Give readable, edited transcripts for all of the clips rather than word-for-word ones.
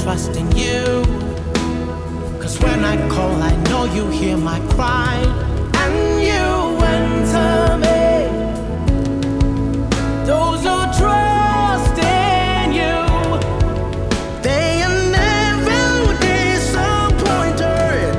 Trust in you. 'Cause when I call, I know you hear my cry, and you answer me. Those who trust in you, they are never disappointed.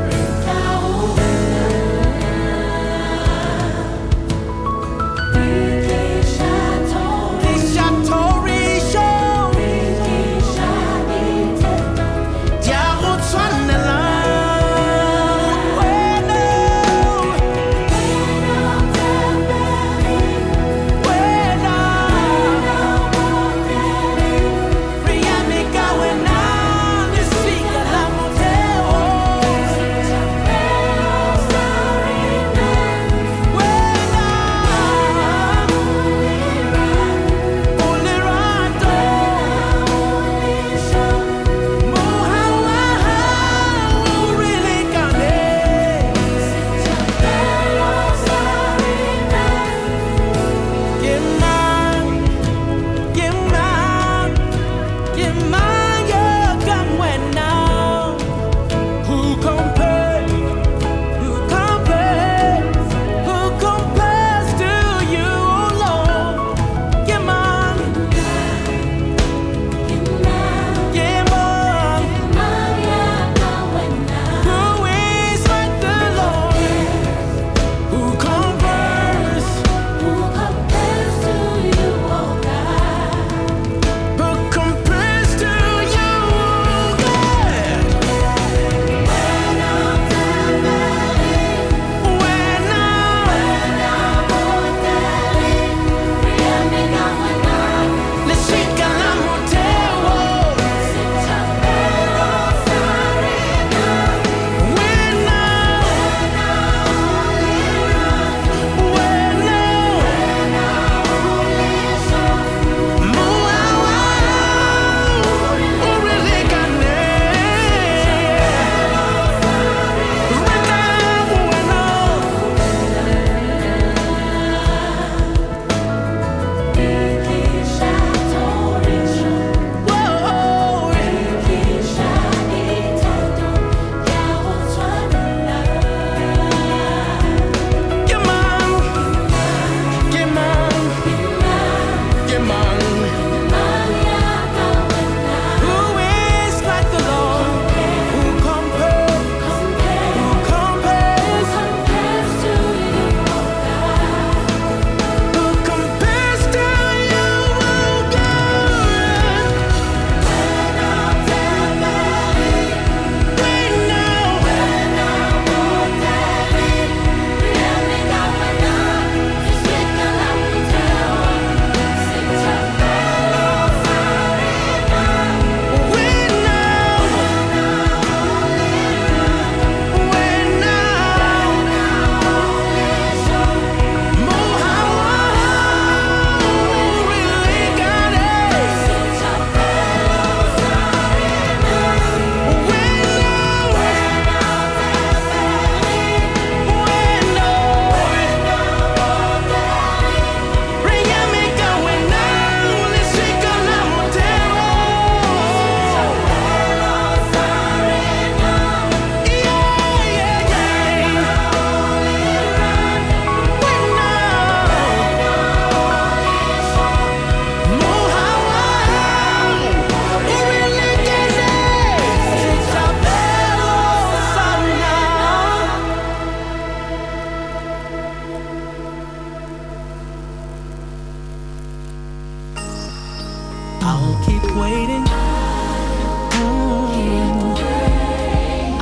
I'll keep waiting.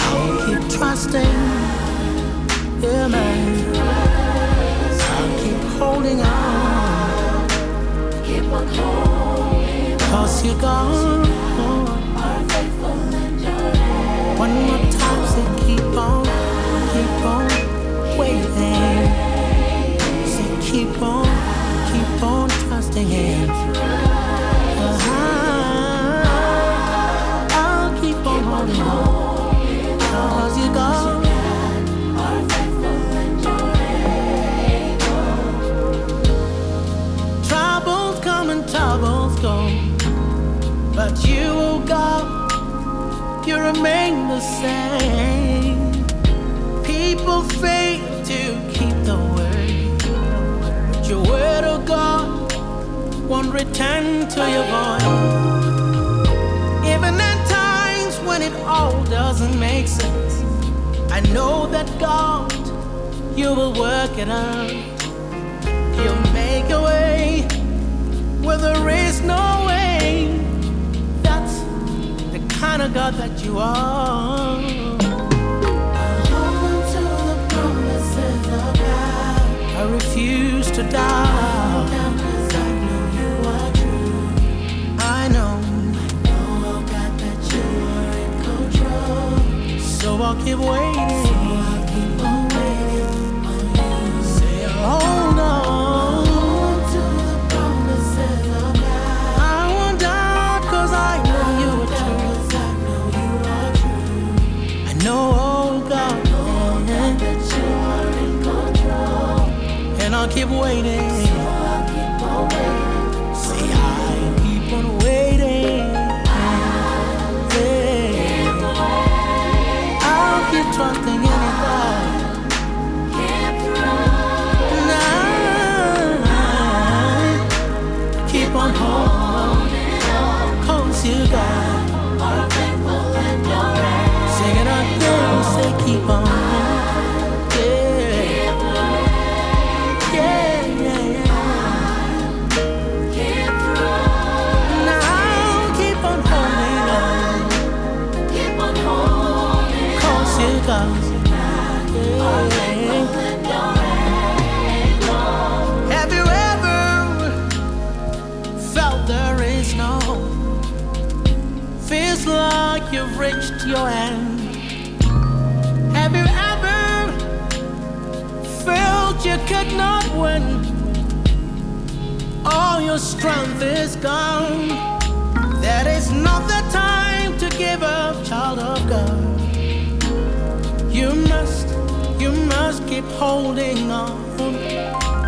I'll keep trusting. Yeah, man. I'll keep holding on. Keep on holding. 'Cause you're gone. Are faithful and you're One more time, say keep on waiting. Say keep on trusting Him. I'll keep on holding on. 'Cause you're gone. Are faithful and you're able. Troubles come and troubles go, but you, oh God, you remain the same. People fail to keep the word, but your word, oh God, won't return to your void. Even at times when it all doesn't make sense, I know that God, you will work it out. You'll make a way where there is no way. That's the kind of God that you are. Hold on to the promises of God. I refuse to doubt. Now 'cause I know you are true. I know, Know, oh God, that you are in control. so I'll keep waiting. So I'll keep on waiting on you. Say, hold on. Hold to the promises of God. I won't doubt, 'cause I know you are true. 'Cause I know you are true. I know, oh God, Oh God, that you are in control. and I'll keep waiting. So I'll keep on waiting. Say, I keep on waiting. Yeah. I'll keep trusting in it, God. Keep trying. And I keep on holding on. 'Cause you got Are faithful and you're sing it again, say keep on. Yeah, yeah, yeah, yeah. Keep trying. Now keep on holding on. Keep on holding 'Cause you got Are yeah. faithful and you're able. Have you ever felt there is no hope? Feels like you've reached your end. Have you ever felt you could not win? All your strength is gone. That is not the time to give up, child of God. You must keep holding on.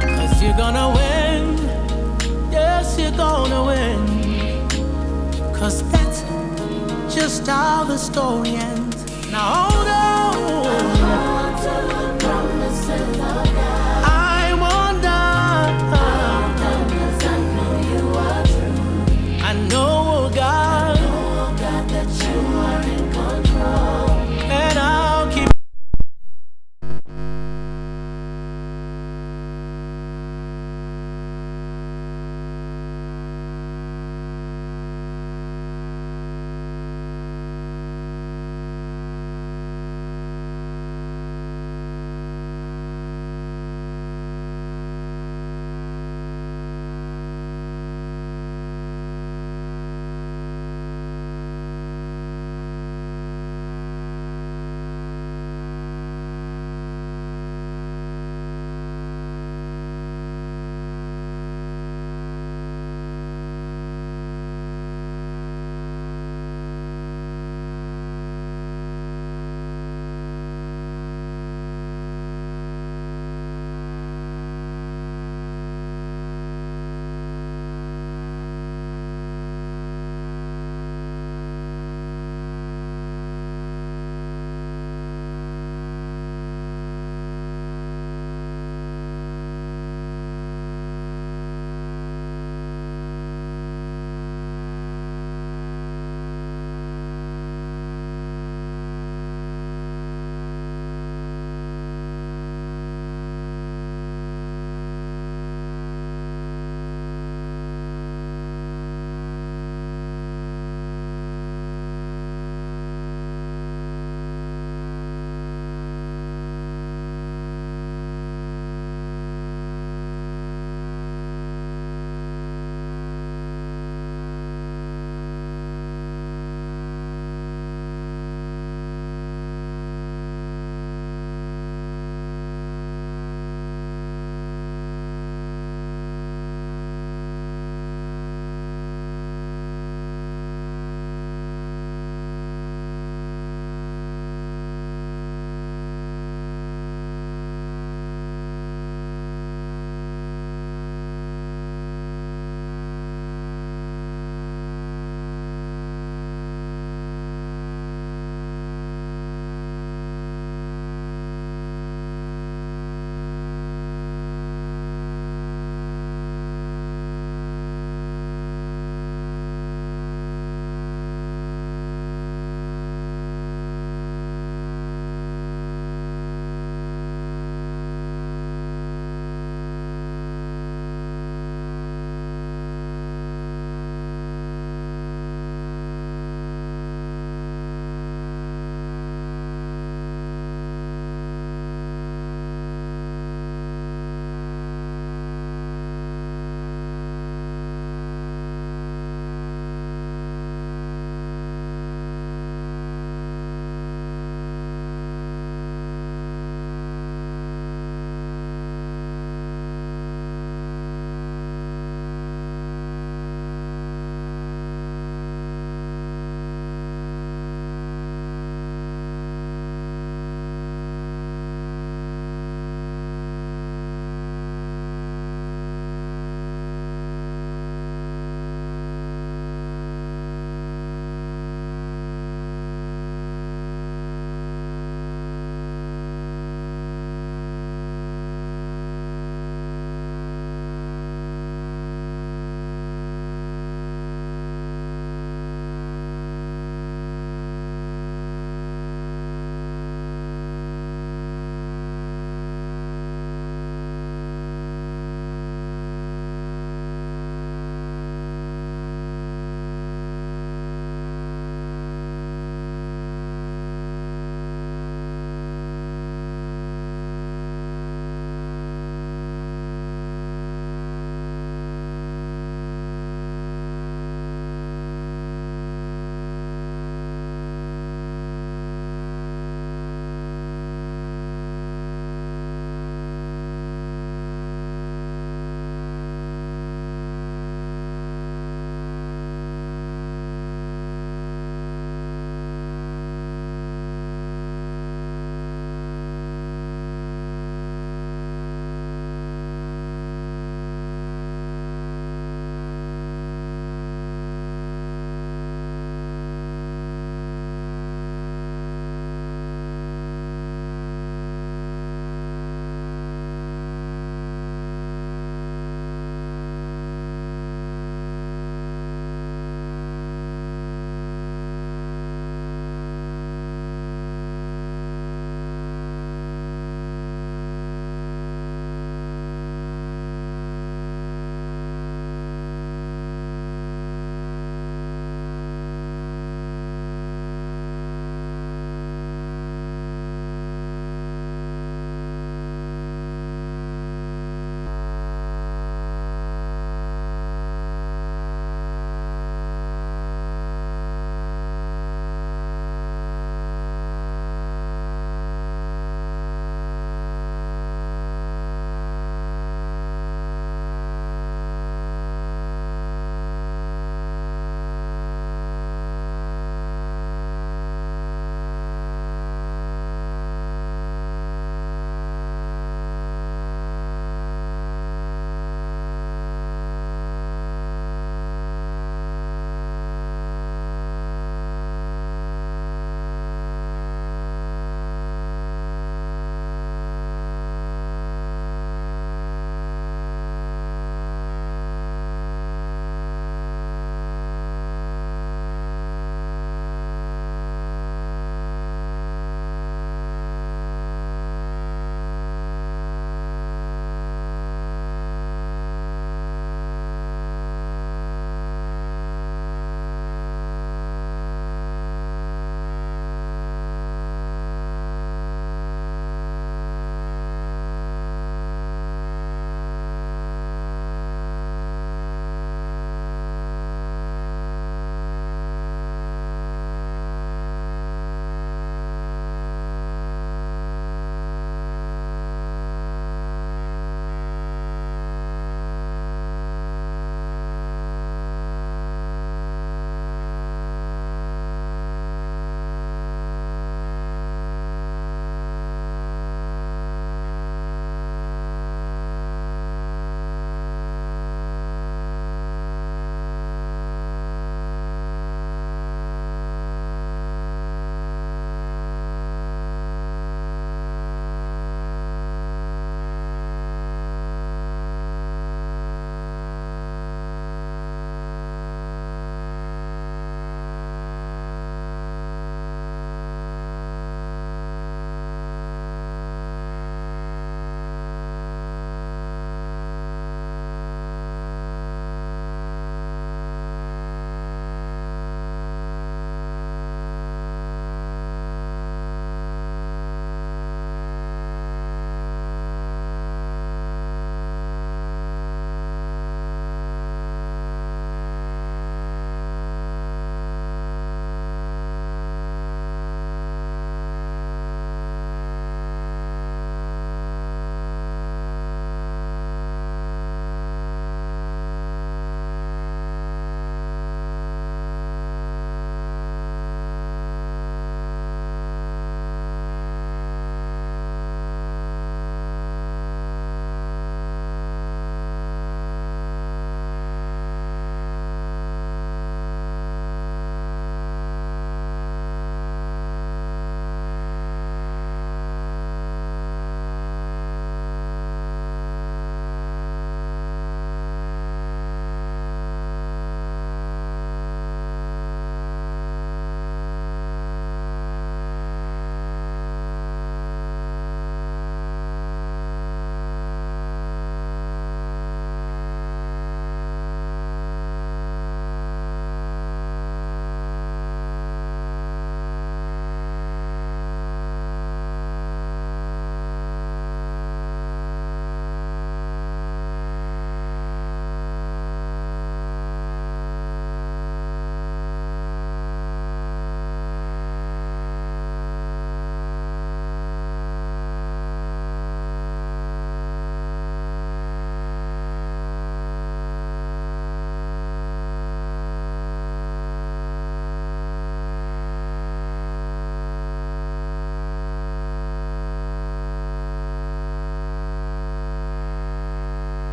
'Cause you're gonna win. Yes, you're gonna win. 'Cause that's just how the story ends. Now hold on. Hold to the promises of God. I won't die. 'Cause I know you are true. I know, oh God, Oh God, that you are in control. and I'll keep.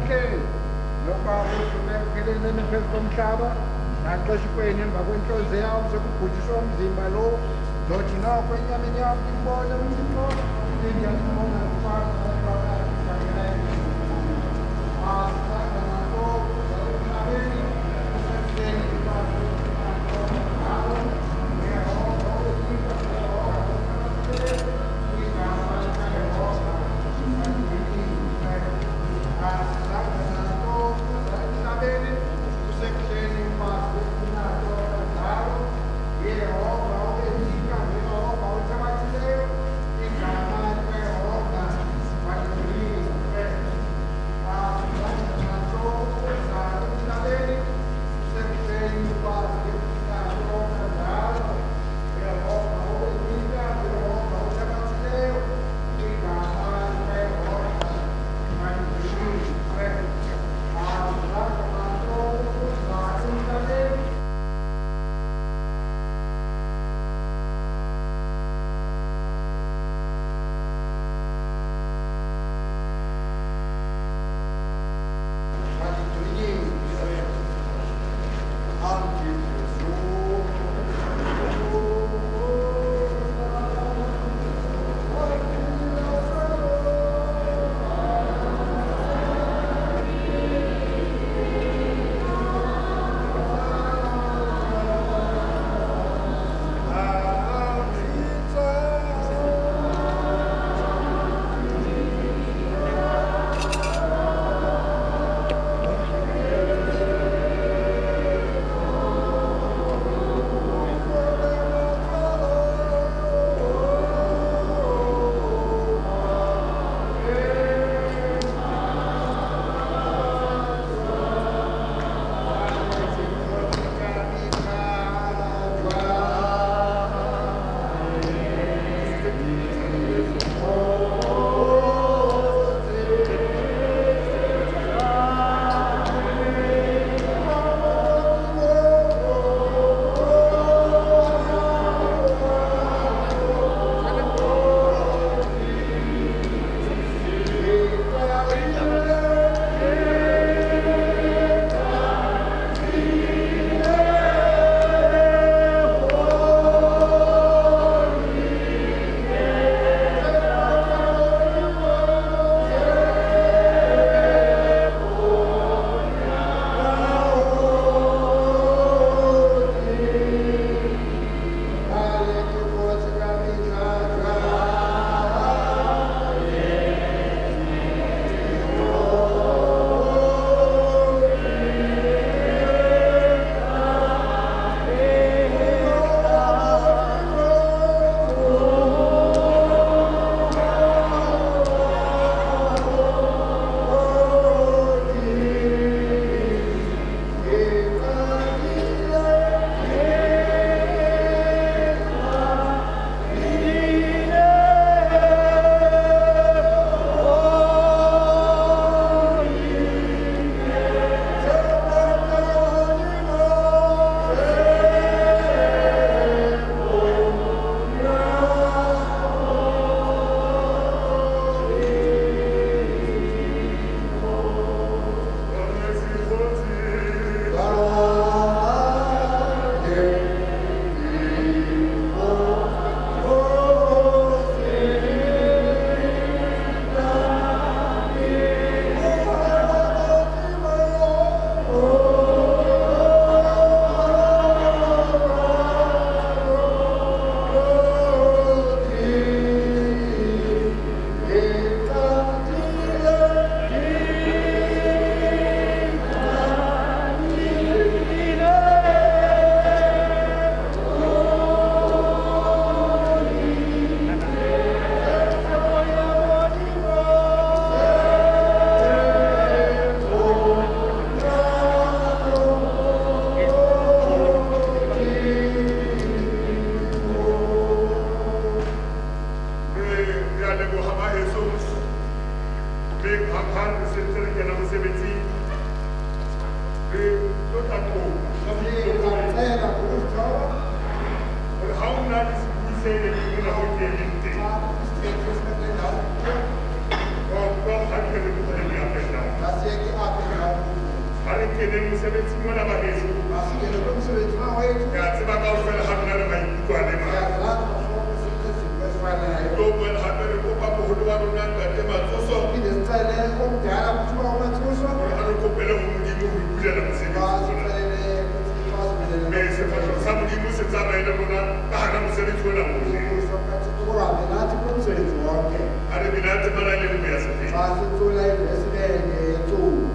Ekuhleni nokuba kusuke ekupheleni emephezu komhlaba naxesha ikweni emva kwentlonze yam sekubhujiswa umzimba lo ndothi noko enyameni yam ndimbone uThixo ndiyambona keneng mosebetsing mona baheso. Masingene kulo msebenzi mawethu. Ke a tseba kaofela ha rona re maikutlo a le mang. Siyazazi sonke sinezimvo ezifanayo. Tlo boela hape re kopa moholo wa rona Ntate Matsoso Phinde sicele omdala ukuthi uba uMathuso hore a re kopele ho Modimo ho re bulela mosebetsi ona. basicelele ukuthi basibulele Mme sefahleho sa Modimo se tsamaye le rona ka hara mosebetsi ona ohle. ubuso bukaThixo buhambe nathi kulo msebenzi wonke. Ha re bina temana e le nngwe ya sefela. Xa sicula ivesi lenye yeculo.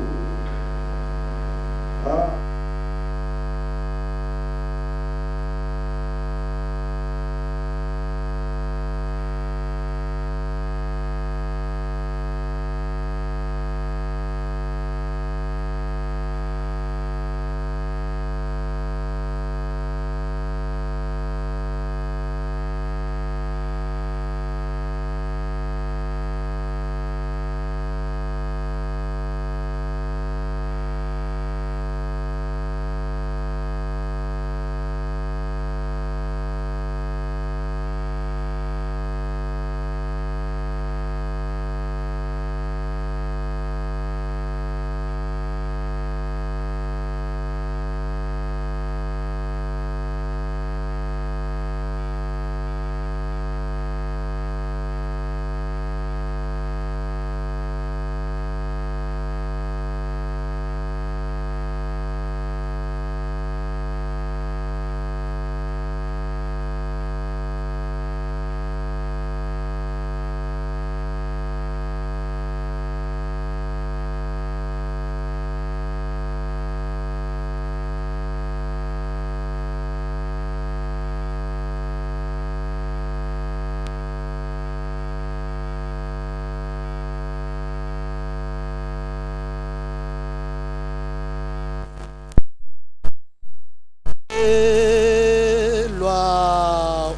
Lwa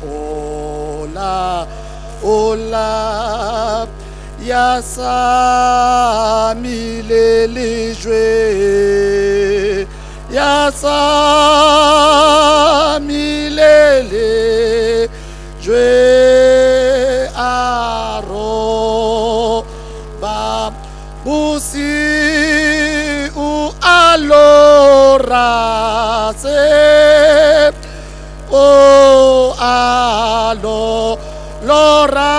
ola ola ya samile lejwe ya samile lejwe aro ba busi u alora se o alo lora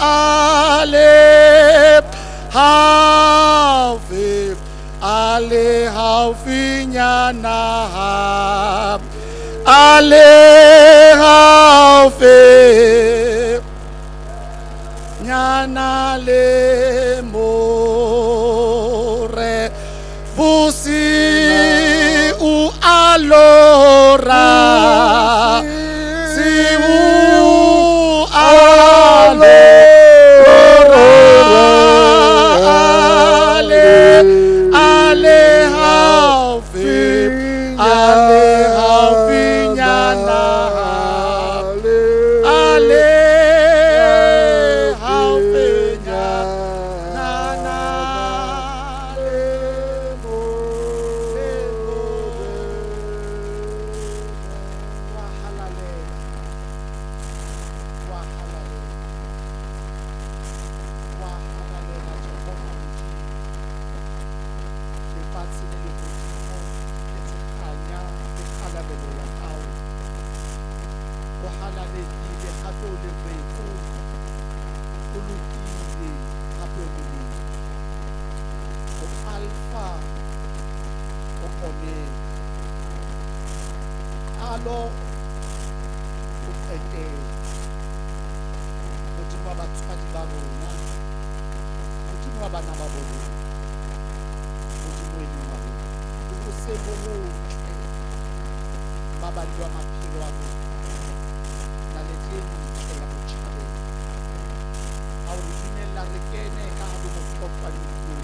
ale haufi ale haufinyana ale haufi nyana le more busi u alora si u alora ale ale haufi nyana ale haufi nyana le mo le mo wa halalela wa halalela wa halalela Jehova Modimo. Lefatshe le lehodimo le tletse kganya le kgalalelo ya hao. O halaledile hape o lereko, o lokile hape o molemo. O Alpha, o Omega. Qalo, o qetelo. Modimo wa batswadi ba rona, Modimo wa bana ba bo rona, Modimo e leng wa rona. O se bo botle mabapi wa maphelo a rona. Naledi e ntle ya botjhabela. Ha o re dumella re kene ka hare ho motlotlo wa leruo.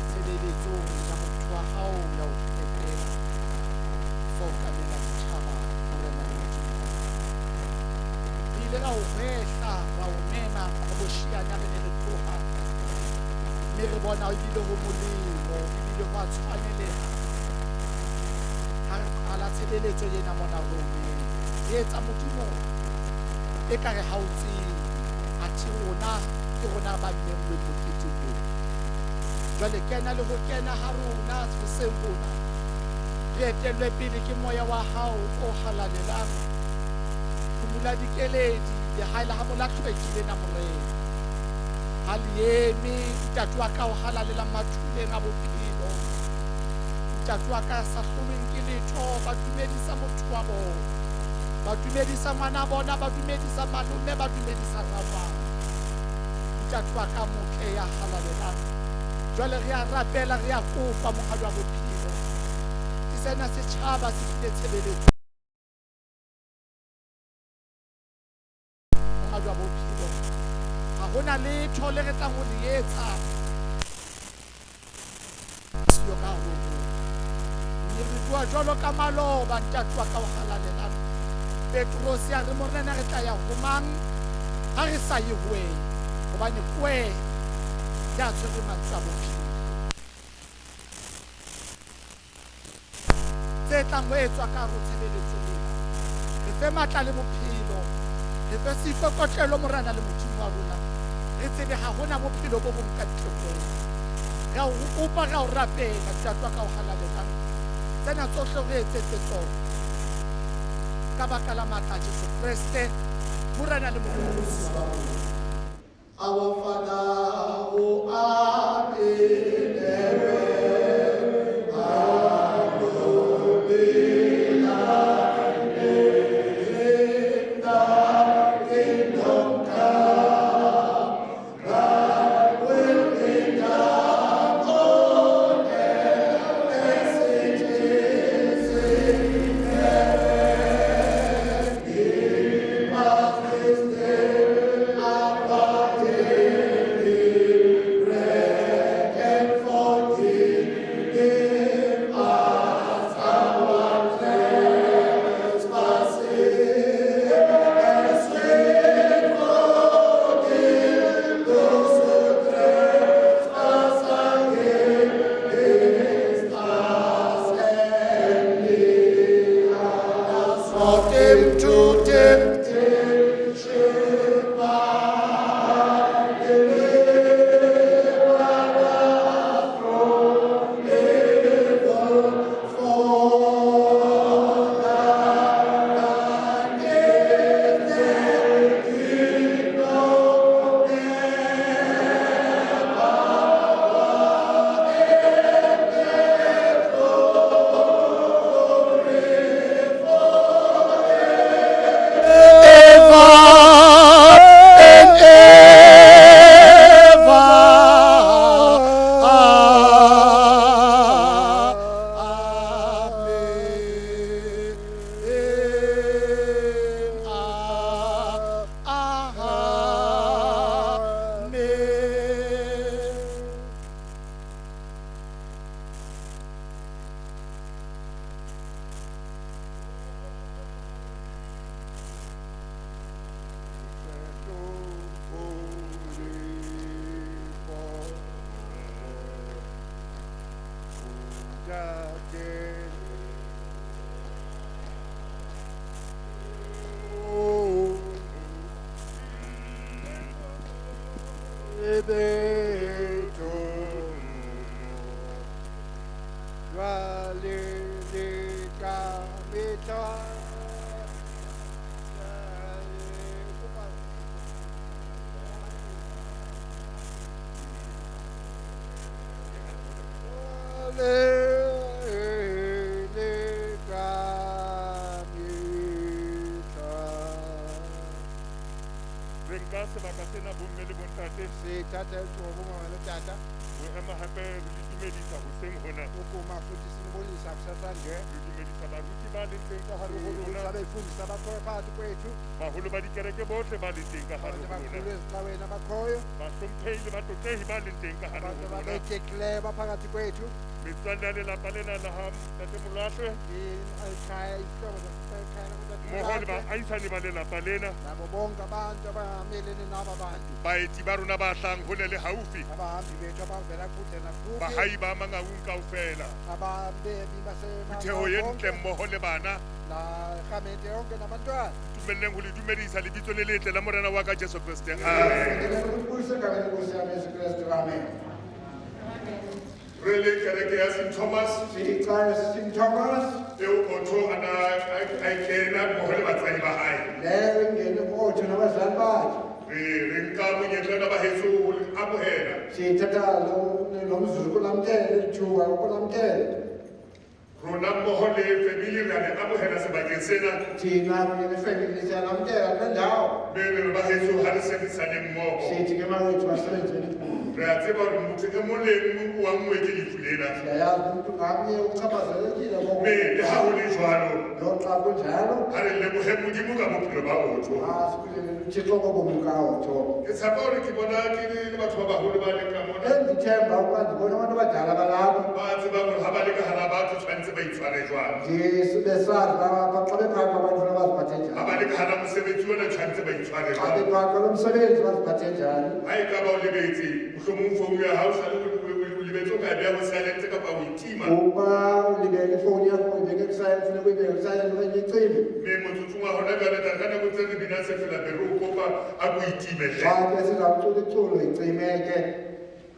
Tshebeletsong ya motho wa hao ya ho qetela. So okamela ditjhaba, Morena le Modimo. Re ile ra o hwehla, ra o mema qhobosheane ha re ne re tloha. Mme re bona ebile ho molemo, ebile ho a tshwaneleha. Ha re qala tshebeletso ena mona re o mema. Re etsa Modimo ekare ha o tsebe, athe rona ke rona ba menngweng moketeng oo. Jwale kena le ho kena ha rona hoseng hona, re etellwe pele ke moya wa hao o halalelang. Phumula dikeledi lehae la ha molahlweki lena Morena. Ha le eme ntate wa ka o halalelang mathuleng a bophelo, ntate wa ka sa hlolweng ke letho, ba dumedisa motho wa bona, ba dumedisa ngwana bona, ba dumedisa malome, ba dumedisa rangwane. Ntate wa ka motle ya halalelang, jwale re a rapela, re a kopa mohadi wa bophelo, ke sena setjhaba se tlile tshebeletso monghadi wa bophelo. Ha hona letho le re tlang ho le etsa siyo ka hare ho rona, mme re bua jwalo ka maloba ntate wa ka o halalelang. Petrose a re, Morena, re tla ya ho mang ha re sa ye ho wena? Hobane ke wena ya tshwereng mantswe a bophelo. Tse tlang ho etswa ka hare ho tshebeletso ena, re fe matla le bophelo, re fe seikokotlelo, Morena le Modimo wa rona, re tsebe ha hona bophelo bo bong ka ntle ho wena. Re a o kopa, re a o rapela, ntate wa ka o halalelang, tsena tsohle re etsetse tsona ka baka la matla a Jesu Kreste, Morena le Mopholosi wa rona. Our Father who art in heaven, hallowed be thy name. Thy kingdom come, thy will be done on earth as it is in heaven. Give us this day our daily bread, and forgive us our trespasses, as we forgive those who trespass against us, and lead us not into temptation, but deliver us from evil. For thine is the kingdom, the power, and the glory forever and ever. Amen. Amen. Jwale le ka mehla. Jwale le ka mehla. Re nka sebaka sena, bomme le bontate, Sithatha ithuba, bomama notata, ho ema hape re le dumedisa hoseng hona. Ukuma futhi sinibulisa kusasa nje. Re dumedisa baruti ba leng teng ka hare ho Sibulisa rona, abefundisi abakhoyo phakathi kwethu, baholo ba dikereke bohle ba leng teng ka hare abantu ho rona, abakhulu ezicaweni abakhoyo, bahlomphehi le batlotehi ba leng teng ka hare abantu ho rona, ababekekileyo baphakathi kwethu, metswalle ya lelapa lena la ha ntate Molahlwe ikhaya, izihlobo zasekhaya lakuTata mmoho le Molahlwe, baahisane ba lelapa lena, nabo bonke abantu abamelene naba bantu, baeti ba rona ba hlahang hole le haufi, abahambi bethu abavela kude nakufuphi, bahai ba Mangaung kaofela, ababebi phutheho e ntle mmoho le bana, la rhamente yonke nabantwana. Dumelleng ho le dumedisa lebitso le letle la Morena wa ka Jesu Kreste. Amen. Ngibulise egameni lenkosi yami Yesu Kristu. Amen. Amen. Re le kereke ya St. Thomas. Siyicawa St. Thomas. Eo Otto a na a e kena mmoho le batswadi ba hae. Leyo ingene ku-Otto nabazali bakhe. Re nka monyetla ona ba heso ho le amohela. Sithatha lo mzuzu kulamkela lithuba ukulamkela. Rona mmoho le family re a le amohela sebakeng sena. Thina kunye nefemeli siyalamkela kule ndawo. Mme re re ba heso ha re sebedisane mmoho. Sithi ke mawethu masebenzeni kunye. Re a tseba hore motho e mong le e mong o anngwe ke lefu lena. Siyayazi umntu ngamnye uchaphazelekile ngoko. Mme le ha ho le jwalo, Noxa kunjalo, ha re lebohe Modimo ka bophelo ba Otto. Masibulela uThixo ngobomi bukaOtto. Ke tshepa hore ke bona ke le batho ba baholo ba leng ka mona. Bendithemba ukuba ndibona abantu abadala balapha. Ba tsebang hore ha ba le ka hara batho tshwanetse ba itshware jwang. Besazi uba xa bephakathi kwabantu funeka baziphathe njani. Ha ba le ka hara mosebetsi ona tshwanetse ba itshware Xa jwang. bephakathi kwalo msebenzi baziphathe njani. Ha e ka ba o lebetse, mohlomong founu ya hao sale o lebetse o ka e beha ho silent kapa o e tima. Uba ulibele ifowuni yakho uyibeke ku-silent, funeka uyibeke ku-silent okanye uyicime. Mme motsotsong wa hona jwale tla ka nako tse re binang sefela be re o kopa a ko e time hle. Xa ke sizawucula iculo icime ke.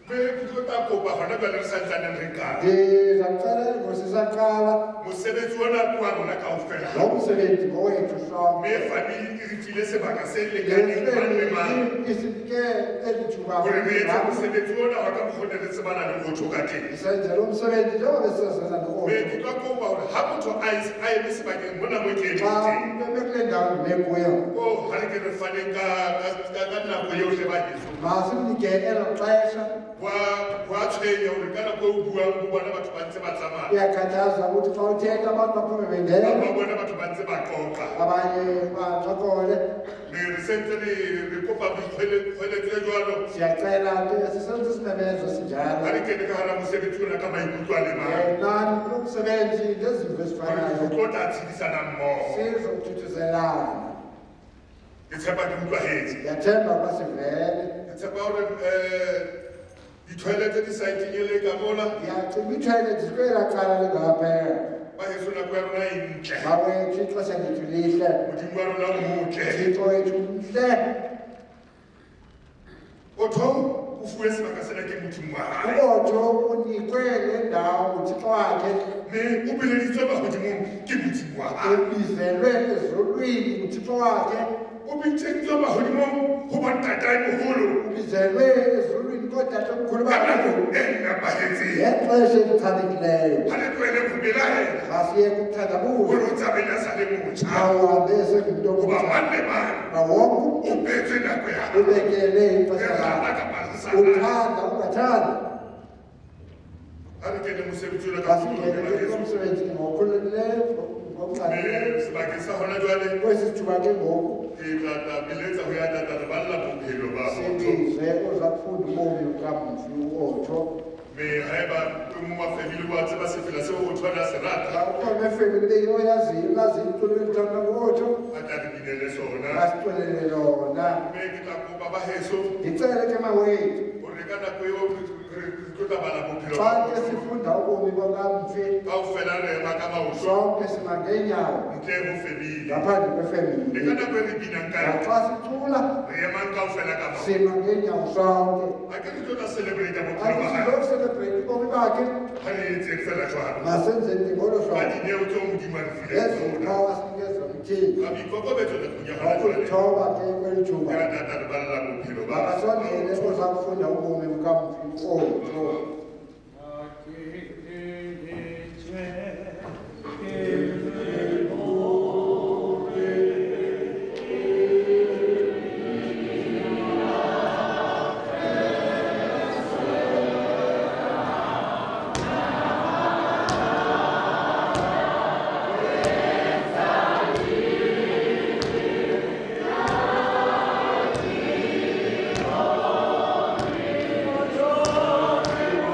Mme ke tlo tla kopa hona jwale re santsaneng re qala. Ndizakucela ngosisaqala. Mosebetsi ona ke wa rona kaofela. Lo msebenzi ngowethu sonke. Mme family e re file sebaka se lekaneng mang le mang. Isinike eli thuba. Hore re etse mosebetsi ona wa ka mokgwa o ne re tsebana le Otto ka teng. Senzela umsebenzi njengoba besisebenza no-Otto. Mme ke tlo kopa hore ha motho a eme sebakeng mona mo ke emeng Xa teng. umntu eme kule ndawo ndime kuyo. Oh, ha re ke re faneng ka nako yohle ba heso. Masimnike elo xesha. Wa tshwenya hore ka nako eo o buang o bona batho ba ntse ba tsamaya. Kuyakhathaza ukuthi xa uthetha abantu baphume bengena. Ba bona batho ba ntse ba qoqa. Abanye bancokole. Mme re sentse re kopa boikgweletso e jwalo. Siyacela ke sisenze isimemezo sinjalo. Ha re kene ka hara mosebetsi ona ka maikutlo a le mang. Ngenani kulo msebenzi ngezimvo ezifanayo. Re tlo tla tshedisana mmoho. Sizokuthuthuzelana. Ke tshepa ke utlwahetse. Ndiyathemba ukuba sivele. Ke tshepa hore di-toilet di saeteng e le ka mola. Ndiyacinga ii-toilet zikwelaa cala lingaphaya. Ba heso nako ya rona e ntle. Mawethu ixesha lethu lihle. Modimo wa rona o motle. Thixo wethu mhle. Otto o fuwe sebaka sena ke Modimo wa hae. U-Otto unikwe le ndawo nguThixo wakhe. Mme o bileditswe mahodimong ke Modimo wa hae. Ubizelwe ezulwini nguThixo wakhe. O bitsetswe mahodimong ho ba ntataemoholo. Ubizelwe ezulwini kootatomkhulu Ka bakhe. nako e nepahetseng. Ngexesha elichanekileyo. Ha re tlohele ho belaela. Masiyeke ukuthandabuza. Hore o tsamaile a sa le motjha. Awuhambe esengumntu Hoba omtsha. mang le mang Ngoba wonke umntu o beetswe nako ya hae. ubekele ixesha Re rata lakhe. kapa re sa rate. Uthanda ungathandi. Ha re kene mosebetsi ona ka Masingene bokhululeko ke ba kulo heso. msebenzi ngokukhululekileyo, ngokucacileyo. Mme sebakeng sa hona jwale Kwesi sithuba ke ngoku ke tla tla biletsa ho ya tla re balla bophelo ba Otto. sibize oza kufunda ubomi bukamfi u-Otto. Mme haeba e mong wa family wa tseba sefela seo Otto a ne a se rata. Xa ukhona efemeli beyoyaziyo ulaziyo iculo elithandwa ngu-Otto. A tla re binele sona. Masiculele lona. Mme ke tla kopa ba heso Ndicele ke mawethu. hore ka nako eo re tlo tla bala bophelo Xa ba ke Otto. sifunda ubomi bukamfi Kaofela re ema ka maoto. sonke sima ngeenyawo. Ntle ho family. Ngaphandle kwefemeli. Le ka nako e re binang ka yona. Naxa sicula Re emang kaofela ka maoto. sima ngeenyawo sonke. Ha ke re tlo tla celebrate bophelo ba hae. Asizokucelebrate ubomi bakhe. Ha re etseng fela jwalo. Masenzeni ngolo Ka hlobo. dineo tseo Modimo a re fileng tsona. Ngezipho asinikeza nguThixo. Ka boikokobetso nakong ya hona jwale. Ngokuzithoba ke kweli thuba. Ke rata tla re balla bophelo ba Makasondele oza kufunda ubomi bukamfi u-Otto. Thank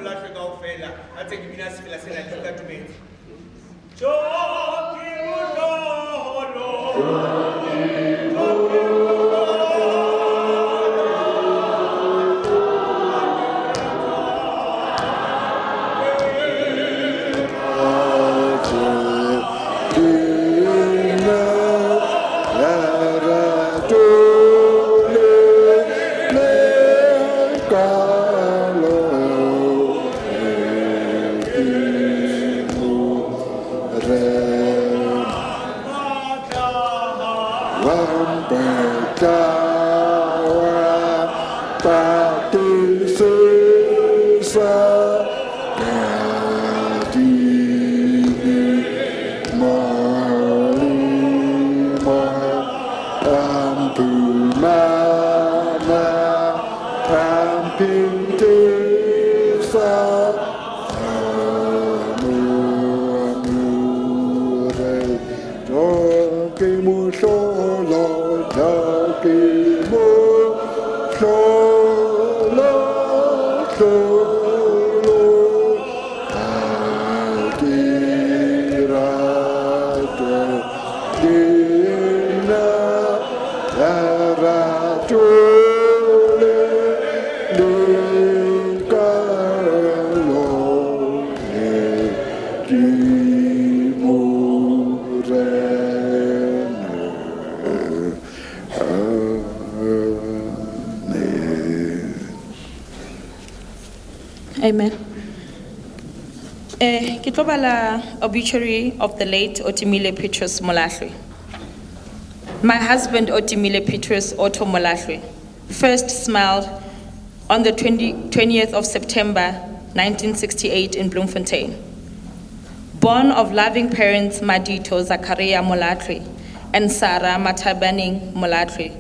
Molahlwe kaofela a tse ke bina sefela sena le ka tumetse. Tjo, ke mohlolo. Amen. Ke tlo bala obituary of the late Otimile Petrus Molahlwe. My husband Otimile Petrus Otto Molahlwe first smiled on the 20th of September 1968 in Bloemfontein. Born of loving parents Madito Zakaria Molahlwe and Sarah Matabaning Molahlwe,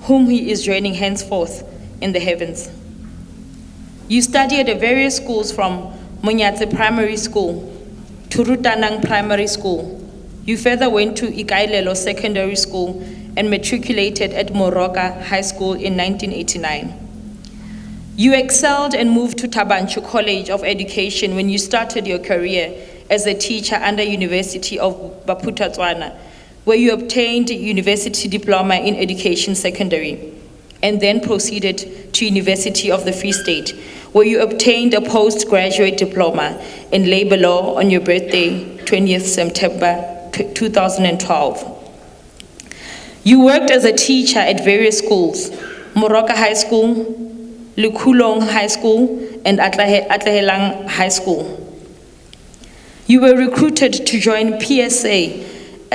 whom he is joining henceforth in the heavens. You studied at various schools from Munyatse Primary School to Rutanang Primary School. You further went to Ikailelo Secondary School and matriculated at Moroka High School in 1989. You excelled and moved to Thaba Nchu College of Education when you started your career as a teacher under University of Bophuthatswana, where you obtained a university diploma in education secondary, and then proceeded to University of the Free State, where you obtained a postgraduate diploma in labor law on your birthday, 20th September 2012. You worked as a teacher at various schools, Moroka High School, Lukulong High School, and Atlahelang High School. You were recruited to join PSA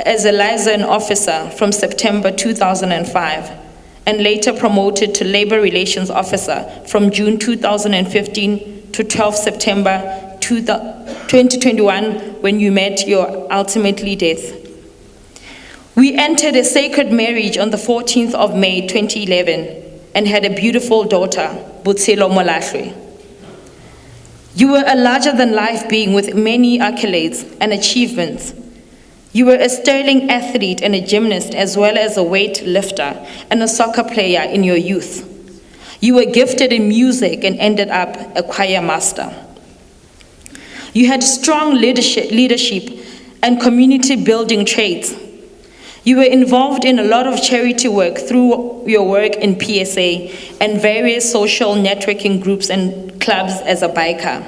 as a liaison officer from September 2005 and later promoted to labor relations officer from June 2015 to 12 September 2021 when you met your ultimately death. We entered a sacred marriage on the 14th of May 2011 and had a beautiful daughter, Butshelo Molahlwe. You were a larger-than-life being with many accolades and achievements. You were a sterling athlete and a gymnast, as well as a weightlifter and a soccer player in your youth. You were gifted in music and ended up a choir master. You had strong leadership and community-building traits. You were involved in a lot of charity work through your work in PSA and various social networking groups and clubs as a biker.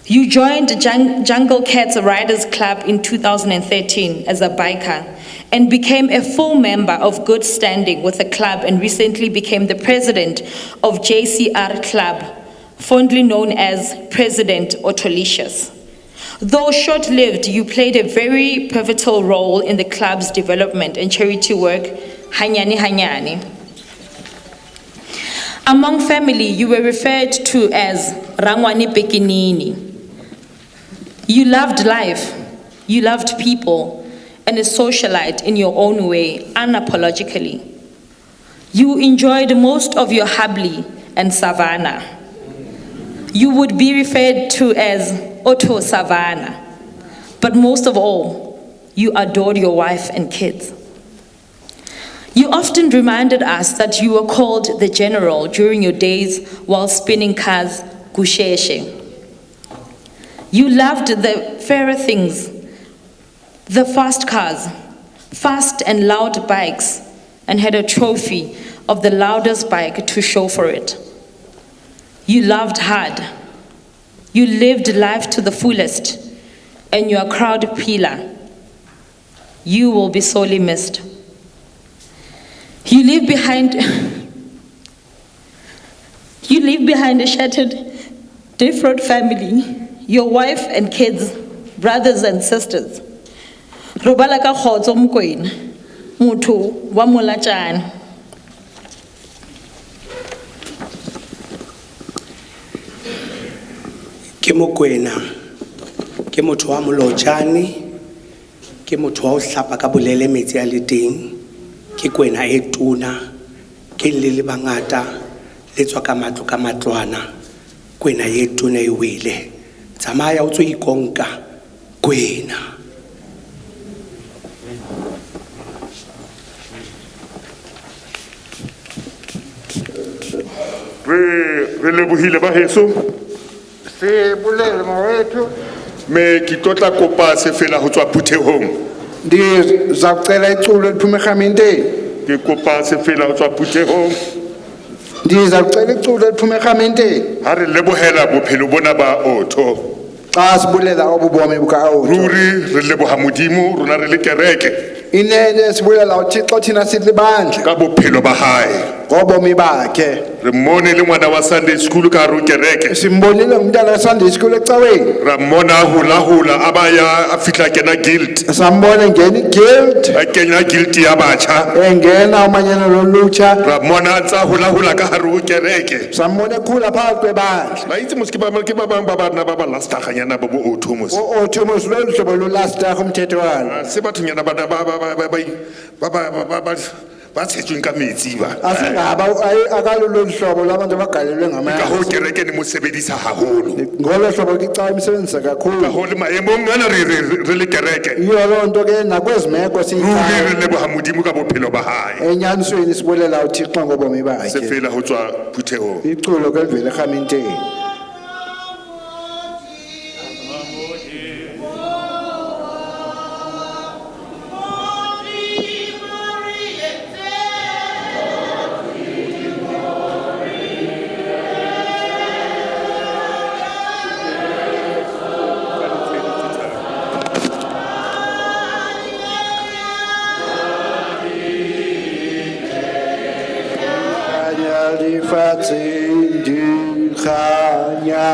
You joined Jungle Cats Riders Club in 2013 as a biker and became a full member of good standing with the club and recently became the president of JCR Club, fondly known as President Otolicious. Though short-lived, you played a very pivotal role in the club's development and charity work, Hanyani Hanyani. Among family, you were referred to as Rangwane Pekinini. You loved life, you loved people, and a socialite in your own way, unapologetically. You enjoyed most of your Hubbly and Savannah. You would be referred to as Otto Savannah. But most of all, you adored your wife and kids. You often reminded us that you were called the general during your days while spinning cars Gusheshe. You loved the fairer things, the fast cars, fast and loud bikes, and had a trophy of the loudest bike to show for it. You loved hard. You lived life to the fullest, and you are a crowd peeler. You will be sorely missed. You leave behind You leave behind a shattered, defraud family, your wife and kids, brothers and sisters. Robala ka kgotso Mokoena, motho wa molatjana. Ke Mokoena, ke motho wa molotjane, ke motho wa ho hlapa ka bolele metsi a le teng, ke kwena e tona, ke le le bangata, le tswa ka matlo ka matlwana, kwena e tona e wele. Tsamaya o tswe ikonka, kwena. Re lebohile ba heso. Sibulele mawethu. Me ke tlotla kopa sefela ho tswa phuthehong. Ndiza kucela iculo eliphuma erhamenteni. Ke kopa sefela ho tswa phuthehong. Ndiza kucela iculo eliphuma erhamenteni. Ha re lebohela bophelo bona ba Otto. Xa sibulela obu bomi buka-Otto. Ruri re leboha Modimo rona re le kereke Inene sibulela uThixo thina silibandla ka bophelo ba hae. ngobomi bakhe. Re mmone le ngwana wa Sunday school ka hare ho kereke. Simbonile ngumntana weSunday school ecaweni. Ra mmona a hola-hola a ba ya a fihla a kena guild. Sambona engena i-guild, A kenya guild ya batjha. engena umanyano lolutsha. Ra mmona a ntsa hola-hola ka hare ho kereke. Sambona ekhula phakathi kwebandla. Ba itse mos ke ba ke ba bang ba bana ba ba lastaganyana ba bo Otto mos. U-Otto mos lolu hlobo lulastarha umthetho walo. Ha se bathonyana bana ba ba ba ba ba ba ba ba ba ba tshetsweng ka metsi ba. Asingaba akalolu hlobo lwabantu abagalelwe Ka ngamanzi. hoo kereke ne mo sebedisa haholo. Ngolo hlobo ke icawa imsebenzisa Ka kakhulu. hoo le maemong ana re re re le kereke. Yiyo loo nto ke nakwezi meko Ruri siyicawa. re leboha Modimo ka bophelo ba hae. Enyanisweni sibulela uThixo ngobomi bakhe. Sefela ho tswa phuthehong. Iculo ke livela erhamenteni. Kganya lefatsheng di kganya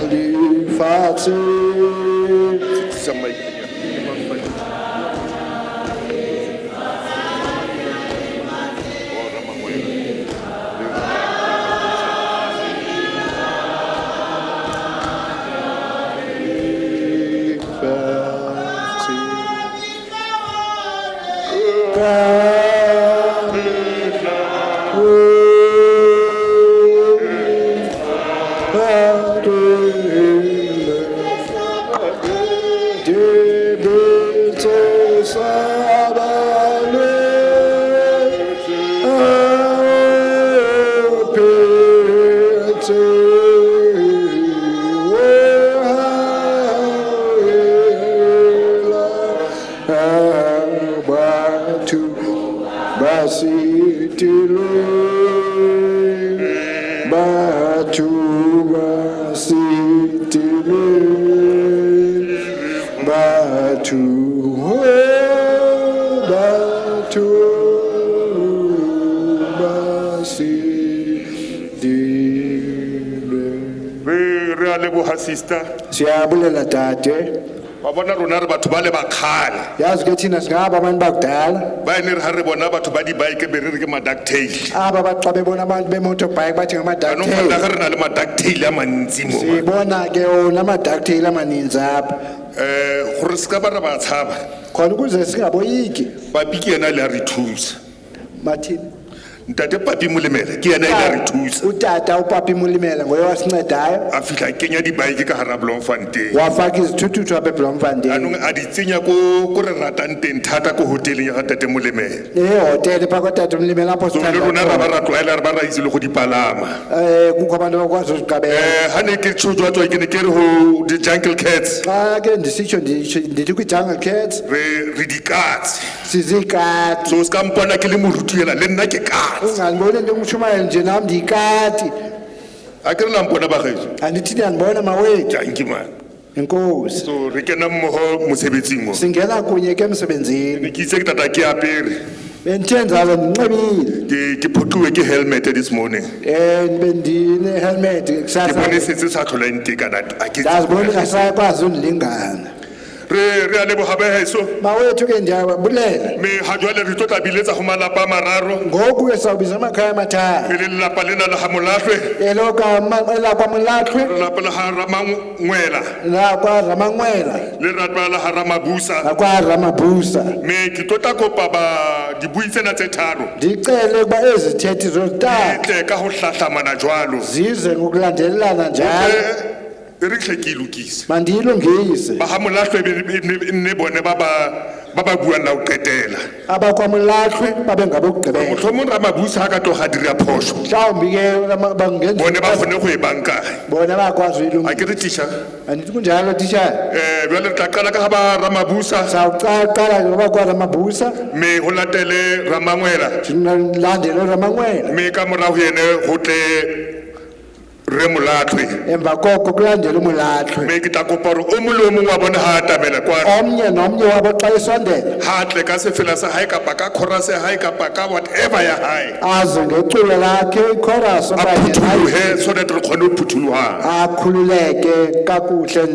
lefatsheng. Batho basitilwe, batho, oh, batho basitilwe. Re re a leboha sister. Siyabulela dade. Wa bona rona re batho ba le ba kgale. Yazi ke thina singaba abantu bakudala. Ba ene re ha re bona batho ba di-bike be re re ke ma-ducktail. Aba bathi xa bebona abantu be-motorbike bathi Jaanong ngama-ducktail. vandag re na le ma-ducktail a mantsi mo. Sibona ke wona ama-ducktail amaninzi apha. Gore se ka ba ra ba tshaba. Khona ukuze singaboyiki. Papi ke yena le a re thusa. Bathini? Ntate Papi Molemela ke yena a ile a re thusa. Utata uPapi Molimela nguye wasincedayo. A fihla a kenya di-bike ka hara Bloemfontein. Wafaka izithuthuthu apha eBloemfontein. Jaanong a di tsenya ko ko re ratang teng thata ko hoteleng ya ga Tate Molemela. Ehotele phaa kwatata Molimela apho So le sithanda rona ra ba khona. ra tlwaela re ba ra itse le go di palama. Kukho abantu abakwazi uziqabela. Ha ne ke tjho jwatso ke ne ke re ho di-jungle cats Xa ke ndisitsho nditsho ndithi kwi-Jungle Cats re re dikatse. sizikati. So o ska mpona ke le moruti ela le nna ke katse. Ungandiboni ndingumshumayeli nje nam ndiyikati. A ke re la mpona bagaetsho. Andithi ndiyandibona mawethu. Thank you man. Enkosi. So re kena mmoho mosebetsing o. Singena kunye ke emsebenzini. Ne ke itse ke tata ke apere. Bendithe njalo ndinxibile. Ke phoqiwe ke helmet this morning. Bendine-helmet Ke kusasa. bone setse sa tlhola e ntekana a ke Ndazibona ingasakwazi undilingana. Re re a leboga baheso. Mawethu ke ndiyabulela. Mme ha jwale re tlo tla biletsa ho malapa a mararo. Ngoku ke sawubiza amakhaya E amathathu. le lelapa lena la ha Molahlwe, ElakwaMolahlwe, lelapa la ha Ramangwela, lakwaRamangwela, le lelapa la ha Ramabusa. lakwaRamabusa. Mme ke tlo tla kopa ba dibui tsena tse tharo Ndicele ukuba ezi zithethi di zozitathu tle ka ho hlahlamana jwalo. zize ngokulandelelana njalo. E re hle ke e lokise. Mandiyilungise. Ba ha Molahlwe e be e nne bone ba ba ba ba buang la ho qetela. AbakwaMolahlwe babe ngabokugqibela. Mohlomong Ramabusa ha ka tloga a dira phoso, Mhlawumbi ke bangenza bone ba kgone go e bankanya. bona bakwazi A uyilungisa. ke re tisha. Andithi kunjalo titshala. Jwale re tla qala ka ha ba Ramabusa, Sawuqala ngabakwaRamabusa, mme ho latele Ramangwela, landele uRamangwela. mme ka morao ho yene ho tle re Molahlwe. Emva koko kulandele uMolahlwe. Mme ke tla kopa hore o mong le o mong wa bona ha a atamela kwano, Omnye nomnye wabo xa esondela ha a tle ka sefela sa hae kapa ka chorus ya hae kapa ka whatever ya hae. aze ngeculo lakhe ichorus A okanye phutholohe so that re kgone ho phutholoha. akhululeke kakuhle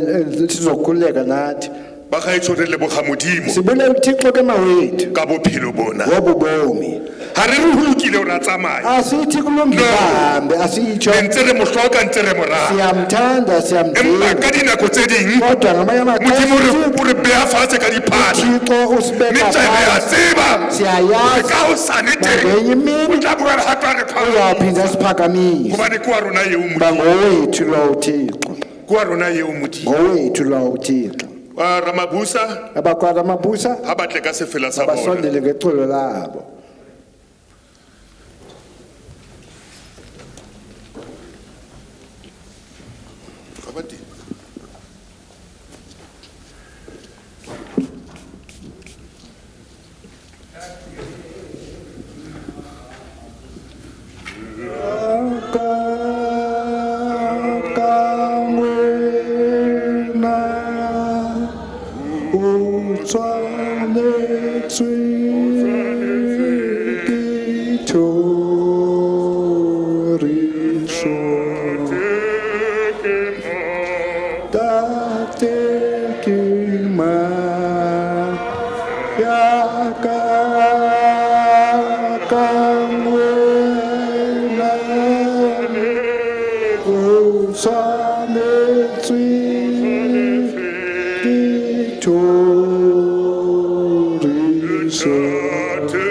sizokhululeka nathi. Bagaetsho re leboga Modimo Sibulela uThixo ke mawethu ka bophelo bona. ngobu bomi. Ha re re ho lokile hore a tsamaye. Asithi kulungile No. ahambe, asitsho. Re ntse re mo hloka ntse re mo rata. Siyamthanda, Empa siyamdinga. ka dinako tse ding Kodwa ngamanye Modimo amaxesha re o re beha fatshe ka diphatla. uThixo Mme usibeka ntse re a phantsi. tseba re Siyayazi ka hosane teng ngenye o imini tla boela hape a re phahamisa. uzawuphinda asiphakamise. Hobane ke wa rona eo Uba Modimo. ngowethu lo uThixo. Ke wa rona eo Modimo. Ngowethu lo uThixo. Wa Ramabusa AbakwaRamabusa ha ba tle ka sefela sa bona. basondele ngeculo labo. Ha ba teng. Kangwena o tshwanetswe ke thoriso. Tate ke mang ya ka kangwena o tshwanetswe ke thoriso. Tate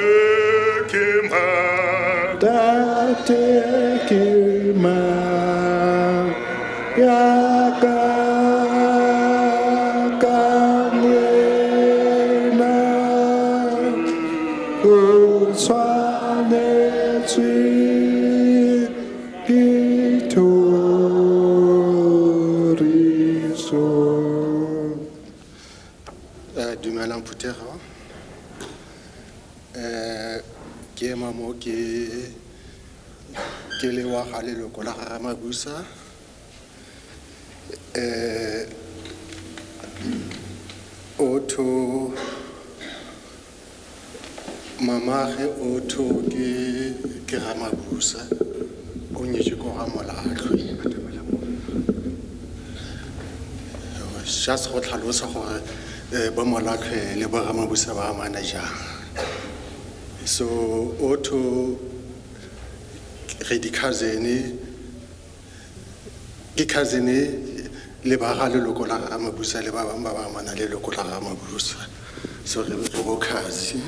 ke mang? Tate ke mang ya ka kangwena o tshwanetswe ke thoriso. Dumelang phuthego. Ke ema mo ke ke le wa ga leloko la ga Ramabusa. Otho mamage Otho ke ke Ramabusa o nyetswe ko ga Molahlwe. Just go tlhalosa gore bo Molahlwe le bo Ramabusa ba amana jang. So Otho re di-cousin, ke cousin le ba ga leloko la ga Ramabusa le ba bangwe ba ba amana le leloko la ga Ramabusa. So re bo cousin.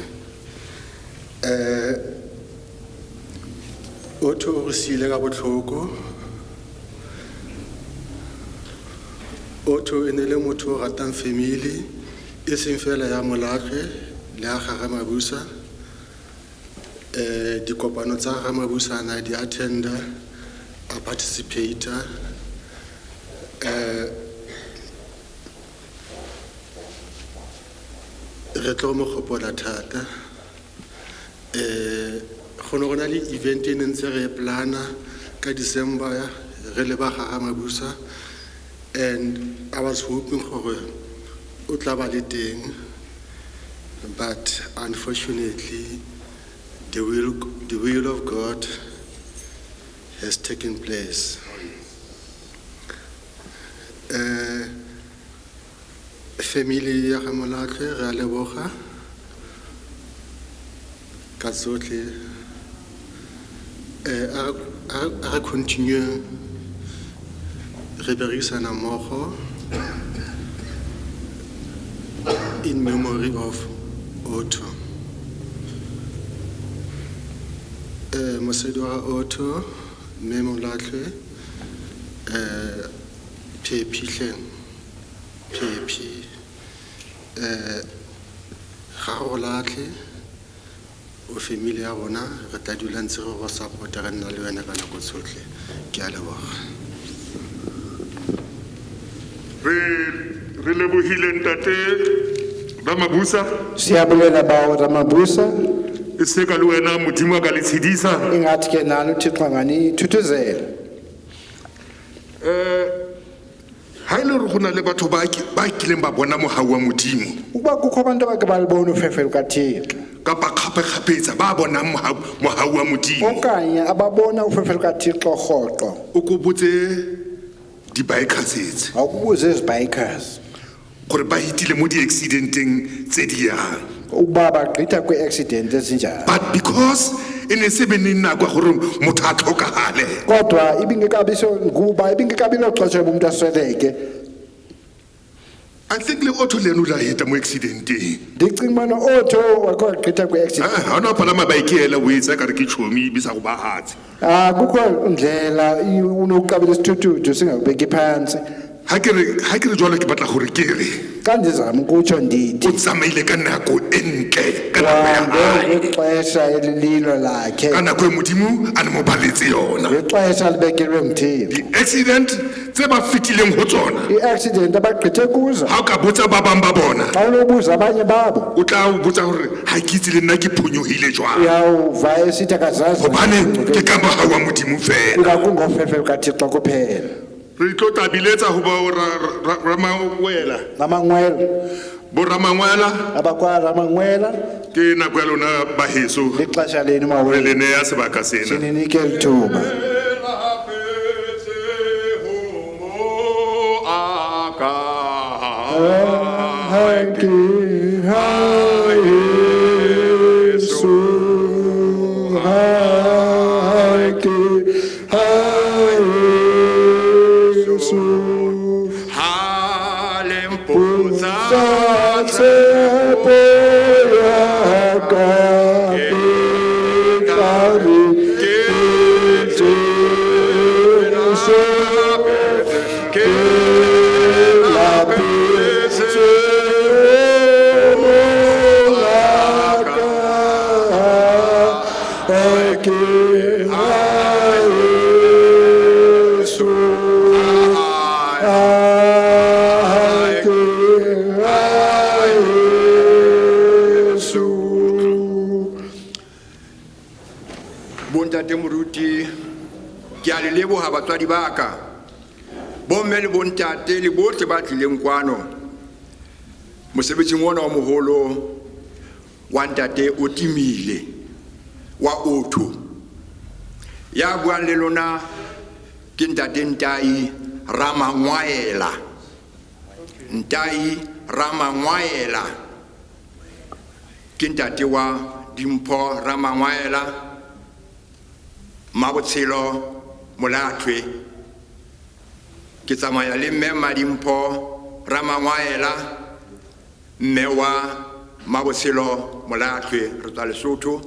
Otto o re siile ka botlhoko. Otto e ne le motho o ratang family e seng fela ya Molatlhwe le ya ga Ramabusa. Dikopano tsa ga Ramabusa a na di attenda, a participate. Re tlo mo gopola thata. Go ne go na le event e ne ntse re e plana ka December re le ba ga Ramabusa, and I was hoping gore o tla ba le teng, but unfortunately the will of God has taken place. Family ya ga Molatlhwe re a leboga ka tsotlhe. A re continue re berekisana mmogo in memory of Otto. Mosadi wa ga Otto, mme Molatlhwe, Phephi hleng, Phephi, ga go latlhe, o family ya rona, re tla dula ntse re go support-a, re nna le wena ka nako tsotlhe. Ke a leboga. Re lebohile ntate Ramabusa. Siyabulela bawo Ramabusa. E se ka le wena Modimo a ka le tshedisa. Ingathi ke nani uThixo anganithuthuzela. Ha e le hore go na le batho ba ba kileng ba bona mohau wa Modimo. Ukuba kukho abantu abake balibona ufefe lukaThixo. Kapa kgapekgapetsa ba bonang mohau wa Modimo. Okanye ababona ufefe lukaThixo rhoqo. O ko botse di-bikers tse. Awukubuze ezi bikers. Gore ba hitile mo di-accidenteng tse di yang. Ukuba bagqitha kwii-accident ezinjani. But because e ne se be ne nako ya gore motho a tlhokahale. Kodwa ibingekabi so nguba ibingekabi lo xesha loba umntu asweleke. I think le Otto le ena o la heta mo accidenteng. Ndicinga ubana Otto wakhe wagqitha kwi-accident. Ha ona palama bike hela o etsa ekare ke tjhomi e bisa go ba hatse. Akukho ndlela unokuqabela isithuthuthu singakubeki phantsi. Ha ke re, ha ke re jwalo ke batla hore ke re. Xa ndizama ukutsho ndithi. O tsamaile ka nako e ntle, ka nako ya Uhambe hae. ngexesha elililo lakhe. Ka nako e Modimo a ne mo baletse yona. Ngexesha alibekelwe nguThixo. Di-accident tse ba fetileng ho tsona. I-accident abagqithe kuzo. Ha o ka botsa ba bang ba bona. Xa unobuza abanye babo. O tla o botsa hore ha ke itse le nna ke phonyohile jwang. Uyawuva esithi akazazi. Hobane ke ka mohau wa Modimo fela. Kuba kungofefe lukaThixo kuphela. Re tlo tabiletsa ho ba Ramangwela. Ramangwela. Bo Ramangwela. Abakwa Ramangwela. Ke nako ya lona baheso. Lixesha lenu mawethu. Re le neya sebaka sena. Sininike eli thuba. Bontate moruti, ke a le leboha batswadi ba ka, bomme le bontate le bohle ba tlileng kwano mosebetsing ona wa moholo wa ntate o timile wa Otto. Ya buang le lona ke ntate Ntai Ramangwaela. Ntai Ramangwaela ke ntate wa Dimpho Ramangwaela, Mabotshelo Molatlhwe. Ke tsamaya le mme Madimpho Ramangwaela, mme wa Mabotshelo Molatlhwe, re tswa Lesotho,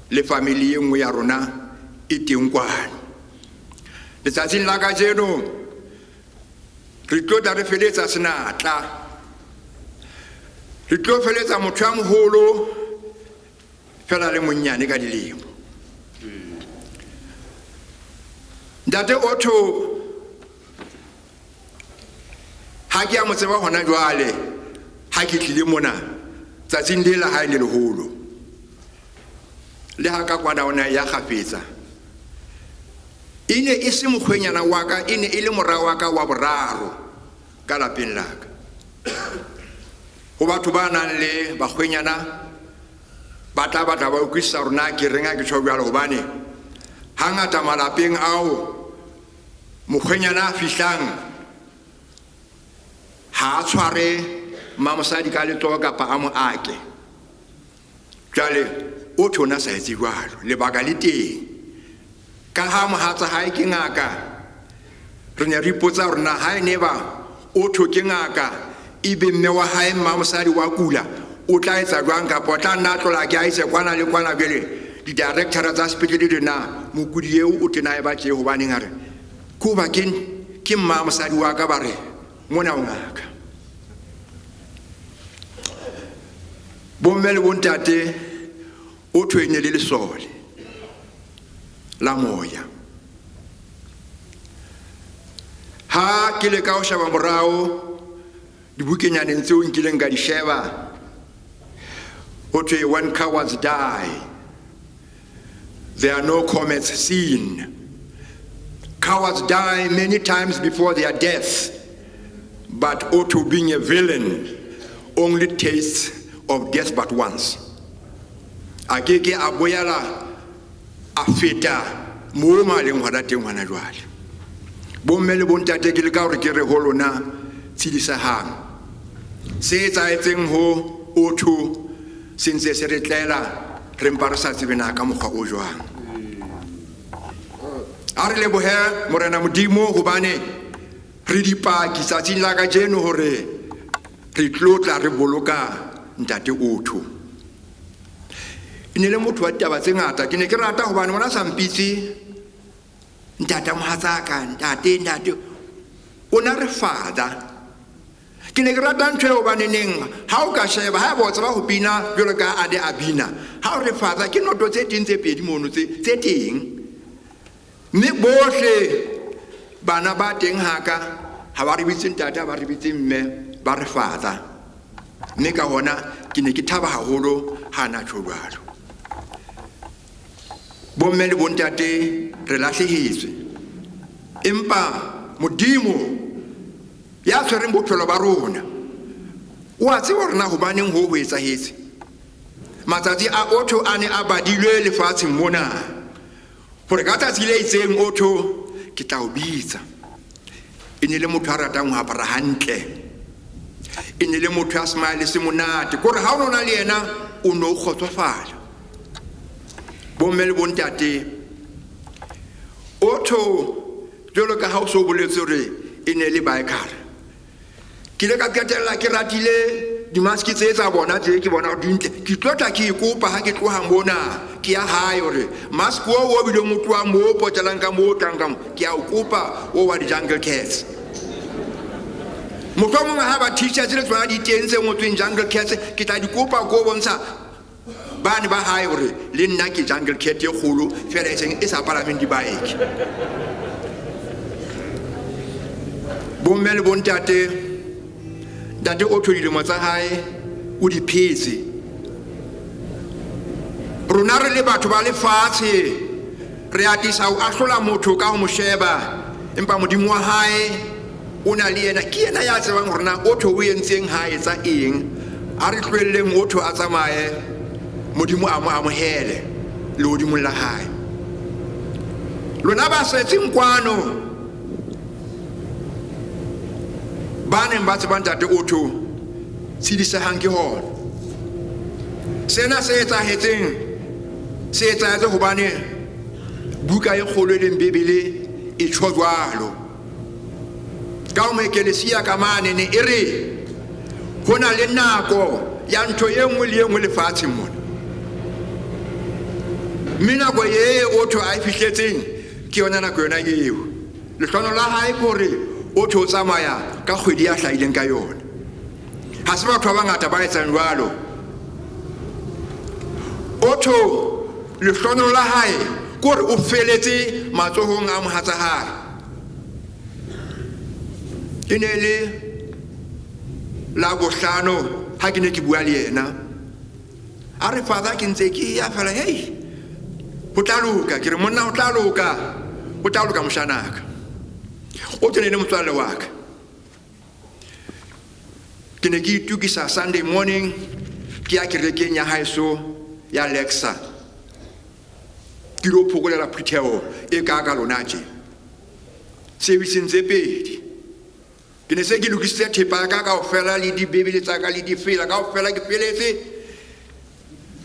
le family e nngwe ya rona e teng kwano. Letsatsing la kajeno re tlo tla re feletsa senatla, re tlo feletsa motho ya moholo fela le monnyane ka dilemo. Ntate Otto ha ke a mo tseba hona jwale, ha ke tlile mona tsatsing le la hae le leholo, le ha ka kwana ona ya kgafetsa, e ne e se mokgwenyana wa ka, e ne e le mora wa ka wa boraro ka lapeng la ka. Ho batho ba nang le bakgwenyana ba tla batla ba utlwisisa hore na ke reng ha ke tjho jwalo, hobane hangata malapeng ao mokgwenyana a fihlang ha a tshware mmamosadi ka letsoho kapa a mo ake. Jwale o tho ona sa etse jwalo, lebaka le teng. Ka ha mohatsa hae ke ngaka, re ne re ipotsa hore na ha e ne ba o tho ke ngaka, ebe mme wa hae mmamosadi wa kula, o tla etsa jwang, kapa o tla nna a tlola ke a ise kwana le kwana. Jwale di-director tsa sepetlele di na mokudi eo o tena e ba tje, hobaneng a re ke hoba ke mmamosadi wa ka, ba re mona o ngaka. Bomme le bontate, o thwe e ne le lesole la moya. Ha ke leka ho sheba morao dibukenyaneng tseo nkileng ka di sheba, ho thwe when cowards die there are no comets seen. Cowards die many times before their death, but Otto, being a villain, only tastes of death but once. A ke ke a boela a feta moo mo a leng hona teng hona jwale. Bomme le bontate, ke leka hore ke re ho lona tshedisehang. Se etsahetseng ho Otto se ntse se re tlela, re mpa re sa tsebe na ka mokgwa o jwang. A re lebohe Morena Modimo hobane re dipaki tsatsing la kajeno hore re tlo tla re boloka ntate Otto. E ne le motho wa ditaba tse ngata. Ke ne ke rata hobane ona sa mpitse ntata mohatsaka, ntate, ntate. O na re father. Ke ne ke rata ntho eo hobane neng ha o ka sheba, ha eba o tseba ho bina jwalo ka a ne a bina, ha o re father ke noto tse teng tse pedi mono tse teng. Mme bohle bana ba teng haka ha ba re bitse ntate, ha ba re bitse mme, ba re father. Mme ka hona ke ne ke thaba haholo ha na tjho jwalo. Bomme le bontate re lahlehetswe, empa Modimo ya tshwereng bophelo ba rona o a tseba hore na hobaneng ho ho etsahetse. Matsatsi a Otto a ne a badilwe lefatsheng mona hore ka tsatsi le itseng Otto ke tla o bitsa. E ne le motho a ratang ho apara hantle, e ne le motho a smile se monate, kore ha o no na le yena o no kgotsofala. Bomme le bontate, Otto jwalo ka ha o so boletse hore e ne le biker, ke ile ka qetella ke ratile dimaske tse tsa bona tse ke bona di ntle. Ke tlo tla ke ikopa ha ke tloha mona ke ya hae hore mask o o bileng o tloha moo potelang ka moo tlang ka mo, ke a o kopa o wa di-Jungle Cats. Mohlomong ha ba t-shirts le tsona di teng tse ngotsweng Jungle Cats, ke tla di kopa ko bontsha bane ba hae hore le nna ke Jungle Cat e kgolo fela e seng e sa palameng di-bike. Bomme le bontate, ntate Otto dilemo tsa hae o di phetse. Rona re le batho ba lefatshe re atisa ho ahlola motho ka ho mo sheba, empa Modimo wa hae o na le yena. Ke yena ya tsebang hore na Otto o entseng ha etsa eng. A re tlohelleng Otto a tsamaye, Modimo a mo amohele lehodimong la hae. Lona ba setseng kwano ba neng ba tseba ntate Otto, tshedisehang ke hona. Sena se etsahetseng se etsahetse hobane buka e kgolo e leng Bibele e tjho jwalo. Ka ho moekelesia ka mane ne e re ho na le nako ya ntho e nngwe le e nngwe lefatsheng mona. Mme nako e Otto a e fihletseng ke yona nako yona eo. Lehlono la hae ke hore Otto o tsamaya ka kgwedi ya hlahileng ka yona. Ha se batho ba bangata ba etsang jwalo. Otto lehlono la hae ke hore o feletse matsohong a mohatsa hae. E ne le la bohlano ha ke ne ke bua le yena. A re, Father, ke ntse ke ya fela, hei, ho tla loka. Ke re, monna, ho tla loka, ho tla loka moshanaka. O tene le motswalle wa ka. Ke ne ke itukisa Sunday morning, ke ya kerekeng ya haeso ya Lexa. Ke lo phokolela phutheho e ka ka lona tje. Serviceng tse pedi. Ke ne se ke lokisitse thepa ya ka kaofela le dibebele tsa ka le difela kaofela ke feletse.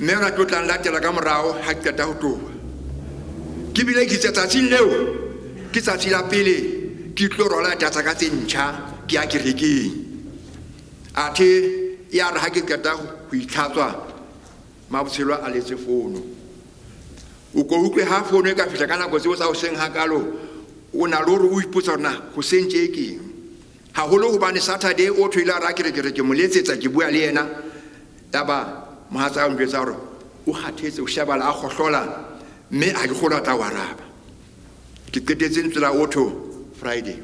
Mme ona tlo tlang latela ka morao ha ke qeta ho tloha. Ke bile ke itse tsatsing leo ke tsatsi la pele ke tlo rwala dieta tsa ka tse ntjha ke ya kerekeng. Athe ya re ha ke qeta ho itlhatswa Mabotshelo a letse fono. O ko utlwe ha fono e ka fihla ka nako tseo tsa hoseng hakalo, o na le hore o ipotsa hore na hoseng tje keng. Haholo hobane Saturday o thwe ile a ra ke re ke re ke mo letsetsa ke bua le yena. Yaba mohatsa o njwetsa hore o kgathetse, o shebala a kgohlola mme ha ke kgolwa a tla o araba. Ke qetetse lentswe la Otto Friday.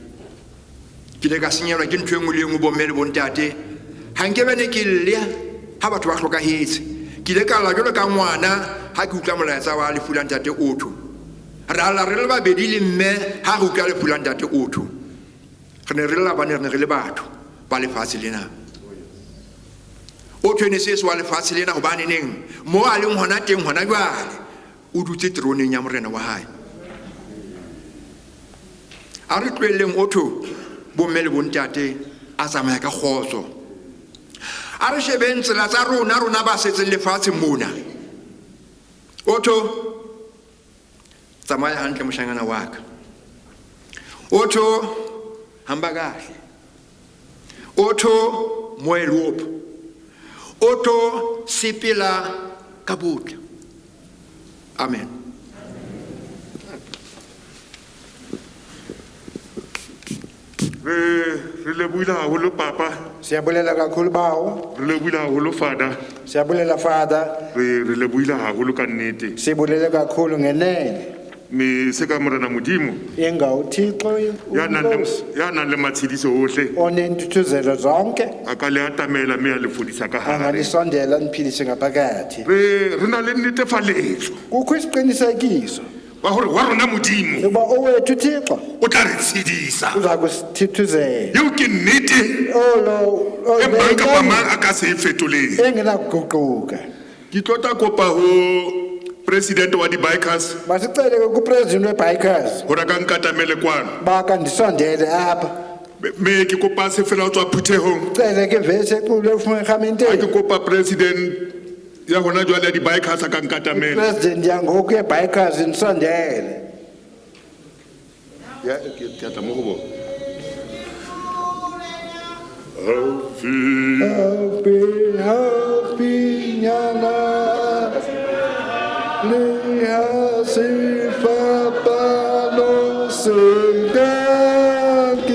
Ke ile ka senyelwa ke ntho e nngwe le e nngwe bomme le bontate. Ha nke bene ke lle ha batho ba hlokahetse. Ke ile ka lla jwalo ka ngwana ha ke utlwa molaetsa wa lefu la ntate Otto. Ra lla re le babedi le mme ha re utlwa lefu la ntate Otto. Re ne re lla hobane re ne re le batho ba lefatshe lena. Otto e ne se wa lefatshe lena hobane neng mo a leng hona teng hona jwale o dutse teroneng ya morena wa hae. A re tlohelleng Otto bomme le bontate a tsamaya ka kgotso. A re shebeng tsela tsa rona, rona ba setseng lefatsheng mona. Otto tsamaya hantle moshanyana wa ka. Otto hamba kahle. Otto moelopo. Otto sepela ka botle. Amen. Re lebohile haholo papa. Siyabulela kakhulu bawo. Re lebohile haholo father. Siyabulela father. Re lebohile haholo ka nnete. Sibulele kakhulu ngenene. Me se ka morena Modimo. Inga uThixo Ya nang le, ya nang le matshediso ohle. Onentuthuzelo zonke. A ka le atamela mme a le fodisa ka hare. Anganisondela niphilise ngaphakathi. Re na le netefaletso. Kukho isiqinisekiso. Wa hore wa rona Modimo. Uba owethu Thixo. O tla re tshedisa. Uza kusithuthuzela. Eo ke nnete. Olo, olo, E mang kapa mang a ka se e fetoleng. Engenakuguquka. Ke tlo tla kopa ho president wa di-bikers. Masicele ke ku-president we-bikers. Hore a ka nkatamele kwano. Baka ndisondele apha. Me ke kopa se fela ho tswa phuthehong. Cele ke vese eculo efuma erhamenteni. Ha ke kopa president ya hona jwale ya di-bikers a ka nkatamele. President yangoku ye-bikers ndisondele. Ya, ke tla mo go bona. Happy, happy, happy nyana. Le se fapano se kankisa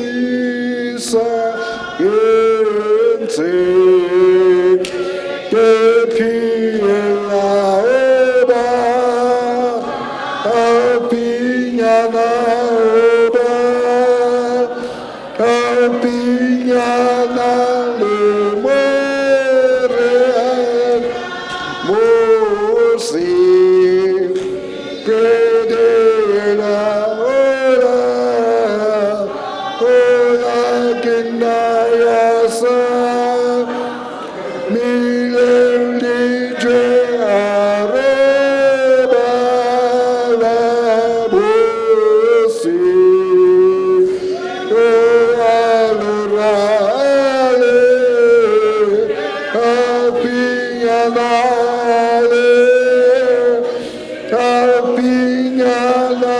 entse ke phela oba happy nyana oba happy nyana le more mo se Predela ola ola kinda yasa milele je areba la bosi alurale apinyana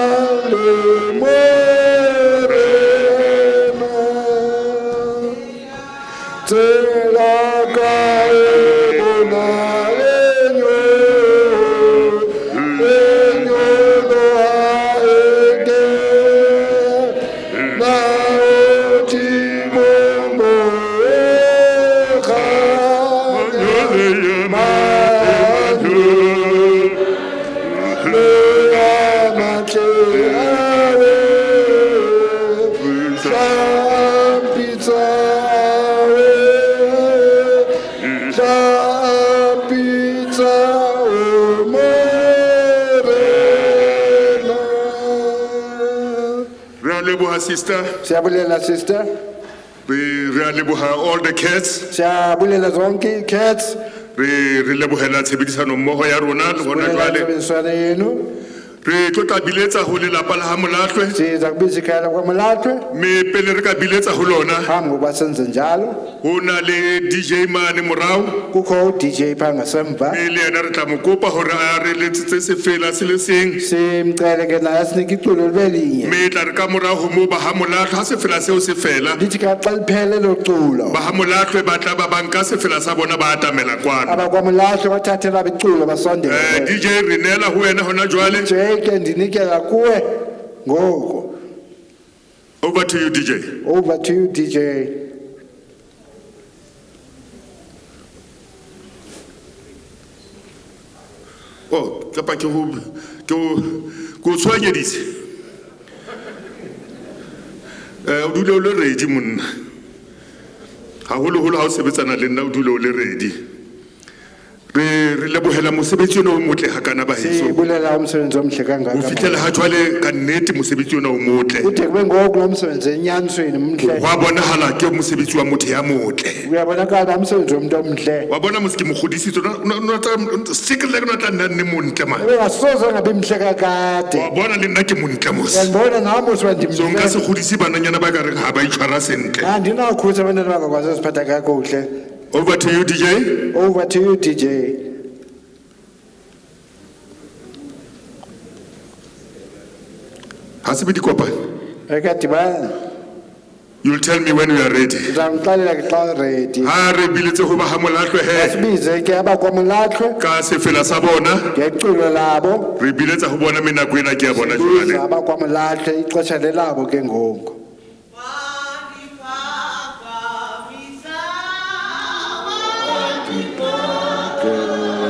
le morena tsela ka e bona e Tla mpitsa, tla mpitsa o Morena. Re a leboha sister. Siyabulela sister. Re a leboha all the cats. Siyabulela zonke ii-cats. Re lebohela tshebedisano mmoho ya rona le hona Bulela jwale. intsebenziswano yenu. Re tlo tla biletsa ho lelapa la ha Molahlwe. Siza kubiza ikhaya lakwaMolahlwe. Mme pele re ka biletsa ho lona, Phambi kokuba senze njalo, ho na le DJ mane morao. kukho u-DJ phaa ngasemva. Mme le yena re tla mo kopa hore a re letsetse sefela se le seng. Simcele ke naye asinike iculo libe linye. Mme e tla re ka morao ho moo ba ha Molahlwe, ha sefela seo se fela, Lithi ke xa liphele elo culo, ba ha Molahlwe ba tla ba ba nka sefela sa bona ba atamela kwano. abakwaMolahlwe bathathe labo iculo basondele. DJ re neela ho wena hona jwale. DJ ke ndinikela kuwe ngoku. Over to you DJ. Over to you DJ. Oh, kapa ke ho ke ho ke o tshohanyeditse. O dule o le ready monna. Haholoholo ha o sebetsana le nna o dule o le ready. Re lebohela mosebetsi ona o motle hakana baheso. Sibulela umsebenzi omhle Ho kangaka. fihlela ha jwale ka nnete mosebetsi ona o motle. Ude kube ngoku lo msebenzi enyanisweni mhle. Hwa bonahala ke mosebetsi wa motho ya motle. Uyabonakala umsebenzi womntu omhle. Wa bona mos ke mo kgodisitse, sekele ke no tla nna nne montle man. Ebengasoze angabi mhle kakade. Wa bona le nna ke montle mos. Uyandibona nam usiba So nka ndimhle. se kgodise bananyana ba ka reng ha ba itshwara sentle. Andinawukhutha abantwana bangakwazi uziphatha kakuhle. Over to you DJ. Over to you DJ. Ha se be di kopane. Ekadibana. You'll tell me when we are ready. Ndizamxelela ke xa ready. Ha re biletse ho ba ha Molahlwe he Sibize ke abakwaMolahlwe ka sefela sa bona, ngeculo labo. re biletsa ho bona mme nako ena ke ya bona Biza jwale. abakwaMolahlwe ixesha lelabo ke ngoku.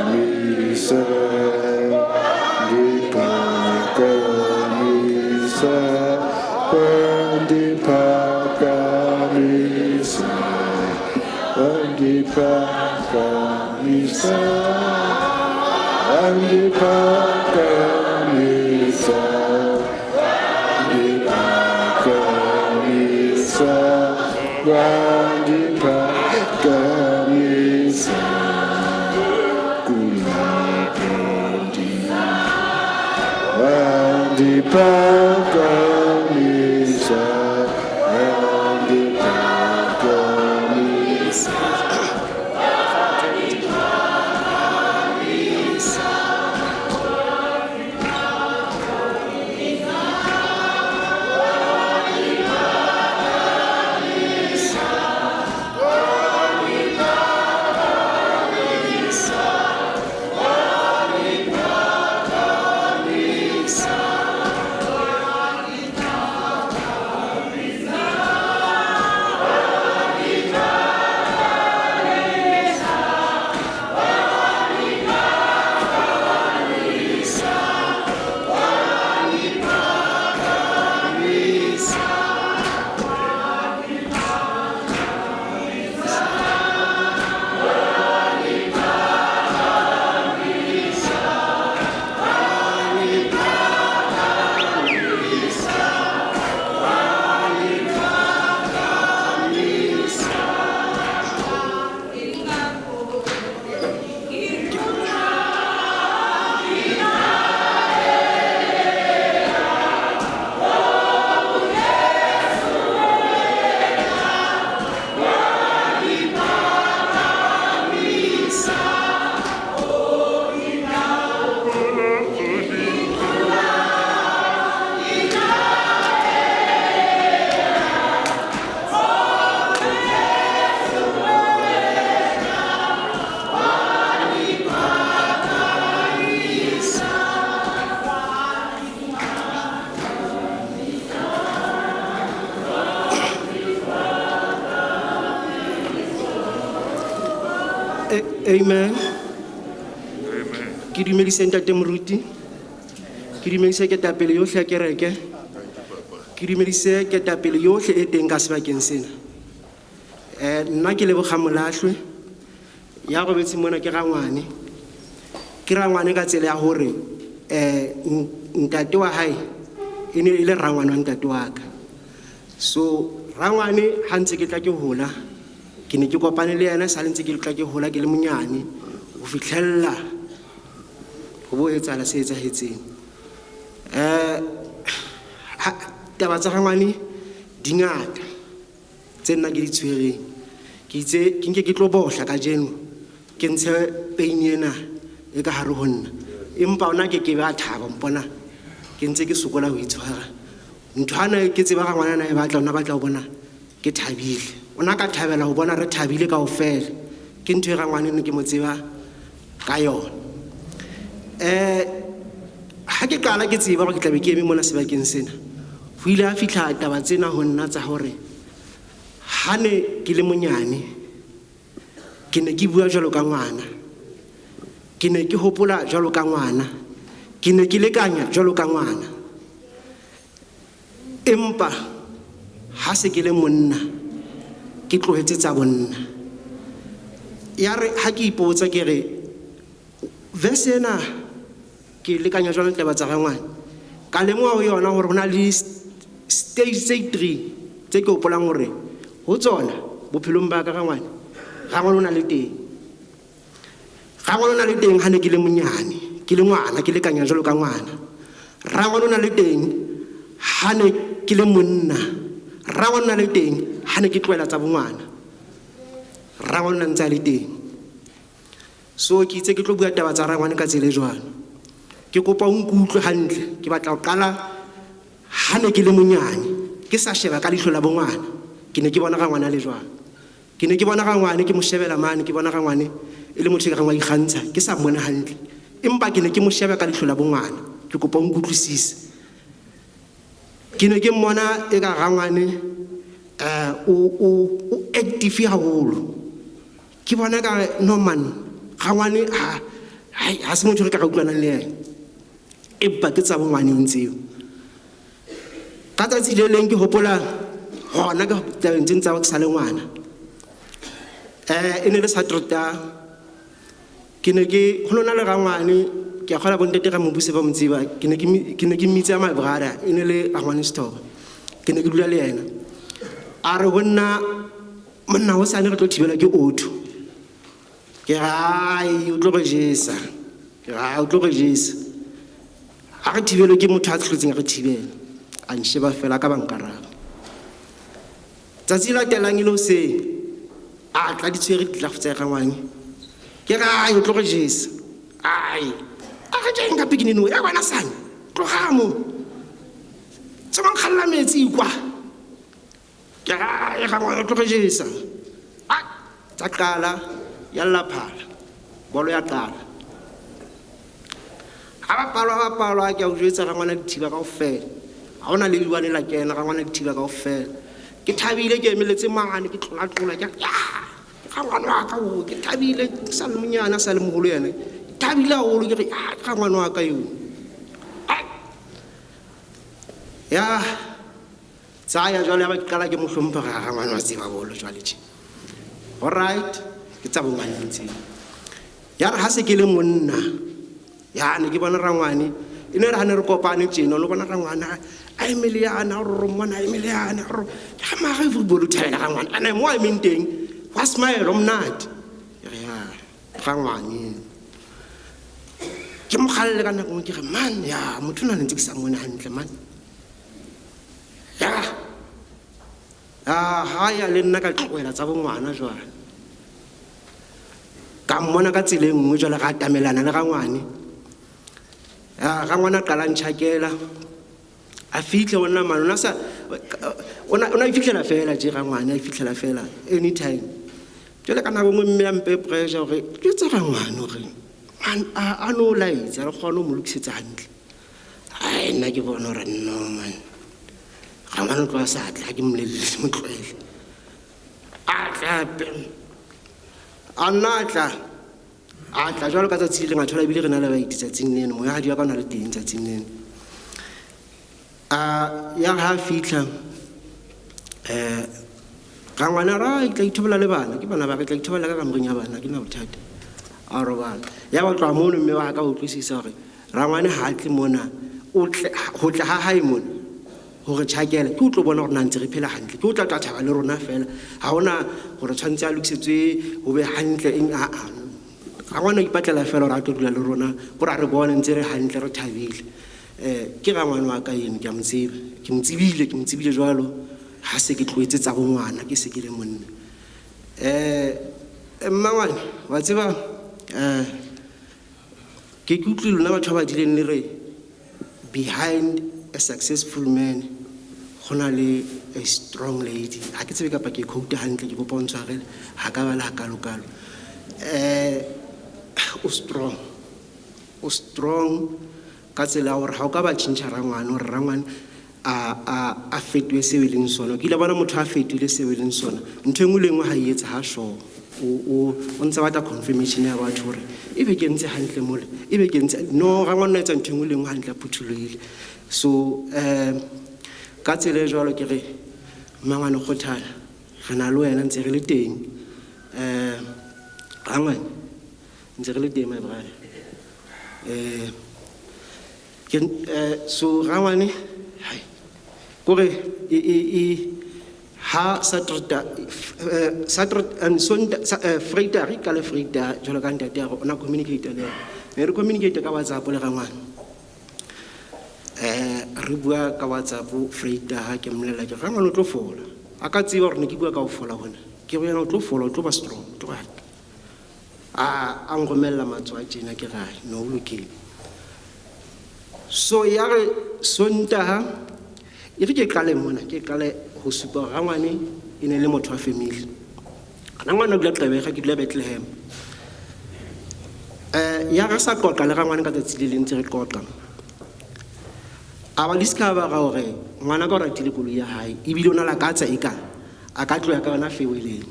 Ndiphakamise, ndiphakamise, ndiphakamise, ndiphakamise, ndiphakamise, ndiphakamise, ndiphakamise. Wandiphakamisa, wandiphakamisa. Amen. Ke dumedise ntate moruti. Ke dumedise ketapele yohle ya kereke. Ke Ke dumedise ketapele yohle e teng ka sebakeng sena. Nna ke Lebogang Molahlwe, ya robetseng mona ke rangwane. Ke rangwane ka tsela ya hore ntate wa hae e ne e le rangwane wa ntate wa ka. So rangwane ha ntse ke tla ke hola, ke ne ke kopane le yena sale ntse ke tla ke hola ke le monyane ho fihlella ho bo etsahala se etsahetseng. Taba tsa rangwane di ngata tse nna ke di tshwereng. Ke itse ke nke ke tlo bohla kajeno ke ntshe pain ena e ka hare ho nna, empa ona ke ke be a thaba mpona ke ntse ke sokola ho itshwara. Ntho ana ke tseba rangwane ana e batla, ona batla ho bona ke thabile, ona ka thabela ho bona re thabile kaofela. Ke ntho e rangwane ne ke mo tseba ka yona. Ha ke qala ke tseba hore ke tla be ke eme mona sebakeng sena, ho ile ha fihla taba tsena ho nna tsa hore ha ne ke le monyane ke ne ke bua jwalo ka ngwana, ke ne ke hopola jwalo ka ngwana, ke ne ke lekanya jwalo ka ngwana. Empa ha se ke le monna ke tlohetse tsa bonna. Ya re ha ke ipotsa ke re verse ena ke lekanya jwang taba tsa rangwane, ka lemoha ho yona hore ho na le stage tse 3 tse ke hopolang hore ho tsona bophelong ba ka rangwane, rangwane o na le teng. Rangwane o na le teng ha ne ke le monyane, ke le ngwana, ke lekanya jwalo ka ngwana. Rangwane o na le teng ha ne ke le monna. Rangwane o na le teng ha ne ke tlohela tsa bongwana. Rangwane o na ntse a le teng. So ke itse ke tlo bua taba tsa rangwane ka tsela e jwalo. Ke kopa o nkutlwe hantle, ke batla ho qala ha ne ke le monyane, ke sa sheba ka leihlo la bongwana. Ke ne ke bona rangwane a le jwang. Ke ne ke bona rangwane ke mo shebela mane, ke bona rangwane e le motho e ka reng wa ikgantsha, ke sa mmone hantle. Empa ke ne ke mo sheba ka leihlo la bongwana. Ke kopa o nkutlwisise. Ke ne ke mmona e ka rangwane, o active haholo. Ke bona ka re, no man, rangwane ha se motho re ka ra utlwanang le yena. Empa ke tsa bongwaneng tseo. Ka tsatsi le leng ke hopola hona ke tabeng tse tsa ke sa le ngwana. E ne le Saterdag. Ke ne ke ho lona le rangwane, ke a kgola bontate ra mobuse ba mo tseba. Ke ne ke ke ne ke mmitsa my brother, e ne le rangwane Sethoba. Ke ne ke dula le yena. A re ho nna, monna hosane re tlo thibelwa ke Otto. Ke re, ai, o tlo re jesa. Ke re, ai, o tlo re jesa. Ha re thibelwe ke motho a tlotseng a re thibela. A nsheba fela ka ba nkaraba. Tsatsi le latelang e le hoseng, a tla di tshwere ditlelafo tsa rangwane. Ke re, ai, o tlo re jesa. Ai, a re jeng ka pikinini o, ya wena sane, tloga mo. Tsamaya nkgalla metsi kwa. Ke re, ai, rangwane, o tlo re jesa. Ai, tsa qala, ya lla phala. Bolo ya qala. Ha bapalwa, ha bapalwa, ke a o jwetsa rangwane dithiba kaofela. Ha hona le liwane la kena, rangwane dithiba kaofela. Ke thabile, ke emeletse mane, ke tlola-tlola, ke re, ya, rangwane wa ka o, ke thabile, ke sa le monyane, a sa le moholo yena. Ke thabile haholo, ke re, ya, rangwane wa ka eo. Ai. Ya, tsaya jwale, ya ba ke qala ke mo hlompha, ra rangwane wa tseba bolo jwale tje. All right, ke tsa bongwaneng tseo. Ya re ha se ke le monna, ya ne ke bona rangwane, e ne re ha ne re kopane tjena, o lo bona rangwane a emele yana, o re mmona a emele yana, o re, ke ga mara football o thabela rangwane. A ne mo a emeng teng, wa smile, o monate. Ke re, ya, rangwane. Ke mo kgalle ka nako e nngwe, ke re, man, ya, motho ona ne ntse ke sa mmone hantle, man. Ya. Ya, ha ya le nna ka tlohela tsa bongwana jwale. Ka mmona ka tsela e nngwe jwale ra atamelana le rangwane. Ya, rangwane a qala ntjhakela. A fihle ho nna mane, o na sa, o na, o na ifihlela fela tje rangwane, a ifihlela fela anytime. Jwale ka nako e nngwe mme a mpe pressure hore ke tsa rangwane hore a no laetsa, re kgone ho mo lokisetsa hantle. Ai, nna ke bona hore no man. Rangwane o tloha sa tla, ke mmolelle, mo tlohele. A tla hape. A nna a tla. A tla jwalo ka tsatsi le leng, a thola ebile re na le baeti tsatsing leno. Moyahadi wa ka o na le teng tsatsing leno. A ya ha fitlha rangwana ra ke tla ithobola le bana, ke bana ba ke tla ithobola ka kamoreng ya bana, ke na bothata. A robala. Ya ba tloha mono mme wa ka utlwisisa hore rangwane ha a tle mona, o tle ho tla ha hae mona hore tjhakela ke o tlo bona hore na ntse re phela hantle, ke o tla tla thaba le rona fela. Ha hona hore tshwantse a lokisetswe ho be hantle eng, a a. Rangwane o ipatlela fela hore a tlo dula le rona, hore a re bone ntse re hantle re thabile. Ke rangwane wa ka eno, ke a mo tseba. Ke mo tsebile, ke mo tsebile jwalo ha se ke tlohetse tsa bongwana, ke se ke le monna. Mmangwane, wa tseba, ke ke utlwile lona batho ba badileng le re behind a successful man go na le a strong lady. Ha ke tsebe kapa ke quote hantle, ke kopa o ntshwarele, ha ka ba le hakalokalo. O strong. O strong ka tsela ya hore ha o ka ba tjhentjha rangwane, hore rangwane a fetohe seo e leng sona. Ke ile bona motho a fetohile seo e leng sona. Ntho e nngwe le e nngwe ha e etsa ha sure. O ntse batla confirmation ya batho hore ebe ke ntse hantle mole, ebe ke ntse no, rangwane o etsa ntho e nngwe le e nngwe hantle, a phuthulohile. So ka tsela e jwalo ke re mmangwane kgothala, re na le wena ntse re le teng. Rangwane ntse re le teng my brother. So rangwane hai kore e ha Saturday, Saturday and Sunday, Friday, re ka le Friday jwalo ka ntate ya rona communicate le yena. Ne re communicate ka WhatsApp le rangwane. Re bua ka WhatsApp Friday ha ke mmolella ke rangwane o tlo fola. A ka tseba hore ne ke bua ka ho fola hona. Ke re yena o tlo fola, o tlo ba strong, o tlo ba hantle. A nromella matsoho a tjena ke re no o lokile. So ya re Sontaha e re ke qale mona, ke qale ho supa hore rangwane e ne le motho wa family. Rangwane o dula Gqeberha, ke dula Bethlehem. Ya re sa qoqa le rangwane ka tsatsi le leng ntse re qoqa. A ba discover hore ngwana ka o ratile koloi ya hae, ebile o na lakatsa eka a ka tloha ka yona feweleng.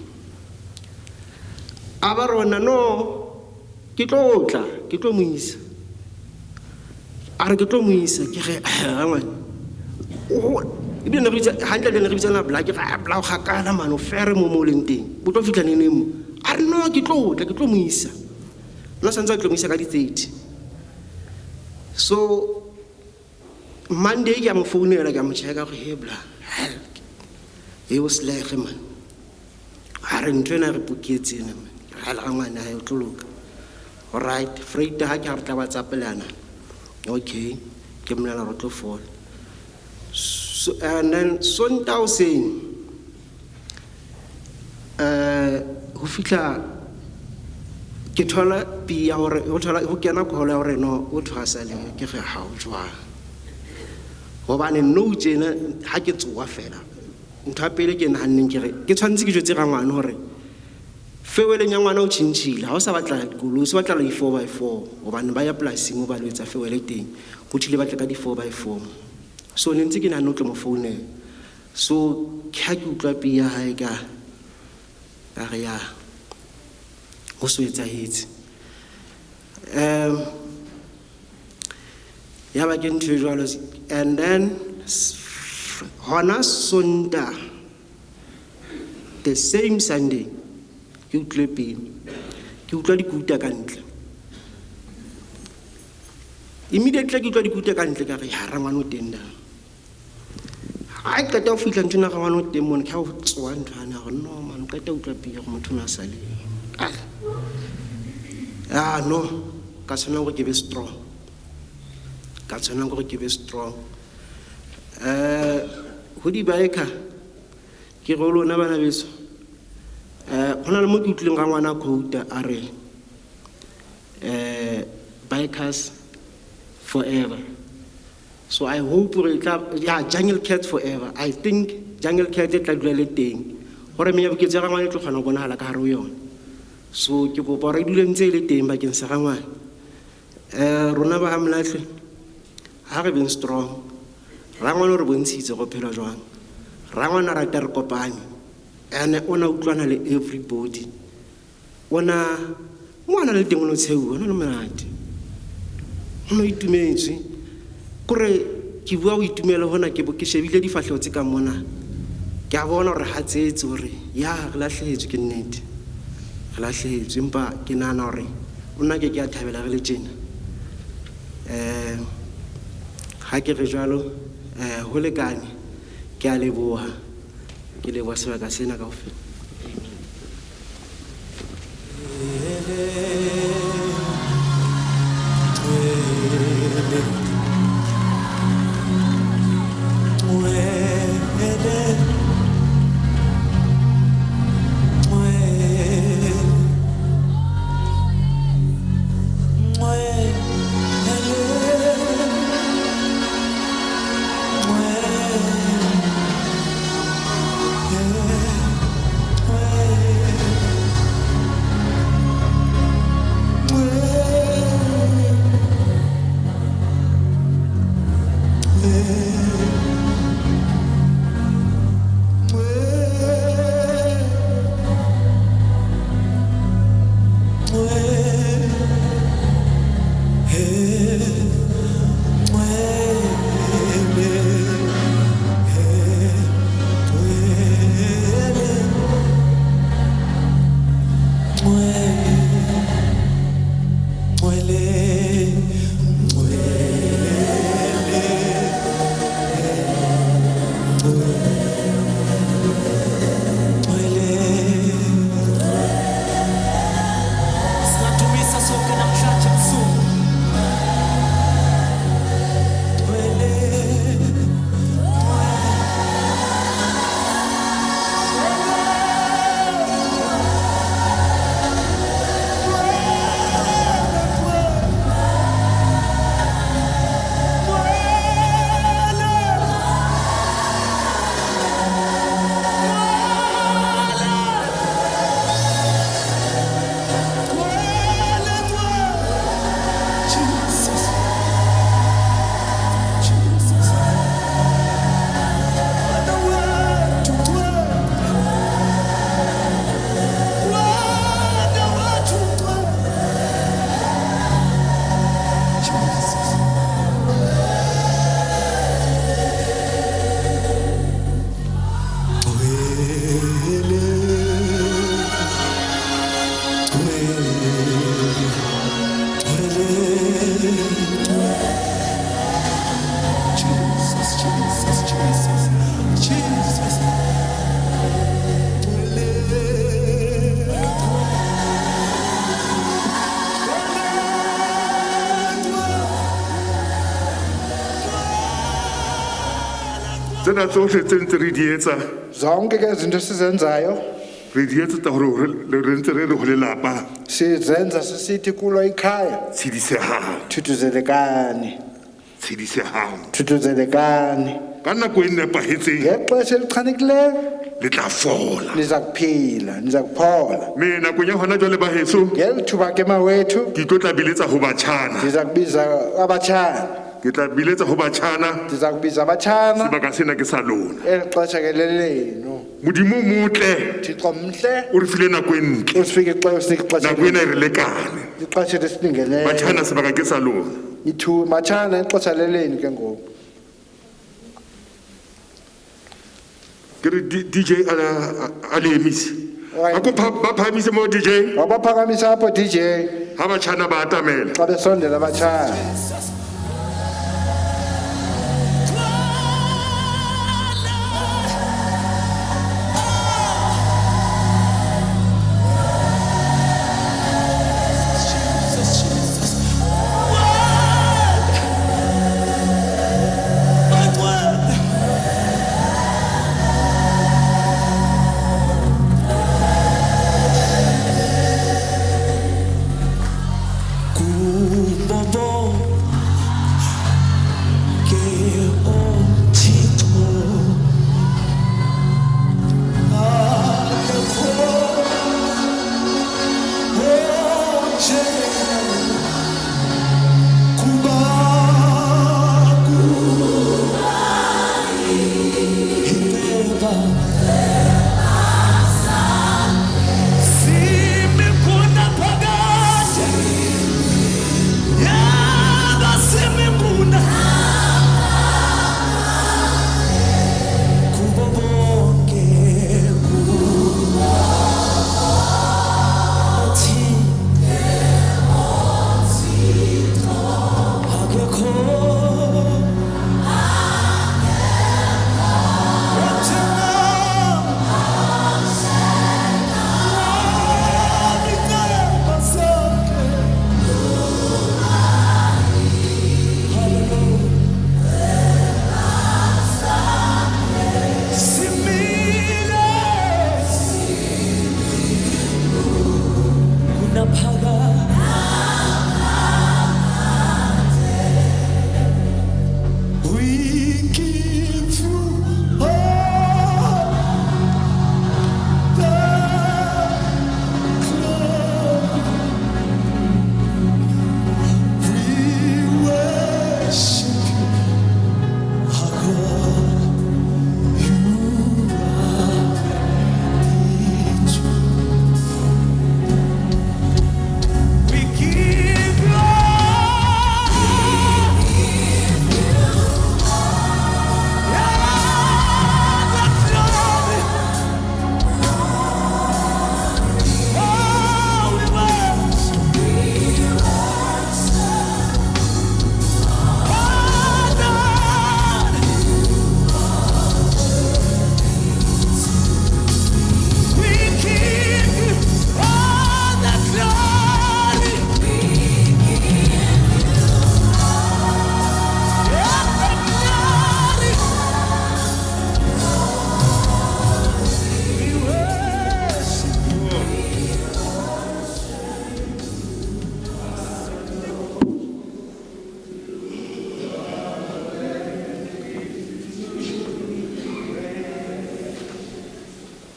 A ba rona no, ke tlo tla, ke tlo mo isa. A re ke tlo mo isa, ke re rangwane. Ebile ne re bitsa hantle le ne re bitsana Bla, ke re Bla o kgakala mane, o fere mo mo leng teng. O tlo fihla neneng mo? A re no, ke tlo tla, ke tlo mo isa. Nna santse a tlo mo isa ka di 30. So Monday ke a mo founela, ke a mo checka gore he Bla, e o slege man. A re ntho ena re poketse ena man. Ke re rangwane ha e tlo loka. All right, Friday ha ke ha re tla WhatsApp-elana. Okay, ke mmolela re tlo fola. So, and then Sontaha hoseng ho fihla ke thola pi ya hore ho thola ho kena call ya hore no o thwasa le ke re ha o jwang. Hobane no tjena ha ke tsoha fela ntho ya pele ke nahanneng ke re ke tshwanetse ke jwetse rangwane hore feweleng ya ngwana o tjhentjhile, ha o sa batla dikoloi, o se batla di-4x4 hobane ba ya polasing o ba lo etsa fewele teng, ho thile batle ka di-4x4. So ne ntse ke nahane o tlo mo founela. So ke ha ke utlwa pi ya hae ka re ya ho so etsahetse. Ya ba ke ntho e jwalo. And then hona Sontaha, the same Sunday, ke utlwe pele, ke utlwa dikuta ka ntle. Immediately ke utlwa dikuta ka ntle ka re ha rangwane o teng da. Ha e qeta ho fihla ntho ena rangwane o teng mona, ke ha o tsoha ntho ane a re no man, o qeta ho utlwa pele hore motho o na sa le. Ah no, ka tshwanela hore ke be strong. Ka tshwanela hore ke be strong. Ho di-biker ke re ho lona bana beso. Ho na le mo ke utlwileng rangwana a quote a re bikers forever. So I hope re tla ya Jungle Cats forever. I think Jungle Cats e tla dula le teng. Hore menyabuketso ya rangwane e tlo kgona ho bonahala ka hare ho yona. So ke kopa hore e dule ntse e le teng bakeng sa rangwane. Rona ba ha Molahlwe ha re beng strong. Rangwane o re bontshitse go phela jwang. Rangwane a rata re kopane. Ene o na utlwana le everybody. O na mo a na le teng o no tshehuwa, o na le monate. O no itumetse. Kore Ke bua ho itumela hona ke bo ke shebile difahleho tse ka mona. Ke a bona hore hatsetse hore ya re lahlehetswe ke nnete. Re lahlehetswe empa ke nahana hore o nna ke ke a thabela re le tjena. Ha ke re jwalo, ho lekane. Ke a leboha. Ke leboha sebaka sena kaofela. Singadumisa sonke namhlanje ebusuku. Jesus. Jesus. Jesus. Jesus, Jesus, Jesus, Jesus. Tsena tsohle tse ntse re di etsa, Zonke ke izinto esizenzayo re di etsetsa hore re ntse re re ho lelapa sizenza sisithi kulo ikhaya tshedisehang, thuthuzelekani, tshedisehang thuthuzelekani. Ka nako e nepahetseng Ngexesha elichanekileyo le tla fola. Niza kuphila, niza kuphola. Mme nakong ya hona jwale ba heso, Ngeli thuba ke mawethu, ke tlo tla biletsa ho batjhana. Ndiza kubiza abatshana. Ke tla biletsa ho batjhana. Ndiza kubiza abatshana. Sebaka sena ke sa lona. Eli xesha ke lelenu. Modimo o motle. Thixo mhle. O re file nako e ntle. Usifike ixesha, usinike ixesha. Nako ena e re lekane. Ixesha lesilingeneyo. Batjhana, sebaka ke sa lona. Ithu matshana ixesha lelenu ke ngoku. Ke re DJ a le emise. Right. A ko ba phahamise mo DJ. Ba phakamisa apho DJ. Ha batjhana ba atamela. Xa besondela batjhana. Kubobo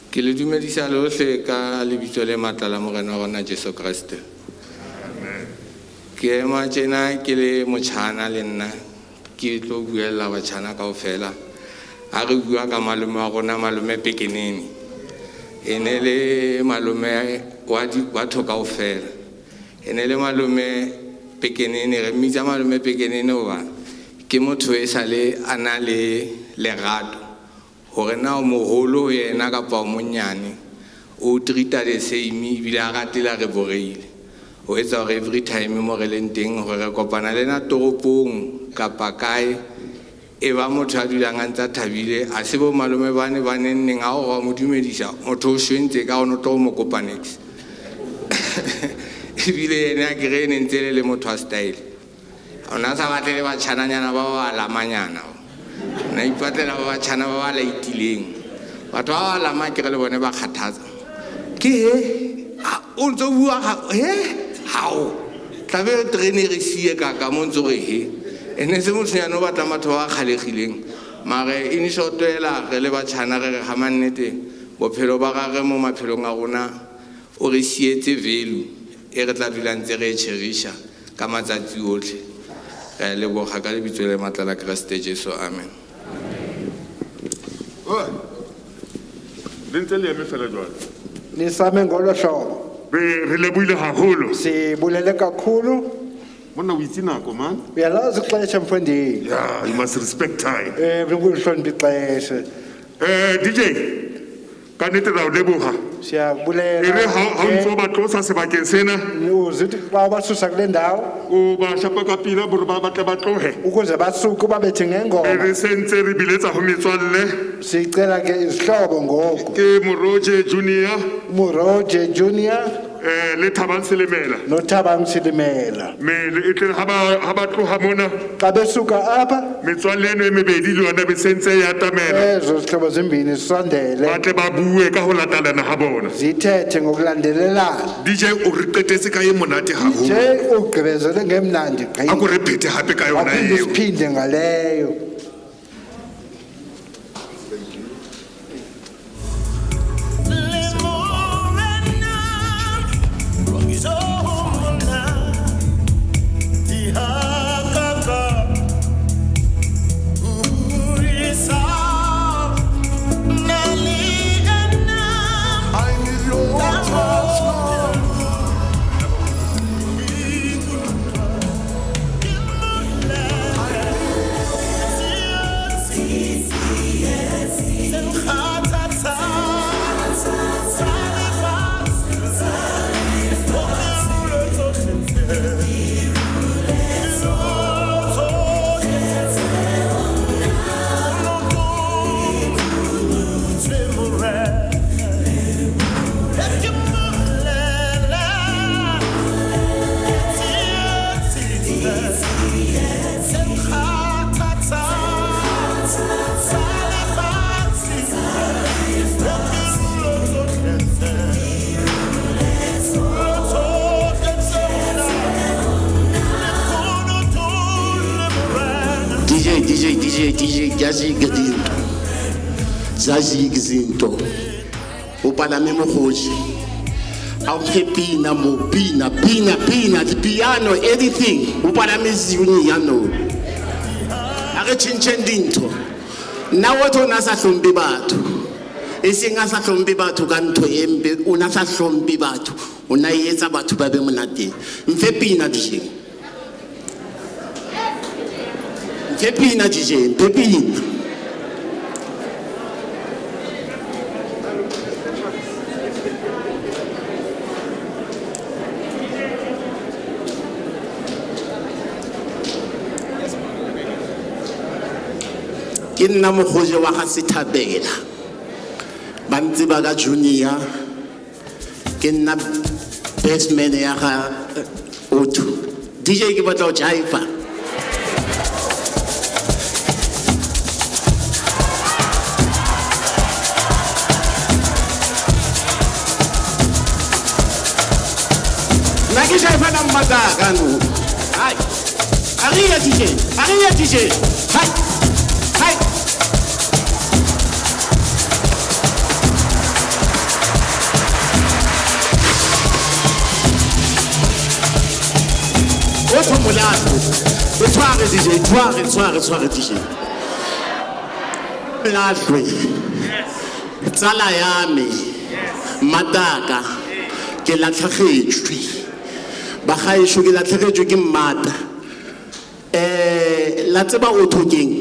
Ke le dumedisa lohle ka lebitso le matla la Morena wa rona Jesu Kreste. Ke ema tjena ke le motjhana le nna ke tlo buella batjhana kaofela. Ha re bua ka malome wa rona malome Pekenene. E ne le malome wa batho kaofela. E ne le malome Pekenene, re mmitsa malome Pekenene hoba ke motho e sale a na le lerato. Hore na o moholo ho yena kapa o monyane, o treat-a the same ebile a rate le ha re boreile. O etsa hore every time mo re leng teng hore re kopana le ena toropong kapa kae, e ba motho a dulang a ntse a thabile. A se bo malome bane ba neng neng ha o re wa mo dumedisa, motho o shwentse ka hore o tlo mo kopa niks. Ebile yena akere e ne ntse le le motho wa style. O na sa batle le batjhananyana ba ba lamanyana. O na ipatlela ba batjhana ba ba laitileng. Batho ba ba lama akere le bone ba kgathatsa. Ke he, o ntso bua he, hao. Tlabe re terene re siye ka ka mo ntso re he. E ne se mothonyana o batlang batho ba ba kgalegileng. Mare in short fela re le batjhana re re ga mannete bophelo ba gagwe mo maphelong a rona o re sietse value e re tla dulang ntse re e cherisha ka matsatsi otlhe. Re a leboga ka lebitso le matla la Kreste Jesu, amen. Le ntse le eme fela jwale. Nisame ngolo hlobo. Re lebohile haholo. Sibulele kakhulu. Monna o itse nako man. Uyalazi ixesha mfondini. Yeah, you must respect time. Ukulihlonipha ixesha. DJ, ka nnete ra o leboha. Siyakubulela. E re ha o ntso ba tlosa sebakeng sena. Uzithi xa ubasusa kule ndawo. O ba shapa ka pila hore ba batle ba tlohe. Ukuze basuke ubabethe ngengoma. E re sentse re biletsa ho metswalle. Sicela ke izihlobo ngoku. Ke Moroje Junior. Moroje Junior. Le Thabang Selemela. No Thabang Selemela. Me le tle ha ba tloha mona. Xa besuka apha. Metswalle eno e mebedi le yona be sentse e atamela. Ezo zihlobo zimbini zisondele. Ba tle ba bue ka ho latelana ha bona. Zithethe ngokulandelelana. DJ o re qetetse ka e monate haholo. DJ ugqibezele ngemnandi gqi. A ko re phete hape ka yona Waphinde eo. siphinde ngaleyo. DJ, DJ, DJ, DJ, jazika zinto. Jazika zinto. O palame mogoji. A o mphe pina mo, pina, pina, pina, di piano, anything. O palame zuni ya no. A re tjhentjheng dintho. Nna o tlo na sa hlomphe batho. E seng a sa hlomphe batho ka ntho e mpe, o na sa hlomphe batho. O na e etsa batho ba be monateng. Mfe pina DJ. Mfe pina DJ, mfe pina. Ke nna mogoje wa ga Sethabela. Ba ntse ba ka junior. Ke nna best man ya ga Otto. DJ ke batla ho jive. Nna ke jive la mmataka no. Hai. Aria DJ, aria DJ. Hai. Hai. Otto Molahlwe. E tshware DJ, tshware, tshware, tshware DJ. Molahlwe. Tsala ya me. Mataka. Ke latlhegetswe. Bagaetsho ke latlhegetswe ke mmata. La tseba Otto keng?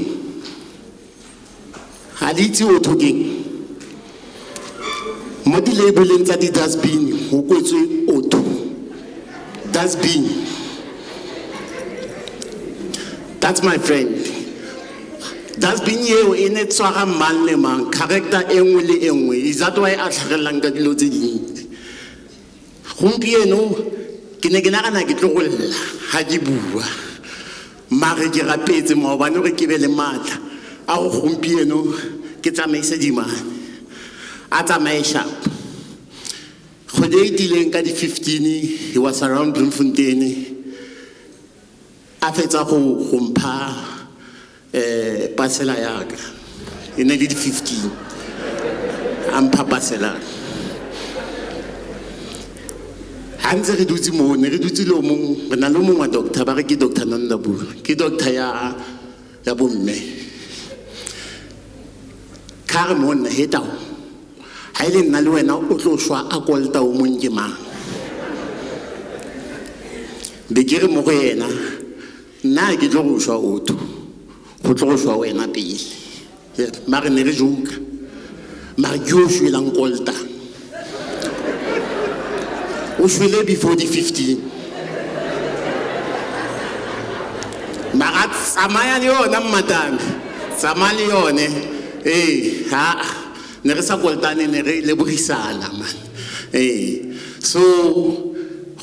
Ga le itse Otto keng? Mo di-labeleng tsa di-dustbin go kwetswe Otto. Dustbin. That's my friend. Dustbin eo e ne tshwara mang le mang, character e nngwe le e nngwe. Is that why a tlhagelelang ka dilo tse dintsi? Gompieno ke ne ke nagana ke tlo go lla ga ke bua. Mare ke rapetse maobane gore ke be le maatla a go gompieno ke tsamaise dimane. A tsamaye sharp. Kgwedi e tileng ka di-15, he was around Bloemfontein. A fetsa go mpha parcela ya ka. E ne le di-15. A mpha parcela. Ha ntse re dutse moo, ne re dutse le o mong, re na le o mongwe wa doctor, ba re ke Doctor Nondabula. Ke doctor ya bomme. Ka re monna, he tau. Ha e le nna le wena o tlo shwa a kolta o mong ke mang? Be ke re mo go yena, nna ha ke tlo go shwa Otto, go tlo go shwa wena pele. Mare ne re joka. Mare ke yo shwelang kolta. O shwele before the 15. Mara tsamaya le yona mmatame. Tsamaya le yone. Ha. Ne re sa koltane, ne re lebogisana, man. So,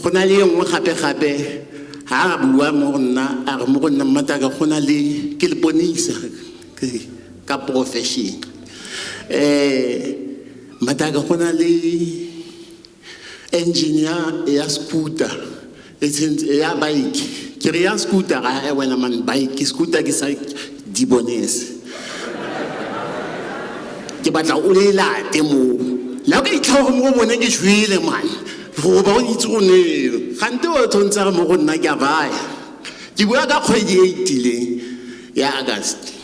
go na le e nngwe gape-gape, ha a bua mo go nna, a re mo go nna mmataka, go na le, ke leponisa, ka profession. Mmataka, go na le engineer ya scooter, e tshentse, ya bike. Ke re ya scooter, ga e wena man, bike, scooter ke sa di bonese. Ke batla o le late moo. Le ha o ka itlha hore mo go bone ke shwele, man. Go ba o itse go nelo. Gante o tshwanetse a re mo go nna ke a baya. Ke bua ka kgwedi e itileng ya August.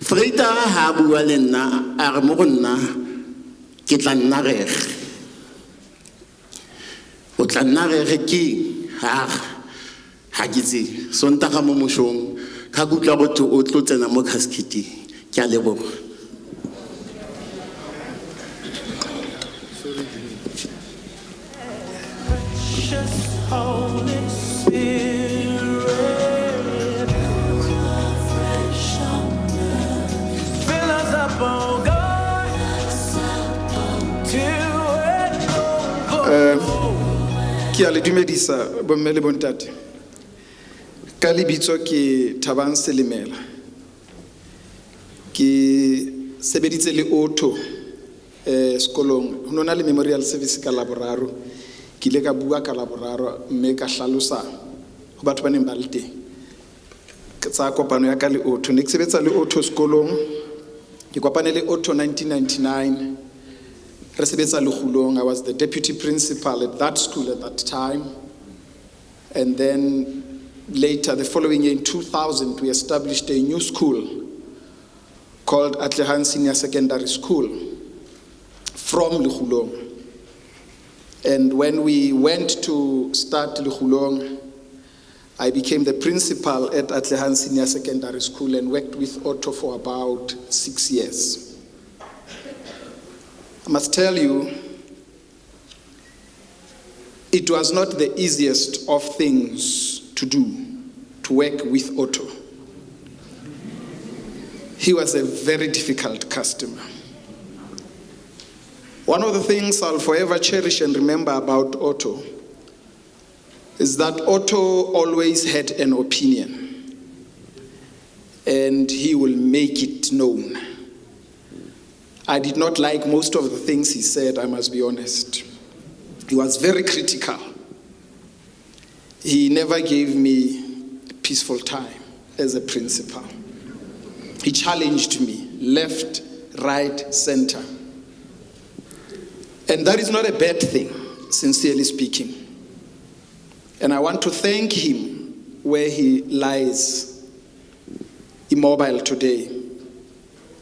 Freita ha a bua le nna, a re mo go nna, ke tla nna rege. O tla nna rege ke eng? Ha ke tsebe. Sontaga mo mošong, ka ke utlwa gotwe o tlo tsena mo casket-eng. Ke a leboga. Holy Spirit, fill us up, oh God, till it overflows. Ke a le dumedisa bomme le bontate. Ka lebitso ke Thabang Selemela. Ke sebeditse le Otto sekolong. Ho no na le memorial service ka Laboraro. Ke ile ka bua ka Laboraro mme ka hlalosa ho batho ba neng ba le teng. Tsa kopano ya ka le Otto. Ne ke sebetsa le Otto sekolong. Ke kopane le Otto 1999. Re sebetsa Lekgulong. I was the deputy principal at that school at that time. And then later, the following year in 2000, we established a new school called Atlehang Senior Secondary School from Lekgulong. And when we went to start Lekgulong, I became the principal at Atlehang Senior Secondary School and worked with Otto for about 6 years. I must tell you, it was not the easiest of things to do, to work with Otto. He was a very difficult customer. One of the things I'll forever cherish and remember about Otto is that Otto always had an opinion, and he will make it known. I did not like most of the things he said, I must be honest. He was very critical. He never gave me a peaceful time as a principal. He challenged me, left, right, center. And that is not a bad thing, sincerely speaking. And I want to thank him where he lies immobile today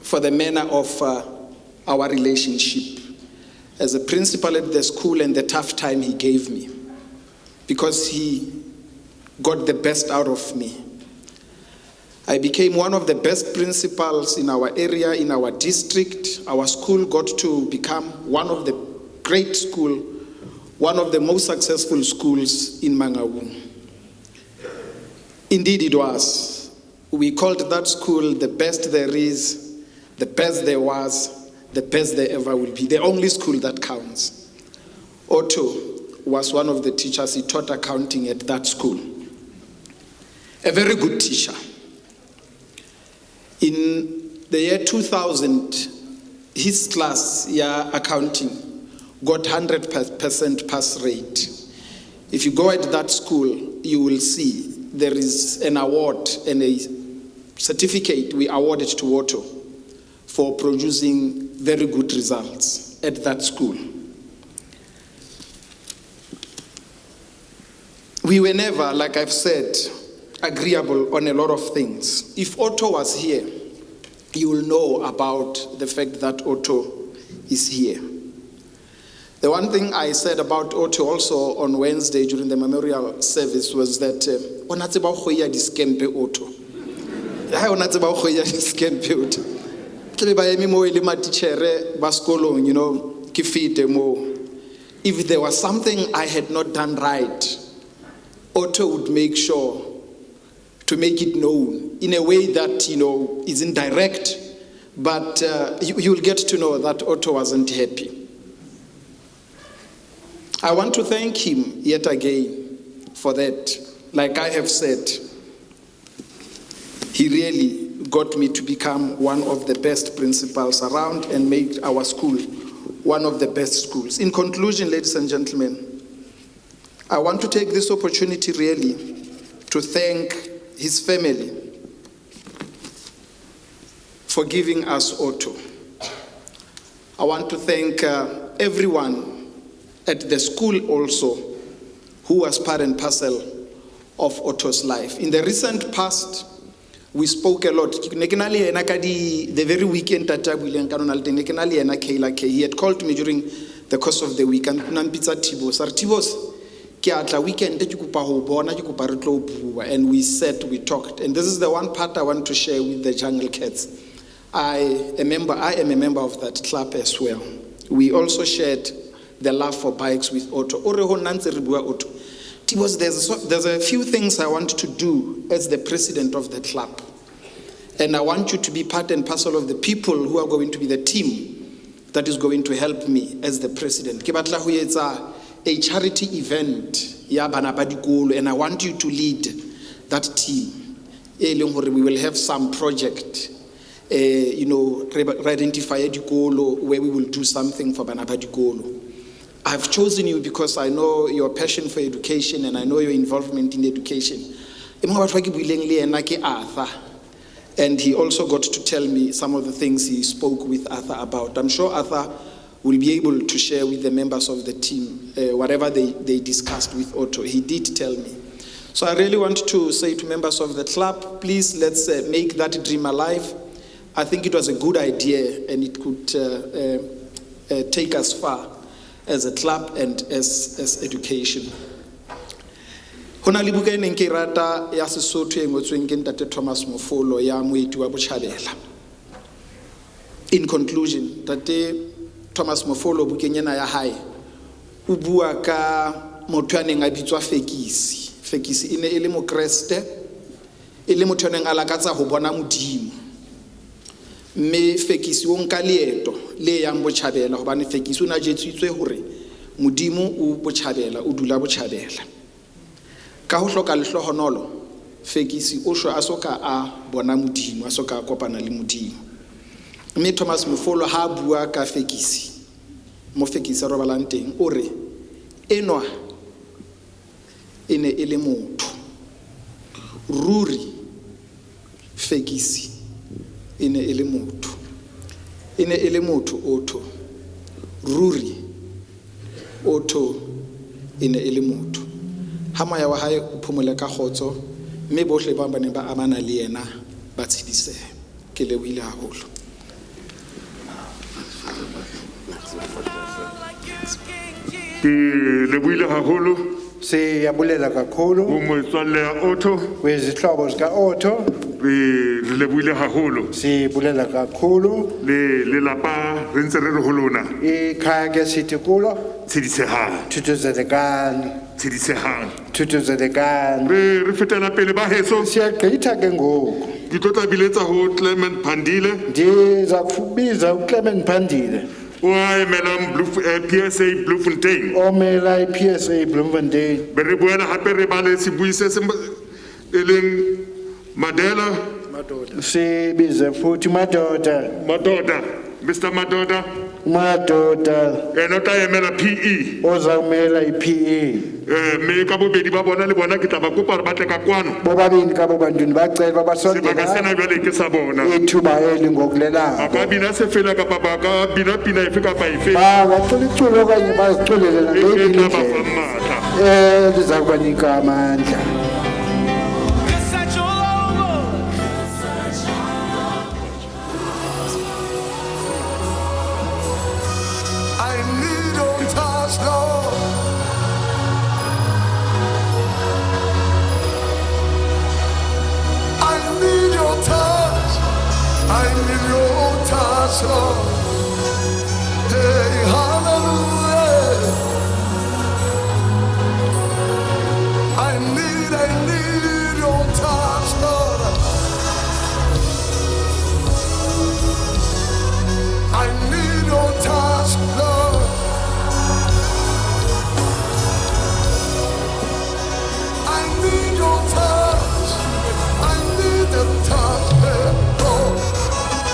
for the manner of our relationship as a principal at the school and the tough time he gave me, because he got the best out of me. I became one of the best principals in our area, in our district. Our school got to become one of the great school, one of the most successful schools in Mangaung. Indeed it was. We called that school the best there is, the best there was, the best there ever will be, the only school that counts. Otto was one of the teachers. He taught accounting at that school. A very good teacher. In the year 2000, his class, accounting, got 100% pass rate. If you go at that school, you will see there is an award and a certificate we awarded to Otto for producing very good results at that school. We were never, like I've said, agreeable on a lot of things. If Otto was here, you will know about the fact that Otto is here. The one thing I said about Otto also on Wednesday during the memorial service was that o na tseba go ya diskempe Otto. Ha o na tseba go ya diskempe Otto. Tle ba eme mo e le matitjhere ba sekolong, ke fete mo. If there was something I had not done right, Otto would make sure to make it known in a way that isn't direct, but you'll get to know that Otto wasn't happy. I want to thank him yet again for that. Like I have said, he really got me to become one of the best principals around and made our school one of the best schools. In conclusion, ladies and gentlemen, I want to take this opportunity really to thank his family for giving us Otto. I want to thank everyone at the school also who was part and parcel of Otto's life. In the recent past, we spoke a lot. Ne ke na le yena ka di, the very weekend tata a buileng ka lona le teng, ne ke na le yena Kayla K. He had called me during the course of the week and na mpitsa Tibos. A re, Tibos, ke a tla weekend, ke kopa ho bona, ke kopa re tlo bua. And we sat, we talked. And this is the one part I want to share with the Jungle Cats. I am a member of that club as well. We also shared the love for bikes with Otto. O re ho nna ntse re bua Otto. Tibos, there's a few things I want to do as the president of the club. And I want you to be part and parcel of the people who are going to be the team that is going to help me as the president. Ke batla ho etsa a charity event ya bana ba dikolo, and I want you to lead that team. E leng hore we will have some project, re identify dikolo where we will do something for bana ba dikolo. I've chosen you because I know your passion for education and I know your involvement in education. E mongwe wa batho ba ke buileng le yena ke Arthur. And he also got to tell me some of the things he spoke with Arthur about. I'm sure Arthur will be able to share with the members of the team whatever they discussed with Otto. He did tell me. So I really want to say to members of the club, please let's make that dream alive. I think it was a good idea and it could take us far as a club and as education. Ho na le buka e neng ke e rata ya Sesotho e ngotsweng ke Ntate Thomas Mofolo ya Moeti wa Botjhabela. In conclusion, Ntate Thomas Mofolo bukeng ena ya hae o bua ka motho ya neng a bitswa Fekisi. Fekisi e ne e le mokreste, e le motho ya neng a lakatsa ho bona Modimo. Mme Fekisi o nka leeto le yang botjhabela hobane Fekisi o ne a jwetsitswe hore Modimo o botjhabela, o dula botjhabela. Ka ho hloka lehlohonolo, Fekisi o shwa a soka a bona Modimo, a soka a kopana le Modimo. Mme Thomas Mofolo ha a bua ka Fekisi, mo Fekisi a robalang teng, o re, enwa e ne e le motho. Ruri Fekisi e ne e le motho. E ne e le motho Otto. Ruri Otto e ne e le motho. Ha moya wa hae o phomole ka kgotso, Mme bohle ba neng ba amana le yena ba tshedisehe. Ke lebohile haholo. Ke lebohile haholo. Siyabulela kakhulu. Ho motswalle ya Otto. Kwizihlobo zika-Otto. Re lebohile haholo. Sibulela kakhulu. Le lelapa re ntse re re ho lona. Ikhaya ke sithi kulo. Tshedisehang. Thuthuzelekani. Tshedisehang. Thuthuzelekani. Re fetela pele ba heso. Siyagqitha ke ngoku. Ke tlo tla biletsa ho Clement Pandile. Ndiza kubiza uClement Pandile. O a emelang PSA Bloemfontein. Omela i-PSA Bloemfontein. Be re boela hape re ba le sebui se seng e leng Mandela. Madoda. Sibize futhi Madoda. Madoda. Mr Madoda. Madoda. Ena o tla emela PE. Ozawumela i-PE. Mme ka bobedi ba bona le bona ke tla ba kopa hore ba tle ka kwano. Bobabini ka bo bantwini bacela uba basondele. Sebaka sena jwale ke sa bona. Ithuba eli ngoku lelabo. Ba ka bina sefela kapa ba ka bina pina efe kapa efe. Ba bacula iculo okanye baziculele nangeyiphi E tla ba indlela. fa matla. Liza kubanika amandla. I need your touch, Lord. I need your touch. I need your touch, Lord. Hey, hallelujah. I need your touch, Lord. I need your touch, Lord. I need your touch. I need the touch, hey, oh.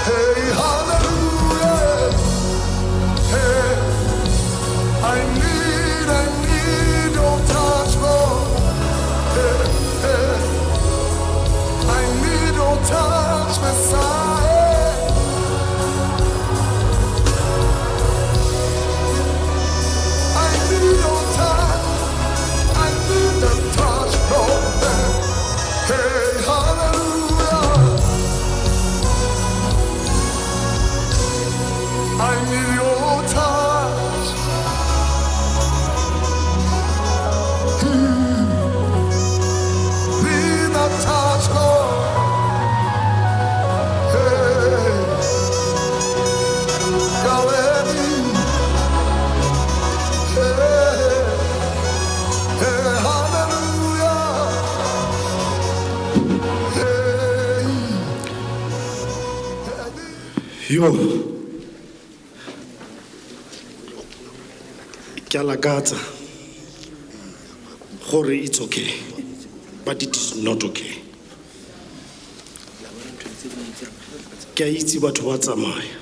Hey, hallelujah. Hey, I need your touch, Lord. Hey, hey. I need your touch, Messiah. I need your touch. I need the touch, Lord. Hey, hallelujah. I need your touch. Need the touch, Lord. Hey, Yahweh. Hey, hey, hallelujah. Hey. Yo. Ke a lakatsa gore it's okay, but it is not okay. Ke a itse batho ba tsamaya,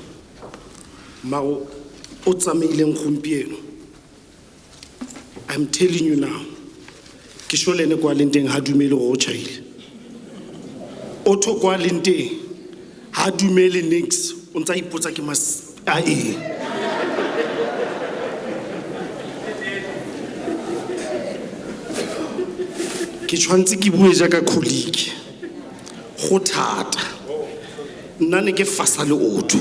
mara o tsamaileng gompieno, I'm telling you now, ke sure le ene kwa leng teng ha dumele gore o tjhaile. Otto kwa leng teng ha dumele niks, o ntsa ipotsa ke mas a eng. Ke tshwanetse ke bue jaaka colleague. Go thata. Nna ne ke fasa le Otto.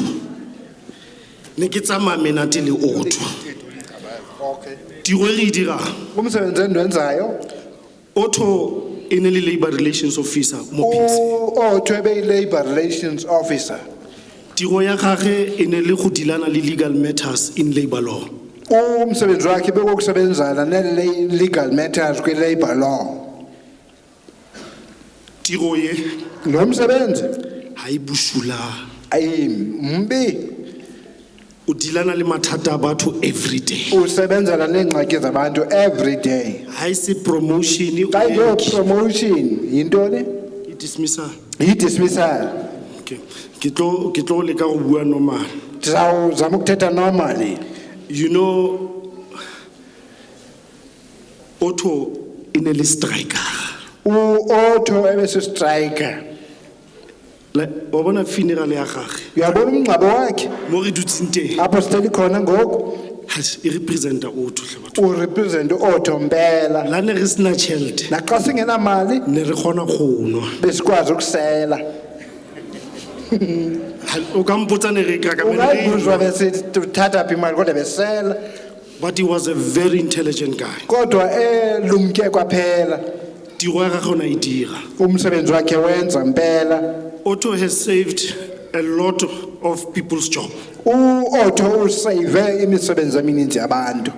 Ne ke tsamaya menate le Otto. Tiro e re e dirang. Umsebenzi endiwenzayo. Otto e ne le labor relations officer mo PSA. Otto ebe yi-labor relations officer. Tiro ya gagwe e ne le go dealana le legal matters in labor law. Umsebenzi wakhe bekukusebenzana ne-legal matters kwi-labor law. Tiro ye. Lo msebenzi. Ha e bosula. Ayi, mbi. O dealana le mathata a batho every day. Usebenzana neengxaki zabantu every day. Ha e se promotion, o Xa ye iyo promotion, yintoni? I-dismissal. Yi-dismissal. Okay. Ke tlo leka go bua normal. Ndizawuzama ukuthetha normally. You know, Otto e ne le striker. U-Otto ebesi-striker. Le, wa bona funeral ya gagwe? Uyabona umngcwabo wakhe? Mo re dutseng teng. Apho sihleli khona ngoku. E representa Otto hle batho. Urepresent uOtto mpela. La ne re sena tjhelete. Naxa singenamali ne re kgona go nwa. Besikwazi ukusela. O ka mpotsa ne re ka ka Ungayibuzwa besithatha phi imali kodwa besela. But he was a very intelligent guy. Kodwa elumke kwaphela. Tiro ya gagwe o ne a e dira. Umsebenzi wakhe wenza mpela. Otto has saved a lot of people's job. UOtto usave imisebenzi emininzi yabantu.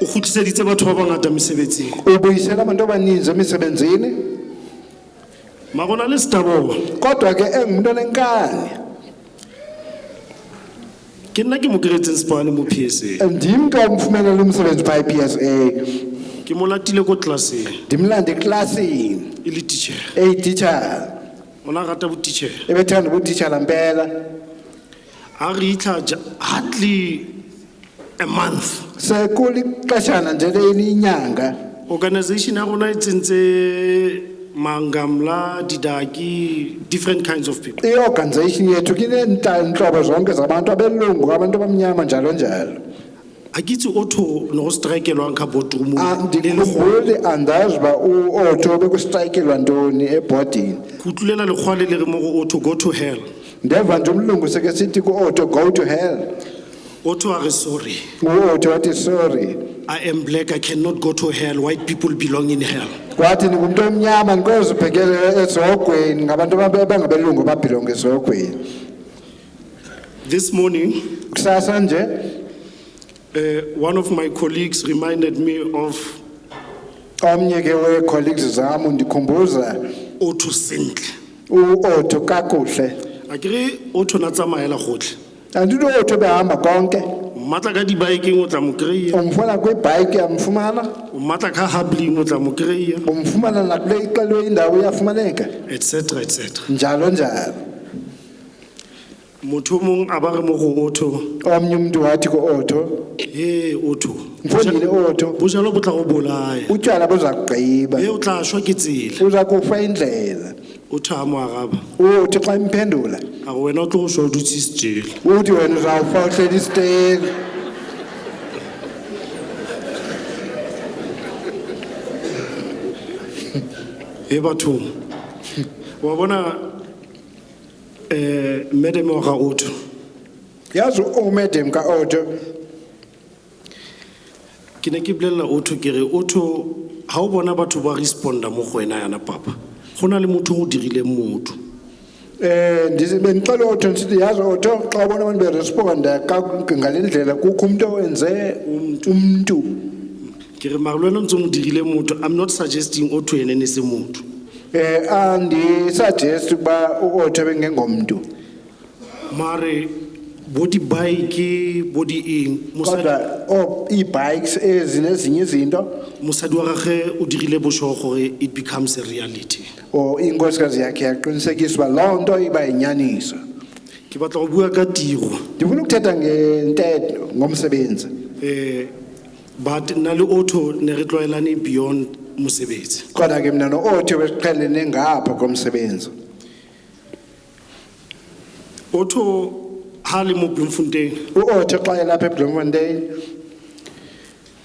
O kgutliseditse batho ba bangata mesebetsing. Ubuyisela abantu abaninzi emisebenzini. Mara o na le stubborn. Kodwa ke engumuntu onenkani. Ke nna ke mo kry-etseng sepane mo PSA. Ndim ke omfumenele umsebenzi phaa i-PSA. Ke mo latile ko tlelaseng. Ndimlande eklasini. E le teacher. Eyititshala. O ne a rata botitjhere. Ebethanda ubutitshala mpela. Ha re itlha hardly a month. Sekulixeshana nje leyinyanga. Organization ya rona e tsentse mangamla, didaki, different kinds of people. I-organization yethu kineentlobo zonke zabantu, abelungu, abantu abamnyama, njalo njalo. Ha ke itse Otto ne go strike-elwang ka boardroom. Andikhumbuli, andazi uba uOtto bekustrayikelwa ntoni ebhodini. Ke utlwilela lekgowa le le re mo go Otto, go to hell. Ndeva nje umlungu seke sithi ku-Otto, go to hell. Otto a re sorry. U-Otto wathi sorry. I am black, I cannot go to hell. White people belong in hell. Kwathi ndingumntu omnyama ndikozibhekele esihogweni, ngabantu abangabelungu babhilonga esihogweni. This morning, kusasa nje, one of my colleagues reminded me of omnye ke wee-colleagues zam undikhumbuza Otto sentle. U-Otto kakuhle. Akere Otto na tsamaela gotlhe. Andithi u-Otto behamba konke. Mmatla ka di-bike-eng o tla mo kry-a. Umfuna kwibhayiki uyamfumana. Mmatla ka hubbling o tla mo kry-a. Umfumana nakule ixelwe indawo uyafumaneka. Et cetera, et cetera. Njalo njalo. Motho o mong a ba re mo go Otto. Omnye umntu wathi ku-Otto. He Otto. Mfundile Otto. Bojalwa bo tla go bolaya. Utywala buza kugqiba. He o tla shwa ke tsela. Uza kufa indlela. Otto a mo araba. Uthi xa imphendula. A re wena o tlo go shwa o dutse setjele. Uthi wena uzawufa uhleli isiteli. He bathong. Wa bona, madam wa ga Otto. Yazi umedam ka Otto. Ke ne ke bolella Otto ke re Otto ha o bona batho ba responda mo go wena yana papa. Go na le motho o dirileng motho. Bendixela uOtto ndisithi yazi Otto xa ubona abantu beresponda ngale ndlela kukho umntu owenze umntu. Ke re mara le wena o ntse o mo dirile motho, I'm not suggesting Otto ene ne se motho. Andisuggest ukuba uOtto ebengengomntu. Mare bo di-bike, bo di eng, mosadi Kodwa, oh, ii-bikes ezi nezinye izinto. Mosadi wa gagwe o dirile boshogo gore it becomes a reality. O inkosikazi yakhe yaqinisekisa uba loo nto iba yinyaniso. Ke batla go bua ka tiro. Ndifuna ukuthetha ngentetho ngomsebenzi. But nna le Otto ne re tlwaelane beyond mosebetsi. Kodwa ke mna no-Otto besiqhelene ngapha komsebenzi. Otto ha le mo Bloemfontein. U-Otto xa elapha eBloemfontein.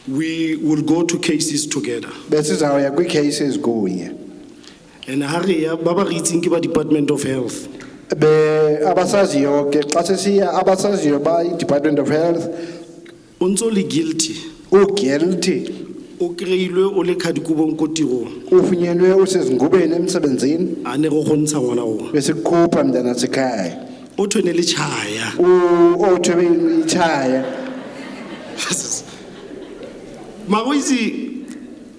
We will go to cases together. Besizawuya kwii-cases kunye. And ha re ya, ba ba re itseng ke ba Department of Health. Be abasaziyo ke xa sesiya abasaziyo ba i-Department of Health. O ntso le guilty. O guilty. O kry-ilwe o le kgadikobong ko tirong. Ufunyenwe usezingubeni emsebenzini. A ne go go ntsha ngwana o. Besikhupha mntana sekhaya. O thwene le tjhaya. O thwene le tjhaya. Mara o itse,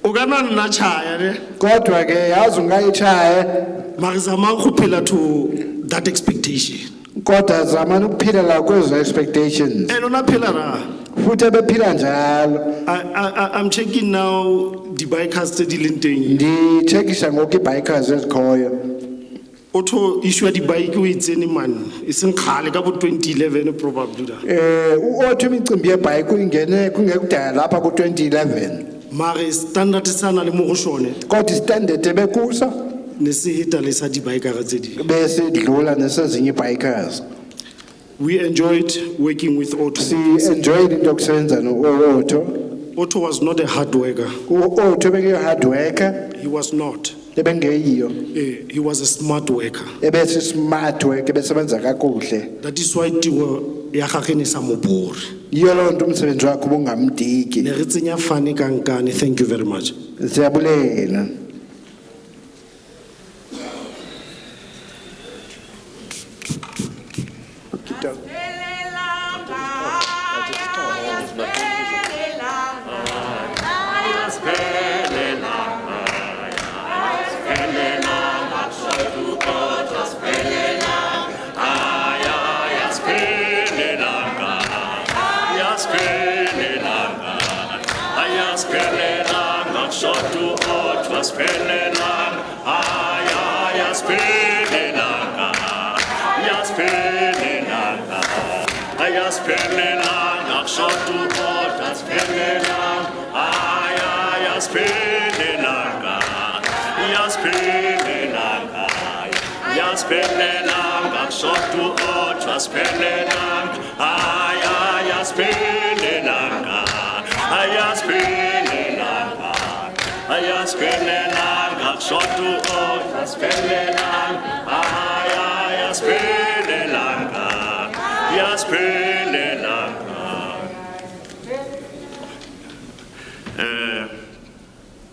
o ka nna nna tjhaya ne? Kodwa ke yazi ungayitshaya. Mara zamang go phela to that expectation. Kodwa zamani ukuphilela kwezo expectations. And ona phela ra. Futhi ebephila njalo. I'm checking now the bikers tse di leng teng. Ndichekisha ngoku ii-bikers ezikhoyo. Otto issue ya di-bike o e tsene man, e seng kgale ka bo 2011 probably da. U-Otto imicimbi yebhayiki uyingene kungekudala lapha ku-2011. Mare standard sa na le mo go sone. Kodwa istandard ebekuso ne se heta le sa di-bikera tse ding. Besidlula nesezinye ii-bikers. We enjoyed working with Otto. Si-enjoyed into yokusebenza no-Otto. Otto was not a hard worker. U-Otto bekeyi-hard worker. He was not. Ebengeyiyo. He was a smart worker. Ebesi-smart worker, ebesebenza kakuhle. That is why tiro ya gagwe ne sa mo bore. Yiyo loo nto umsebenzi wakhe ubungamdiki. Ne re tsenya fane ka nkane. Thank you very much. Siyabulela.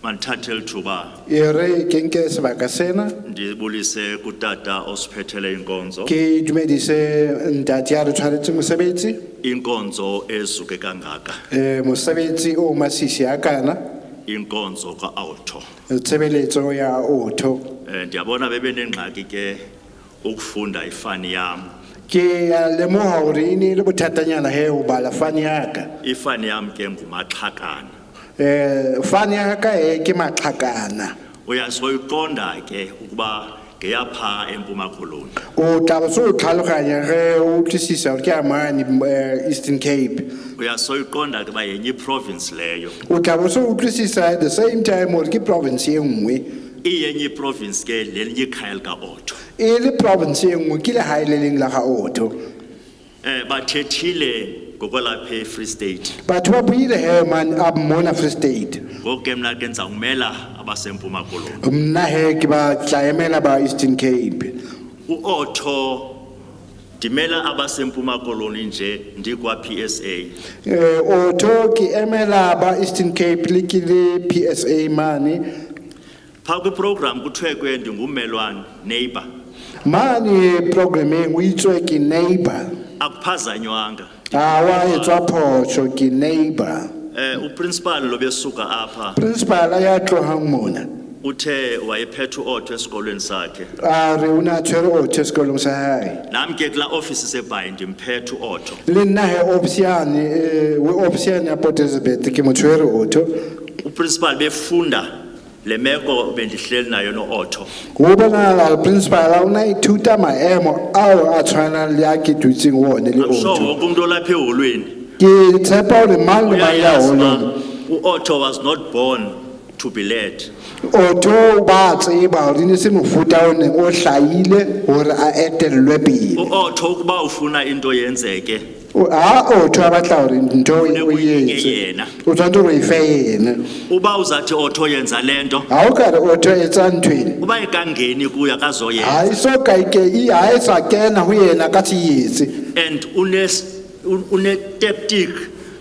Mandithathe eli thuba E re ke nke sebaka sena ndibulise kutata osiphethele inkonzo. Ke dumedise ntate ya re tshwaretse mosebetsi. Inkonzo ezuke kangaka. Mosebetsi o masisi a kana. Inkonzo ka-Otto. Tshebeletso ya Otto. Ndiyabona bebenengxaki ke ukufunda ifani yam. Ke a lemoha hore e ne e le bothatanyana he ho bala fane ya ka. Ifani yam ke nguMaxhakana. Fane ya ka e ke Maxhakana. Uyasoyiqonda ke ukuba ngeyapha eMpuma Koloni. O tla bo so tlhaloganya ge o utlwisisa hore ke a mane, Eastern Cape. Uyasoyiqonda ke uba yenye iprovince leyo. O tla bo so utlwisisa at the same time hore ke province e nngwe. Iyenye iprovince ke lelinye ikhaya likaOtto. E le province e nngwe ke lehae le leng la ga Otto. Bathethile ngokwelapha eFree State. Batho ba buile he man a mona Free State. Ngoku ke mna ke ndizawumela abaseMpuma Koloni. Mna he ke ba tla emela ba Eastern Cape. UOtto ndimela abaseMpuma Koloni nje ndikwa PSA. Otto ke emela ba Eastern Cape le ke le PSA mane. Phaa kwiprogram kuthiwe ke ndingummelwane, neighbor. Mane programming o itswe ke neighbor. Akuphazanywanga. A wa etswa phoso ke neighbor. Uprincipal lo besuka apha. Principal ya tlohang mona. Uthe wayephethe uOtto esikolweni sakhe. A re o ne a tshwere Otto sekolong sa hae. Nam ke kulaa office iseBhayi ndimphethe uOtto. Le nna he office yane, we office yane ya Port Elizabeth ke mo tshwere Otto. Uprincipal befunda le meko bendihleli nayo no-Otto. Ho bonahala principal o ne a ithuta maemo ao a tshwanang le a ke dutseng ho one le I'm sure Otto. wonke umuntu olapha eholweni. Ke tshepa hore mang le mang ya Uyayazi uba holong. uOtto was not born to be led. Otto ba tseba hore e ne se mofuta o neng o hlahile hore a etellwe pele. UOtto ukuba ufuna into yenzeke. O, ha Otto a batla hore ntho Funeka o uyinike etse. yena. O tshwanetse hore o e fe yena. Uba uzathi Otto yenza le nto. Ha o ka re Otto etsa ntho ena. Uba ikangeni kuyo akazoyenza. Ha e so ka e ke, e, ha e sa kena ho yena ka se etse. And une tactic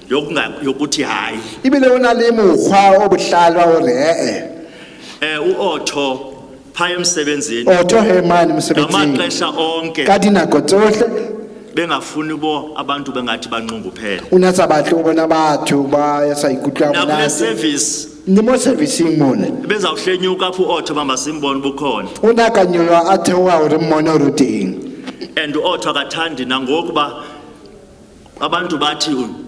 yokuthi hayi. Ebile o na le mokgwa o bohlale wa hore eh-eh. uOtto phaya emsebenzini. Otto he mane mosebetsing. Ngamaxesha onke. Ka dinako tsohle. Bengafuni bo abantu bengathi banxunguphele. O ne a sa batle ho bona batho ba ya sa ikutlwa Nakule monate. service. Le mo servicing mona. Bezawuhlenyuka apho uOtto uba masimbone bukhona. O ne a ka nyoloha a theoha hore mmone hore o teng. And uOtto akathandi nangokuba abantu bathi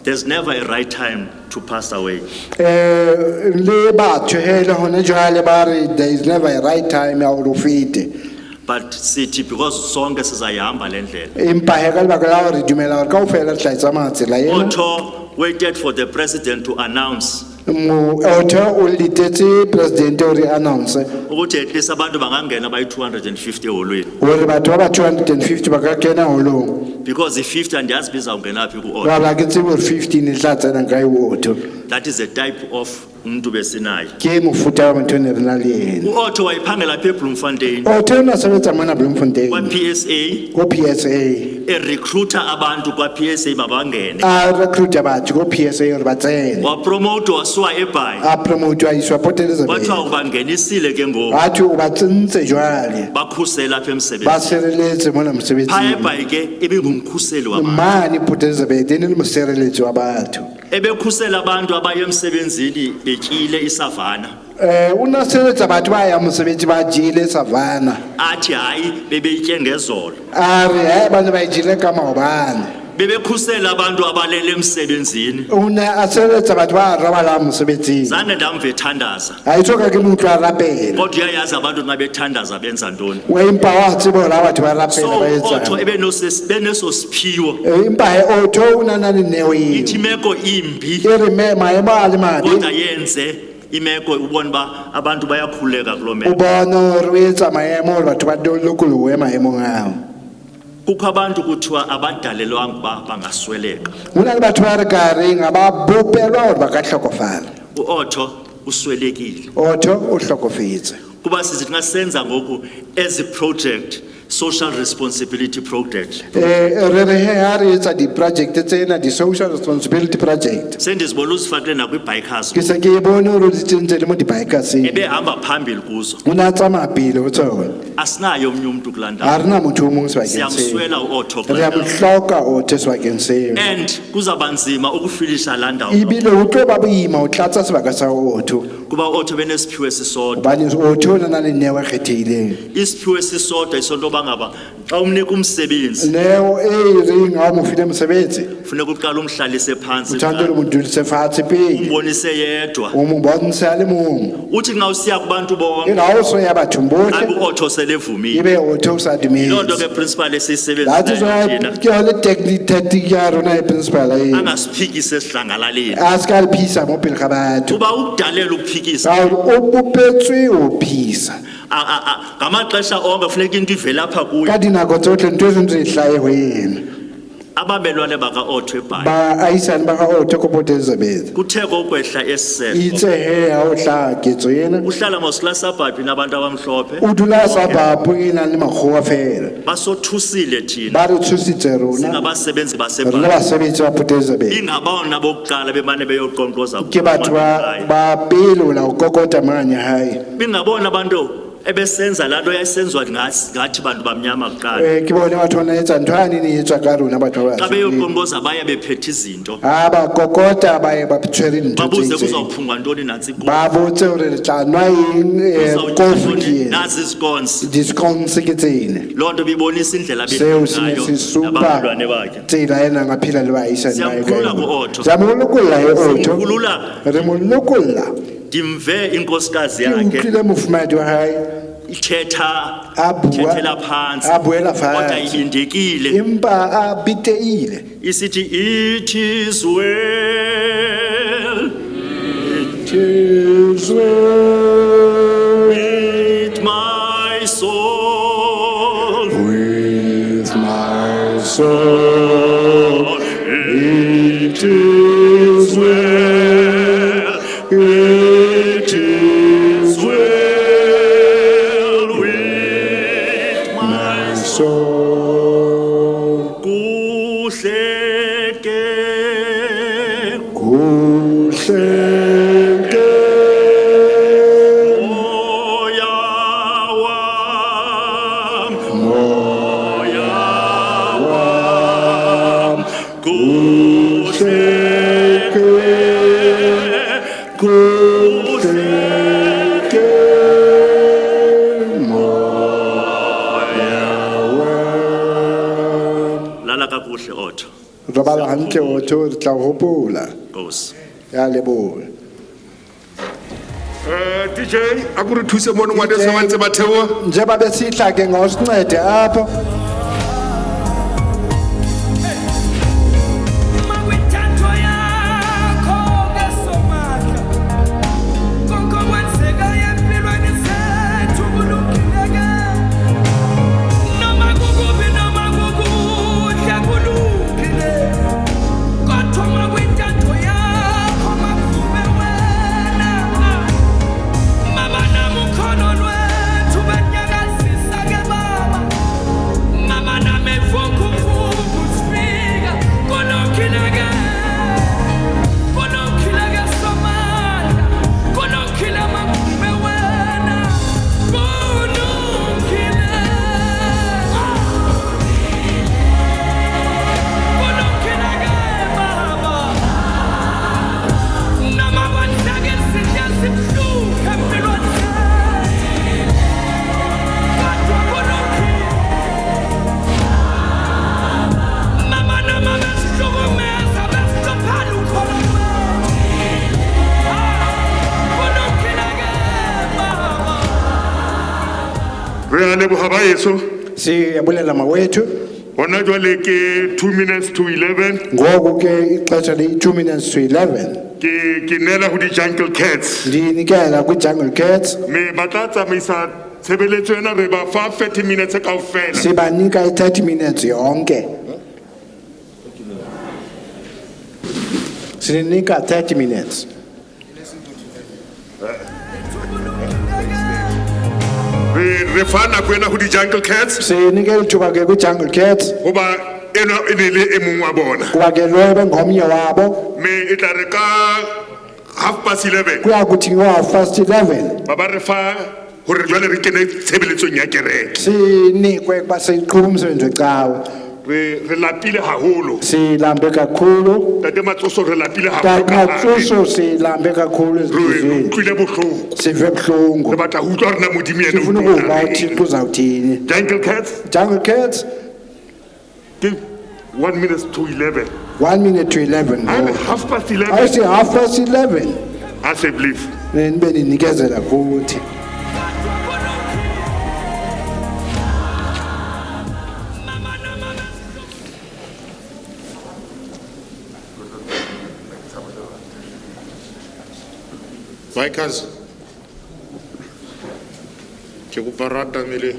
there's never a right time to pass away. Le batho he le hone jwale ba re there is never a right time ya hore o fete. But sithi because sonke sizayihamba le ndlela. Empa he ka lebaka la hore dumela hore kaofela re tla e tsamaya tsela ena. Otto waited for the president to announce Mo Otto o letetse president hore announce Ukuthi at least abantu bangangena bayi 250 eholweni. hore batho ba ba 250 ba ka kena holong. Because i-50 andiyazi uba izawungena phi ku-Otto. Jwale ha ke tsebe hore 15 e tla tsena kae ho Otto. That is a type of umntu besinaye. Ke mofuta wa motho o ne re na le yena. U-Otto wayephangela apha eBloemfontein Otto o ne a sebetsa mona Bloemfontein kwa-PSA ko PSA. erecruiter abantu kwa-PSA mabangene. A recruita batho ko PSA hore ba tsene. Wapromotwa wasiwa eBhayi. A promote a iswa Port Elizabeth. Kwathiwa ubangenisile ke ngoku. Batho o ba tsentse jwale. Bakhusela apha Ba emsebenzini. sireletse mona Phaya mosebetsing. eBhayi ke ibingumkhuseli wabantu. Mane Port Elizabeth e ne le mosireletsi wa batho. Ebekhusela abantu abaya emsebenzini betyile isavana. O ne a sireletsa batho ba yang mosebetsi ba jele savannah. Athi hayi bebeyitye ngezolo. A re he ba ne ba e jele ka maobane. Bebekhusela abantu abalele emsebenzini. O ne a sireletsa batho ba robalang mosebetsing. Zange ndamva ethandaza. Ha e soka ke mo utlwa a rapela. Kodwa uyayazi abantu nxa bethandaza benza ntoni. Wa empa wa tseba hore ha batho ba rapela So ba Otto etsang. ebeneso siphiwo. Empa he Otto o na na le neo eo. Ithi imeko imbi. E re maemo a le mabe. Kodwa yenze imeko ubone uba abantu bayakhuleka kuloo O meko. bone hore o etsa maemo hore batho ba lokolohe maemong ao. Kukho abantu kuthiwa abadalelwanga uba bangasweleka. Ho na le batho ba re ka reng ha ba bopelwa hore ba ka hlokofala. UOtto uswelekile. Otto o hlokofetse. Kuba sithi nxa senza ngoku ezi project, social responsibility project. Re re he ha re etsa di-project tsena, di-social responsibility project. Sendizibona uzifakile nakwi-bikers. Ke se ke bone hore o di tsentse le mo di-bikerseng. Ebehamba phambili kuzo. O ne a tsamaya pele ho tsona. Asinaye omnye umntu kulaa ndawo. Ha re na motho o mong sebakeng seo. Siyamswela uOtto Re kulaa a mo ndawo. hloka Otto sebakeng seo. And kuzawuba nzima ukufilisha laa ndawo. Ebile ho tlo ba boima ho tlatsa sebaka sa Otto. Kuba uOtto benesiphiwo esisodwa. Hobane Otto o na le neo e kgethehileng. Isiphiwo esisodwa isonto yoba ngaba xa umnika umsebenzi. Neo e reng ha o mo file mosebetsi. Funeka uqale umhlalise phantsi. O tshwanetse o mo dulise fatshe pele. Umbonise yedwa. O mo bontshe a le mong. Uthi nxa usiya kubantu bonke. E re ha o so ya bathong bohle. Abe uOtto selevumile. Ebe Otto o sa dumetse. Yiloo nto ke principal That is esiyisebenzisayo why thina. ke yone tactic ya rona e principal e. Angasiphikisi esidlangalaleni. A se ka re phisa mo pele ga batho. Kuba ukudalela ukuphikisa. Ka hore o bopetswe ho phisa. Ngamaxesha onke funeka into ivele apha kuye. Ka dinako tsohle ntho e tshwanetse e hlahe ho yena. Ababelwane baka-Otto eBhayi. Baahisani ba ga Otto ko Port Elizabeth. Kuthe kokwehla esi sehlo. Itse he ha o hlaha ketso ena. Uhlala mos kulaa suburb inabantu abamhlophe. O dula suburb e nang le makgowa fela. Basothusile thina. Ba re tshositse rona. Singabasebenzi Re le baseBhayi. basebetsi ba Port Elizabeth. Ingabona bokuqala bemane beyoqonkqoza Ke batho ba pele ho la ho kokota mane hae. Bingabona abantu ebesenza laa nto yayisenziwa ngathi bantu bamnyama kuqala. Ke bone batho ba na etsa ntho yane e ne e etswa ka rona batho ba Xa batsho. beyoqonkqoza baye bephethe izinto. Ha ba kokota ba ye ba tshwere dintho tse Babuze itseng. kuzawuphungwa ntoni nantsi ikofu. Ba botse hore re tla nwa eng, Kuzawutyiwa kofi ntoni, ke ena. nazi izikonsi. Di-scones ke tsena. Loo nto ibibonisa indlela Seo se ne abephila se ngayo supa nabamelwane bakhe. tsela e nang a phela le baahisani ba hae ka Siyamkhulula yona. ku-Otto. Siyamlokolla he Otto. Simkhulula. Re mo lokolla. Ndimve inkosikazi Ke yakhe utlwile mofumahadi wa hae. ithetha A bua, ithethela phantsi. a buela Kodwa fatshe. ibindekile. Empa a beteile. Isithi it is well. It is well. With my soul. With my soul. It is well. It is well with my soul. Kuhle ke. Kuhle ke. Moya wam. Moya wam. Kuhle ke. Kuhle ke. Moya wam. Lala kakuhle Otto. Robala hantle Otto, re tla o hopola. Nkosi. Ya leboha. DJ, a ko re thuse mono ngwaneso ba ntse ba theoha. Njengoba besihla ke ngosincede apho. Makwithatho yakho ke Somandla. Re a leboha baheso. Siyabulela mawethu. Hona jwale ke 2 minutes to 11. Ngoku ke ixesha liyi-2 minutes to 11. Ke neela ho di-Jungle Cats. Ndiyinikela kwi-Jungle Cats. Me ba tla tsamaisa tshebeletso ena, re ba fa 30 minutes kaofela. Sibanika i-30 minutes yonke. Sininika 30 minutes. Re fa nako ena ho di-Jungle Cats. Sinikela ithuba ke kwi-Jungle Cats. Hoba enwa e ne le e mong wa bona. Kuba ke lo ebengomnye wabo. Me e tla re ka 11:30. Kuya kuthi ngo-half past 11. Ba ba re fa hore jwale re kene tshebeletsong ya kereke. Sinikwe ukuba siqhube umsebenzi wecawe. Re lapile haholo. Silambe kakhulu. Ntate Matsoso, re lapile haholo Ntate ka hare. Matsoso, silambe kakhulu Re ezintliziyweni. utlwile bohloko. Sive buhlungu. Re batla ho utlwa hore na Modimo yena o Sifuna tlo ukuva tla reng. uThixo uzawuthini. Jungle Cats. Jungle Cats. Ke 1 minute to 11. 1 minute to 11. I'm half past 11. I say half past 11. I say believe. Nibe ninikezela kuthi. Bikers, ke kopa re atamele.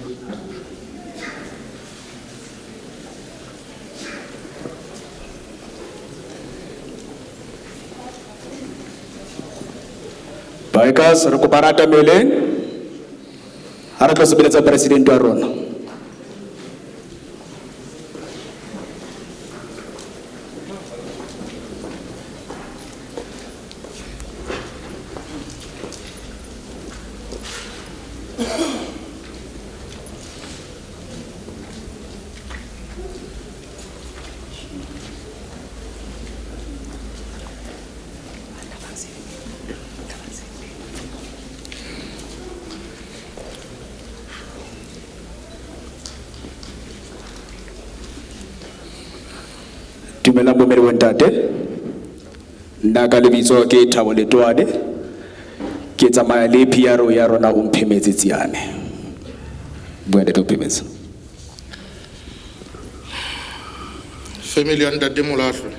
Bikers, re kopa re atameleng. Ha re tlo sebeletsa president wa rona. Dumelang bomme le bontate. Nna ka lebitso ke Thabo Letoane. Ke tsamaya le PRO ya rona o Mphemetse Tsiane. Bua ntate Mphemetse. Family ya ntate Molahlwe.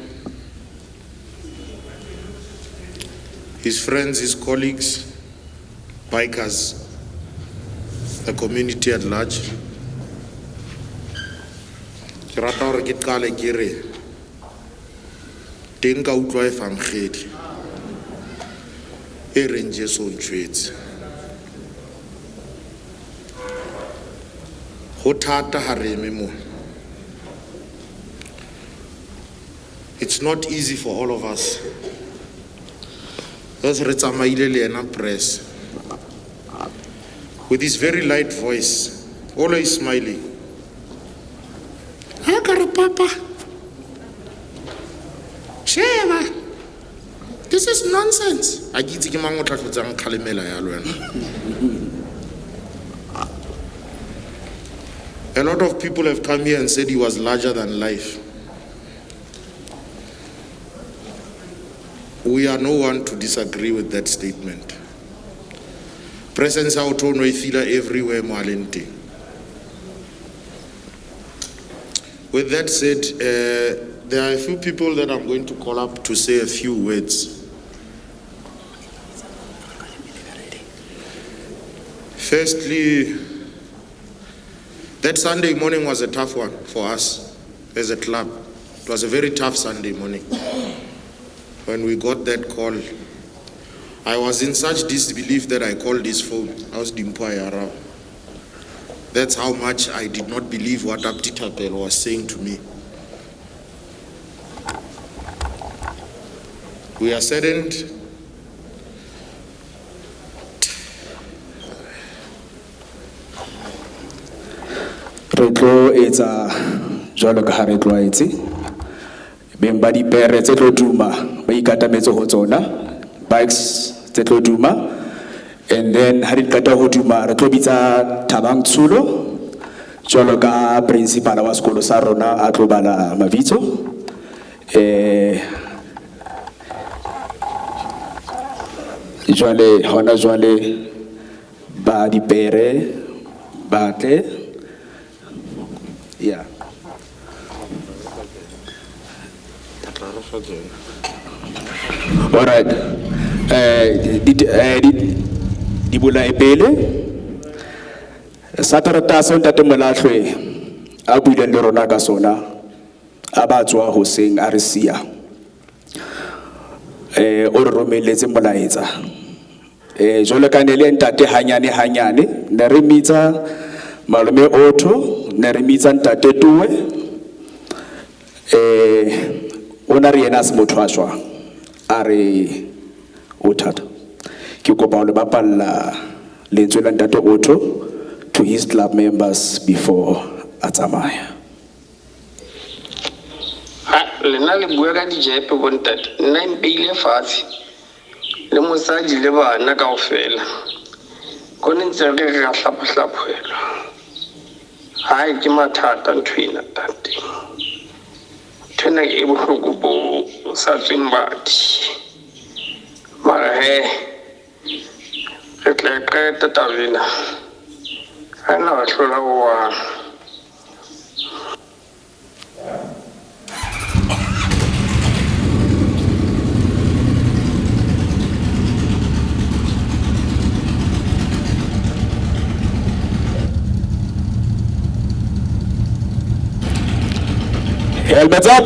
His friends, his colleagues, bikers, the community at large. Ke rata hore ke qale ke re teng ka utlwa evangeli e reng Jesu o ntjwetse. Ho thata ha re eme mona. It's not easy for all of us. As re tsamaile le yena press with his very light voice, always smiling. Ha ka re papa, sheba, this is nonsense. Ha ke itse ke mang o tla hlotsang kgalemela ya le wena. A lot of people have come here and said he was larger than life. We are no one to disagree with that statement. Presence ya Otto o no e feel-a everywhere mo a leng teng. With that said, there are a few people that I'm going to call up to say a few words. Firstly, that Sunday morning was a tough one for us as a club. It was a very tough Sunday morning. When we got that call, I was in such disbelief that I called his phone. I was Dimpho Yarab. That's how much I did not believe what Abdi Thapelo was saying to me. We are saddened. Re tlo etsa jwalo ka ha re tlwaetse. Beng ba dipere tse tlo duma ba ikatametse ho tsona, bikes tse tlo duma, and then ha di qeta ho duma re tlo bitsa Thabang Tshulo jwalo ka principal wa sekolo sa rona a tlo bala mabitso. Jwale hona jwale ba dipere Batle. Yeah. All right. Di bolae pele. Satereta seo Ntate Molahlwe a buileng le rona ka sona, a ba tswa hoseng a re siya. O re romelletse molaetsa. Jwalo ka ne le ntate hanyane hanyane, ne re mitsa malome Otto, ne re mitsa ntate Tuwe. O na re yena a se motho a jwang, a re o thata. Ke kopa ho le bapalla lentswe la Ntate Otto to his club members before a tsamaya. Ha, lena le bua ka dijepe bo ntate, nna e mpeile fatshe le mosadi le bana kaofela. Ko ne ntse re re ra hlaphohlaphohelwa. Hai, ke mathata ntho ena ntate. Ntho ena e bohloko bo sa tsweng badi. Mara he, re tla e qeta taba ena. Ha ena wa hlola ho hang. Helmets up.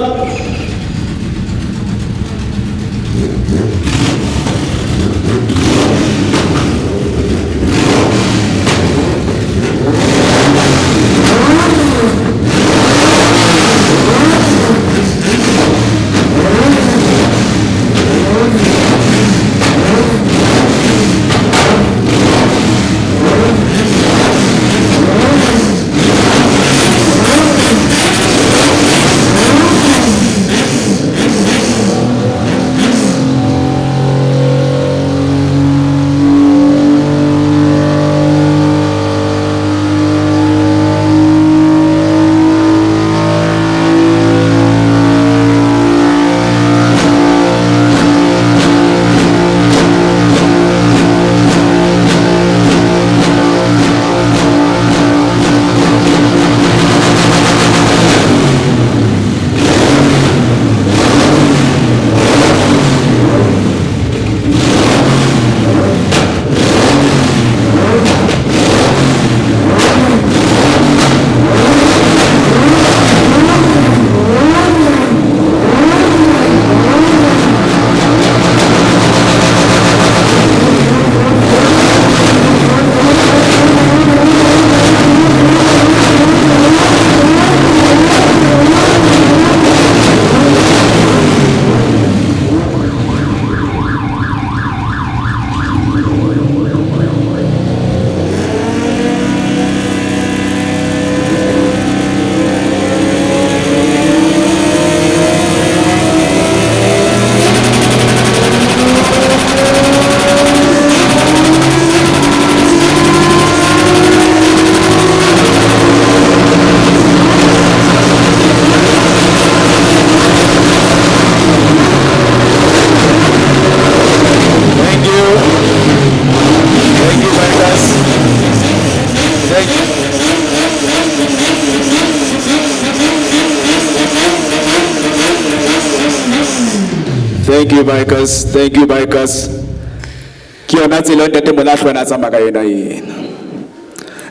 Thank you, bikers. Thank you, bikers. Ke yona tsela eo Ntate Molahlwe a na tsamaya ka yona ena.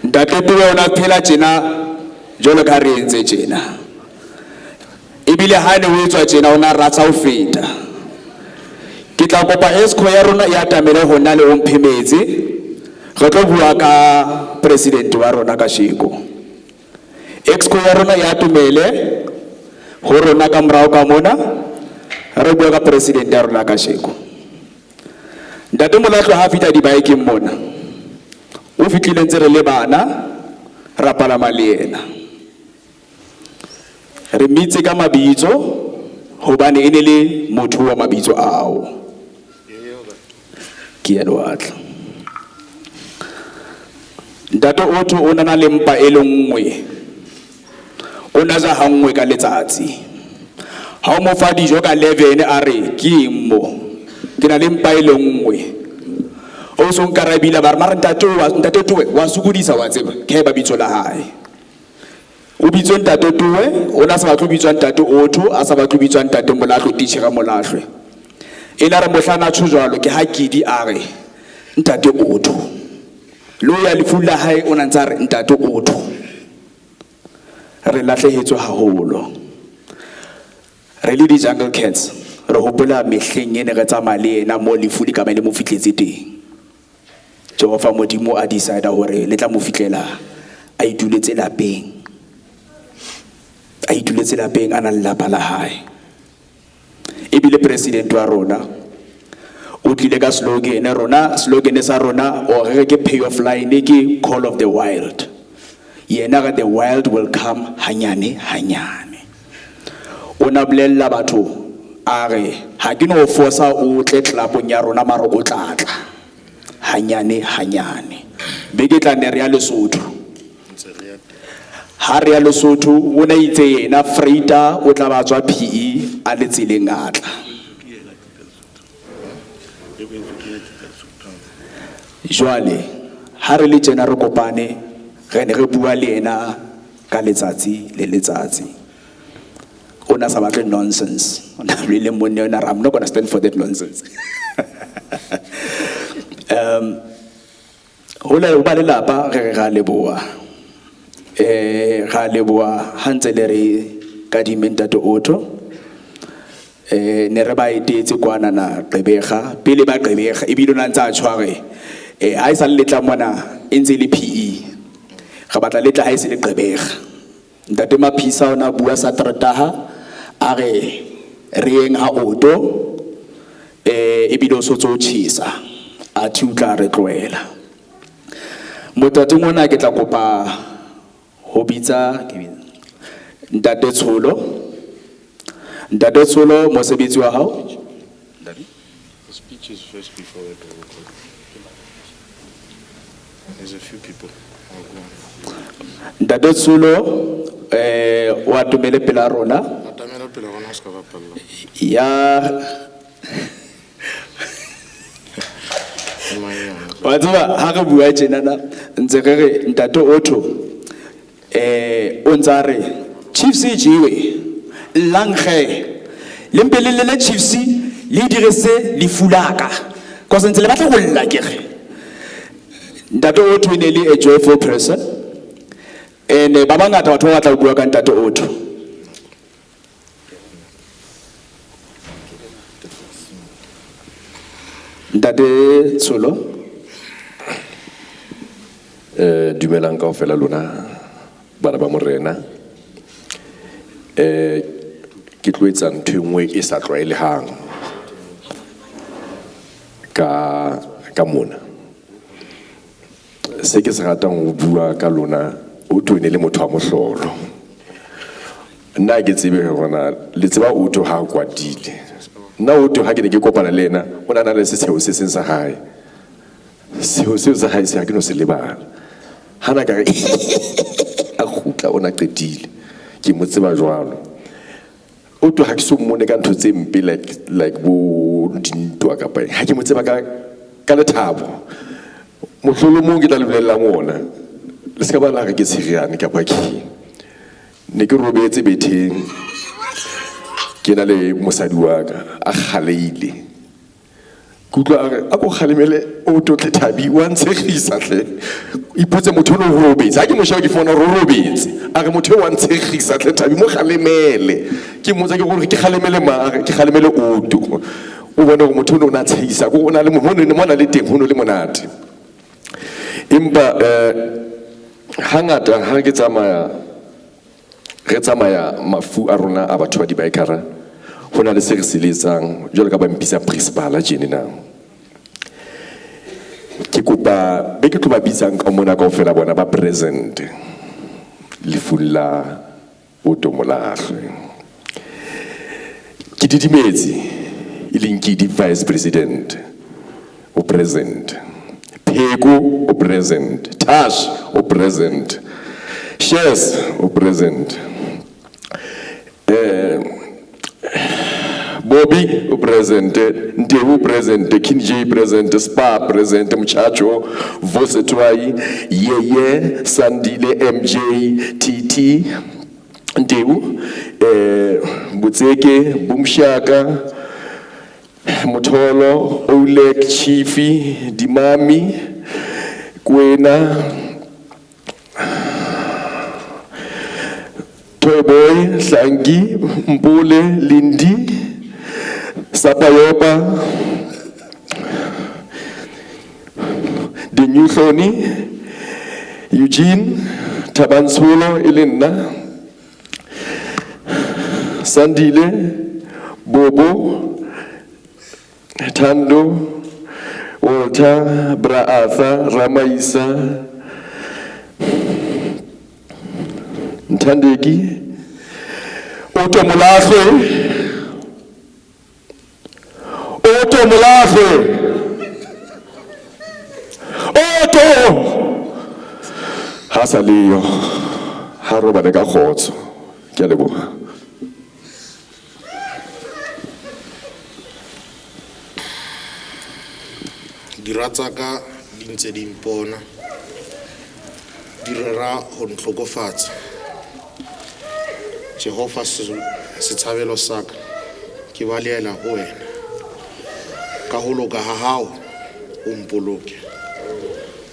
Ntate Tuwe o na phela tjena jwalo ka ha re entse tjena. Ebile ha ne ho etswa tjena o na rata ho feta. Ke tla kopa esco ya rona e atamele ho nna le o mphe metsi. Re tlo bua ka president wa rona kasheko. Exco ya rona e atomele ho rona ka morao ka mona. Re bua ka president ya rona kasheko. Ntate Molahlwe ha fihla di-bike-eng mona, o fihlile ntse re le bana, ra palama le yena. Re mmitse ka mabitso hobane e ne le motho wa mabitso ao. Ke yena wa tla. Ntate Otto o na le mpa e le nngwe. O na ja ha nngwe ka letsatsi. Ha o mo fa dijo ka 11 a re ke eng mo? Ke na le mpa e le nngwe. O so nkarabile ba re mara ntate wa ntate Towe wa sokodisa wa tseba ke ba bitso la hae. O bitswe ntate Towe, o na sa batle ho bitswa ntate Otto, a sa batle ho bitswa ntate Molahlwe, titjhere Molahlwe. E la re mohlana tjho jwalo ke ha Kidi a re ntate Otto. Le ho ya lefung la hae o na ntse a re ntate Otto. Re lahlehetswe haholo. Re le di-Jungle Cats, re hopola mehleng e ne re tsamaya le yena mo lefu le ka ba le mo fihletse teng. Jehova Modimo a decide hore le tla mo fihlela a ituletse lapeng. A ituletse lapeng a na le lapa la hae. Ebile president wa rona o tlile ka slogan rona, slogan sa rona o re ke pay off line ke call of the wild. Yena re the wild will come hanyane hanyane. O na bolella batho a re ha ke no forsa o tle clubong ya rona mara o tla tla hanyane hanyane. Beke tla ne re ya Lesotho. Ha re ya Lesotho o na itse yena freighter o tla ba tswa PE a le tseleng a tla. Jwale ha re le tjena re kopane re ne re bua le yena ka letsatsi le letsatsi. O na sa batle nonsense. O na le monna o na re, I'm not going to stand for that nonsense. Ho le ba lelapa re re ra leboha. Ra leboha ha ntse le re kadime ntate Otto. Ne re ba etetse kwana na Gqeberha, pele ba Gqeberha ebile o na ntse a tshware. Ha e sa le letla mona e ntse le PE. Re batla letla ha e se le Gqeberha. Ntate Maphisa o na bua sa Trataha a re re yeng ha Otto, ebile o sotso o tjhesa. A thi o tla re tlohela. Mothating ona ke tla kopa ho bitsa Ntate Tsholo. Ntate Tsholo, mosebetsi wa hao? The speech is first before the record. There's a few people. I'll go on. Ntate Tsholo, o atomele pela rona. Atamela pele rona, o ska bapalla. Ya. Wa tseba ha re bua tjenana ntse re re Ntate Otto, o ntsa re Chiefs e jewe llang ge le mpe le llele Chiefs le dire se lefu la ka. Cause ntse le batla ho lla ke re. Ntate Otto e ne le a joyful person. And ba bangata batho ba batla ho bua ka Ntate Otto. Ntate Tsholo. Dumelang kaofela lona bana ba morena. Ke tlo etsa ntho e nngwe e sa tlwaelehang ka mona. Se ke se ratang ho bua ka lona, Otto e ne le motho wa mohlolo. Nna ha ke tsebe hore na le tseba Otto ha a kwatile. Nna Otto ha ke ne ke kopana le yena, o ne a na le setsheho se seng sa hae. Setsheho seo sa hae se ha ke no se lebala. Ha na ka re, a kgutla, o na qetile. Ke mo tseba jwalo. Otto ha ke so mmone ka ntho tse mpe like bo dintwa kapa eng. Ha ke mo tseba ka lethabo. Mohlolomong ke tla le bolellang ona. Le se ka ba la re ke tshereane kapa ke eng. Ne ke robetse betheng. Ke na le mosadi wa ka, a kgaleile. Ke utlwa a re, a ko kgalemele Otto tle Thabi, wa ntshegisa hle. Ipotse motho ono o robetse. Ha ke mo sheba ke fumana hore o robetse. A re motho eo wa ntshegisa hle Thabi, mo kgalemele. Ke mmotsa ke gore ke kgalemele mang? A re ke kgalemele Otto. O bone hore motho ono o na tshehisa, ko o na le mo, mo na le teng, ho no le monate. Empa, hangata ha ke tsamaya, re tsamaya mafu a rona a batho ba di-bikera, ho na le se re se letsang, jwalo ka ba mpitsa principal tjena na. Ke kopa be ke tlo ba bitsang ka mona kaofela bona ba present lefung la Otto Molahlwe. Ke didimetse, e leng ke di vice president o present, Pheko o present, Tash o present, Shares o present. Bobby o present, Ntebu present, King J present, Spa present, Mchacho, Vosetwai, Yeye, Sandile, MJ, TT, Ntebu, Butseke, Bumshaka, Motolo, Olek, Chifi, Dimami, Kwena, Toyboy, Sangi, Mbole, Lindi, Sapayopa, The New Sony, Eugene, Tabansolo, Elena, Sandile, Bobo, Thando, Walter, Bra Arthur, Ramaisa, Ntandeki, Otto Molahlwe, Otto Molahlwe, Otto! Ha sa leyo, ha robale ka kgotso. Ke a leboha. Dira tsa ka di ntse di mpona, di rera ho ntlhokofatsa. Jehova setshabelo sa ka, ke balehela ho wena. Ka ho loka ha hao, o mpoloke.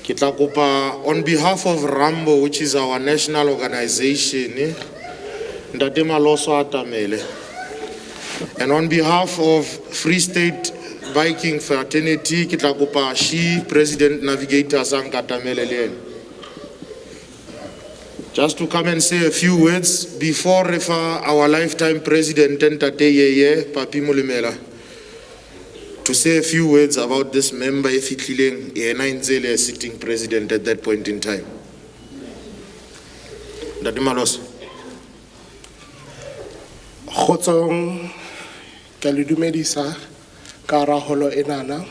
Ke tla kopa on behalf of Rambo, which is our national organization, Ntate Maloso atamele. And on behalf of Free State Biking Fraternity, ke tla kopa she President Navigator Sankatamele le ena. Just to come and say a few words before refer our lifetime president, Ntate Yeye Papi Molemela, to say a few words about this member e fihlileng, yena e ntse e le sitting president at that point in time. Ntate Maloso. Kgotsong, ke a le dumedisa ka hara holo enana.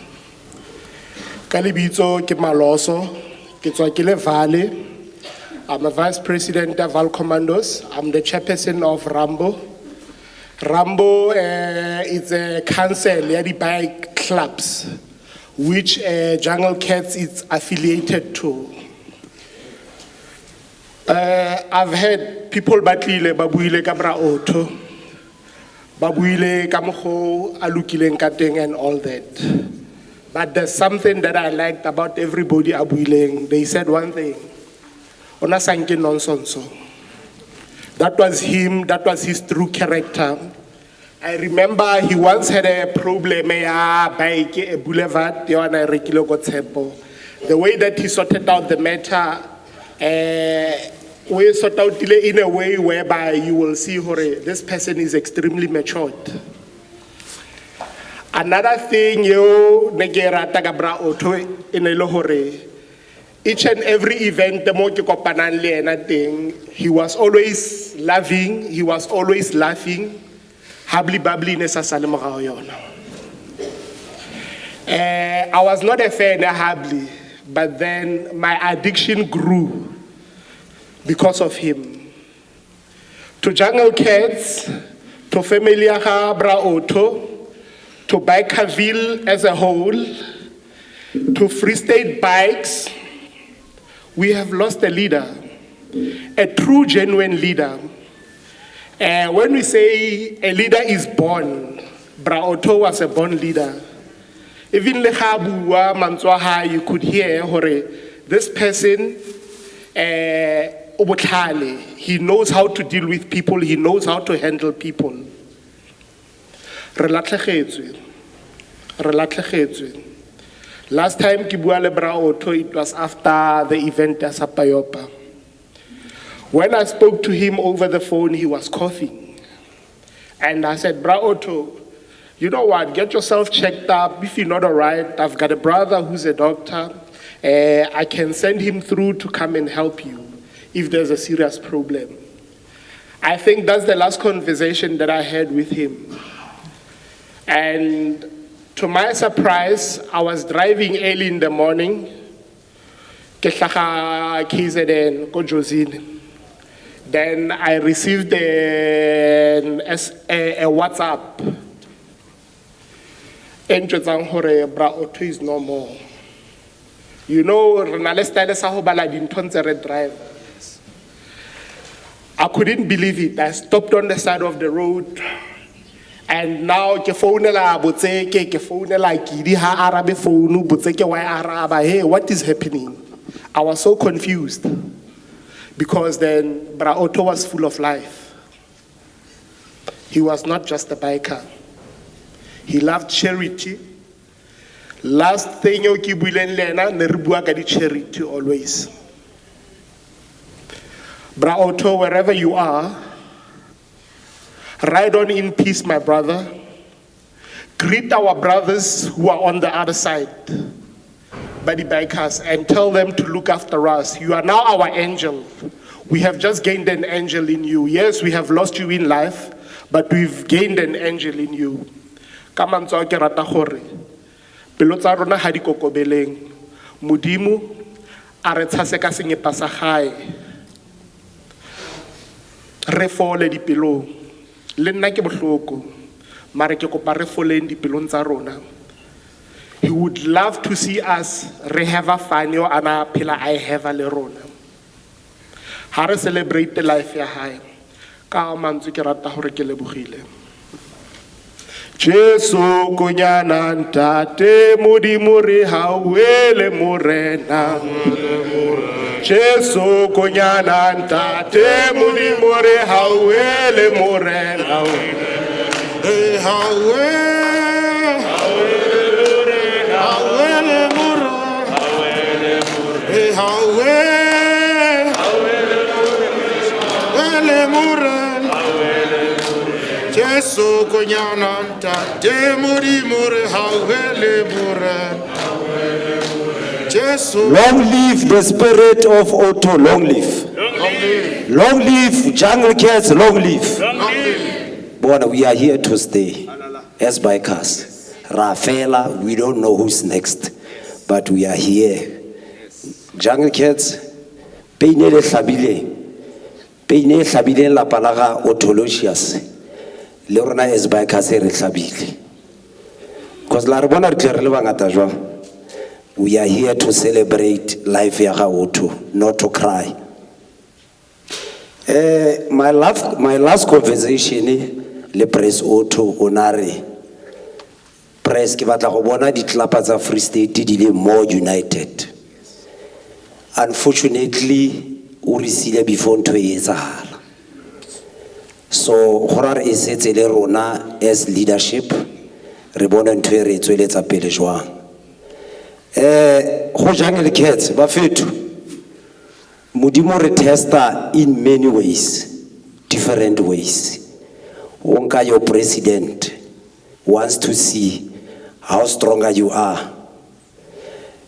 Ka lebitso ke Maloso, ke tswa ke le Vale. I'm a vice president of Val Commandos. I'm the chairperson of Rambo. Rambo is a council ya di-bike clubs, which Jungle Cats is affiliated to. I've heard people ba tlile ba buile ka bra Otto, ba buile ka mokgo a lokileng ka teng and all that. But there's something that I liked about everybody a buileng. They said one thing. Ona sa nke nonsense. That was him, that was his true character. I remember he once had a problem ya bike, a boulevard, ya na rekile ko Tshepo. The way that he sorted out the matter, we sort out in a way whereby you will see hore this person is extremely matured. Another thing yo ne ke rata ka bra Otto e ne le hore each and every event mo ke kopanang le ena teng, he was always loving, he was always laughing. Hubbly bubbly ne sa sale morao yona. I was not a fan of Hubbly, but then my addiction grew because of him. To Jungle Cats, to family ya ga Bra Otto, to Bikerville as a whole, to Free State Bikes, we have lost a leader, a true, genuine leader. When we say a leader is born, Bra Otto was a born leader. Even le ga bua mantswe a hae, you could hear hore this person, o botlhale. He knows how to deal with people, he knows how to handle people. Re latlhegetswe. Re latlhegetswe. Last time ke bua le Bra Otto, it was after the event ya Sapayopa. When I spoke to him over the phone, he was coughing. And I said, Bra Otto, you know what, get yourself checked up. If you're not all right, I've got a brother who's a doctor. I can send him through to come and help you if there's a serious problem. I think that's the last conversation that I had with him. And to my surprise, I was driving early in the morning. Ke hlaga KZN, ko Jozini. Then I received a WhatsApp. E ntjwetsang hore Bra Otto is no more. You know, re na le style sa ho bala dintho ntse re drive. I couldn't believe it. I stopped on the side of the road. And now ke founela Botseke, ke founela Kidi ha arabe phone, Botseke wa e araba. Hey, what is happening? I was so confused because then Bra Otto was full of life. He was not just a biker. He loved charity. Last thing eo ke buileng le ena, ne re bua ka di-charity always. Bra Otto, wherever you are, ride on in peace, my brother. Greet our brothers who are on the other side, buddy bikers, and tell them to look after us. You are now our angel. We have just gained an angel in you. Yes, we have lost you in life, but we've gained an angel in you. Ka mantswe ao ke rata gore, pelo tsa rona ha di kokobeleng. Modimo a re tshase ka senyepa sa gae. Re fole dipelong. Le nna ke bohloko, mare ke kopa re foleng dipelong tsa rona. He would love to see us re have a fun eo ana phela a e have le rona. Ha re celebrate life ya hae. Ka mantswe ke rata hore ke lebogile. Jesu konyana ntate Modimo re hauhele Morena. Jesu konyana ntate Modimo re hauhele Morena. Re hauhele, hauhele Morena. Re hauhele, hauhele Morena. Jesu konyana ntate Modimo re hauhele Morena. Jesu. Long live the spirit of Otto, long live. Long live. Long live Jungle Cats, long live. Long live. Bona, we are here to stay as bikers. Rafaela, we don't know who's next, but we are here. Jungle Cats, pain e le hlabileng, pain e hlabileng lapa la ga Ottolicious, le rona as bikers e re hlabile. Because la re bona re tle re le bangata jwang? We are here to celebrate life ya ga Otto, not to cry. My last conversation le Press Otto o na re, Press, ke batla go bona ditlelapa tsa Free State di le more united. Unfortunately, o re siile before ntho e etsahala. So, go ra re e setse le rona as leadership, re bone ntho e re e tsweletsa pele jwang. Go Jungle Cats, ba fetho, Modimo re testa in many ways, different ways. O nka your president wants to see how stronger you are.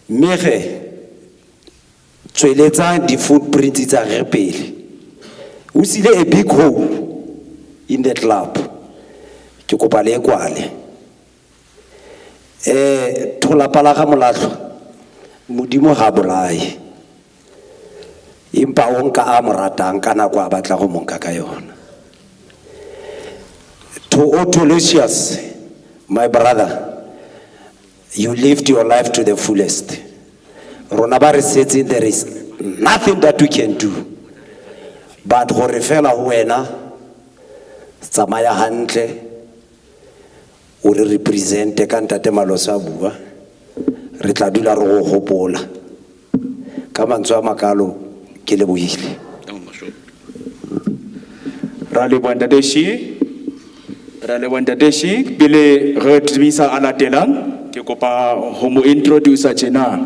Mme ge, tsweletsa di-footprints tsa gagwe pele. O siile a big hole in the club. Ke kopa le e kwale. Tholapa la ga Molahlwa, Modimo ga bolaye. Empa o nka a mo ratang ka nako a batla go mo nka ka yona. To Ottolicious, my brother, you lived your life to the fullest. Rona ba re setseng, there is nothing that we can do. But gore fela ho wena, tsamaya hantle, o re represente ka ntate Malose a bua, re tla dula re go hopola. Ka mantswe a makalo, ke lebohile. Ra leboha ntate Shi. Ra leboha ntate Shi. Pele re tsebisa a latelang, ke kopa ho mo introduce tjena.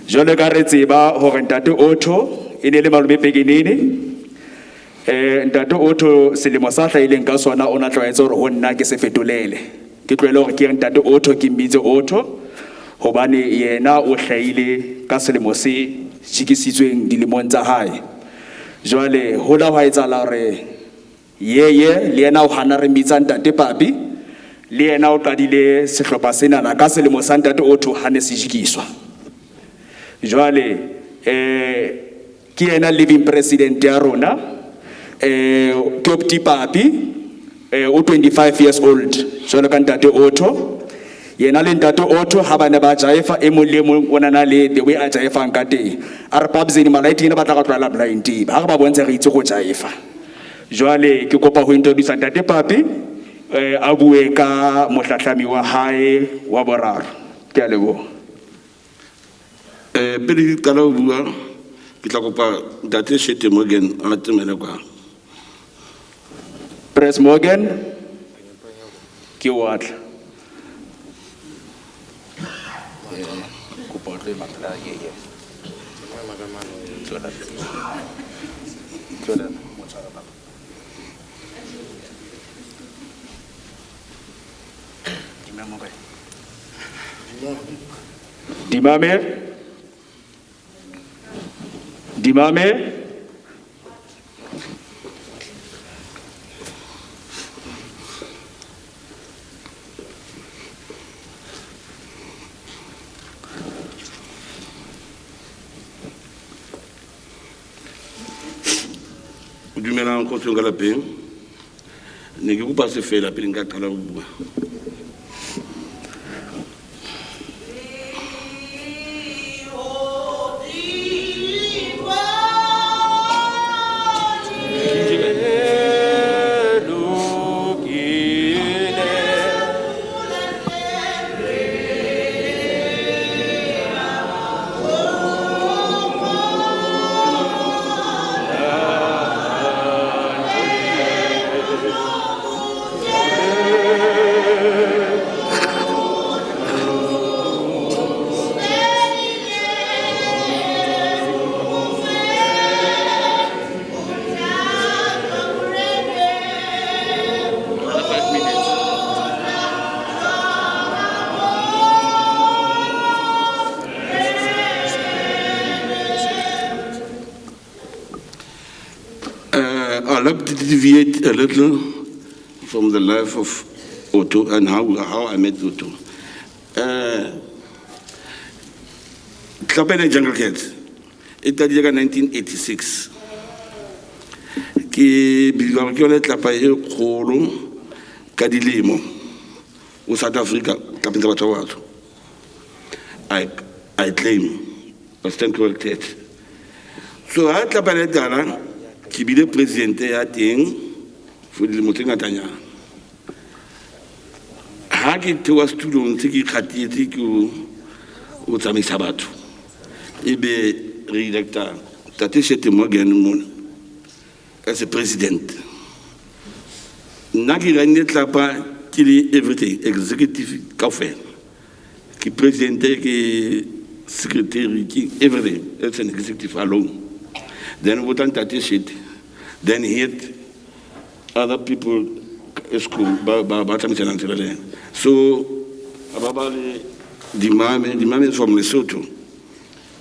Jwalo ka re tseba hore ntate Otto e ne le malome Pekenene. Ntate Otto selemo sa hlahileng ka sona o na tlwaetse hore ho nna ke se fetolele. Ke tlohele hore ke re ntate Otto ke mmitse Otto hobane yena o hlahile ka selemo se jikisitsweng dilemong tsa hae. Jwale ho la hwa etsahala hore yeye le yena o hana re mmitsa ntate Papi, le yena o qadile sehlopha senana ka selemo sa ntate Otto ha ne se jikiswa. Jwale, ke yena living president ya rona, ke Opti Papi, o 25 years old jwalo ka ntate Otto. Yena le ntate Otto ha ba ne ba jaefa, e mong le e mong o na le the way a jaefang ka teng. A re Pabzini malaitini ba tla go tlwaela blind team. Ha re ba bontshe re itse go jaefa. Jwale ke kopa ho introduce ntate Papi a bue ka mohlahlami wa hae wa boraro. Ke a leboha. Pele ke qala ho bua, ke tla kopa ntate Shete Morgan a atamele kwa. Press Morgan ke wa tla. Kopa o tlo ema pela ye, ye. Tswela pele. Tswela, motshwara papa. Dimame. Dimame. Dumelang kgotsong ka lapeng. Ne ke kopa sefela pele nka qala ho bua. I'd like to deviate a little from the life of Otto and how I met Otto. Tlapele Jungle Cats, it started in 1986. Ke bidiwa ke yone tlapa e kgolo ka dilemo o South Africa, tlapeng tsa batho ba batsho. I claim, I stand corrected. So ha tlapa le tala, ke bile president ya teng for dilemo tse ngatanyana. Ha ke theoha setulong se ke ikgatetse ke o tsamaisa batho, ebe re electa Tate Shete Morgan mona as a president. Nna ke ranne tlapa ke le everything, executive kaofela. Ke president, ke secretary, ke everything. It's an executive alone. Then we tla Ntate Shete. Then he had other people at school, ba tsamaisanang tsela le ena. So, ba ba le Dimame, Dimame is from Lesotho.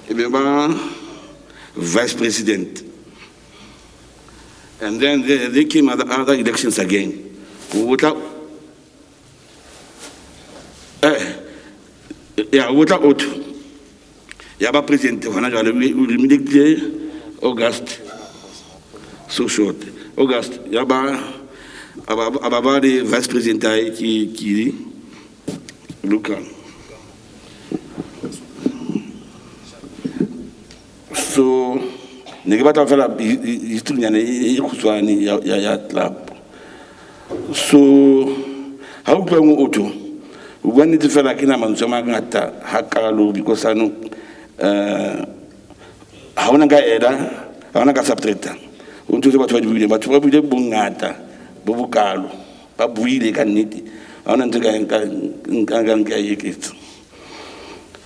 E be ba vice president. And then they came other elections again. O tla, ya, o tla Otto. Ya ba president hona jwale, o immediately August, so short. August, ya ba, aba ba le vice president hae ke Kili Luka. So, ne ke batla fela history nyana e kgutshwane ya club. So, ha o utlwa ngo Otto, o bua nnete fela ke na mantswe a mangata hakalo because ano, ha hona nka eda, ha hona nka subtracta. O ntse batho ba di buile, batho ba buile bongata bo bokalo, ba buile ka nnete. Ha hona ntho nka e eketsa.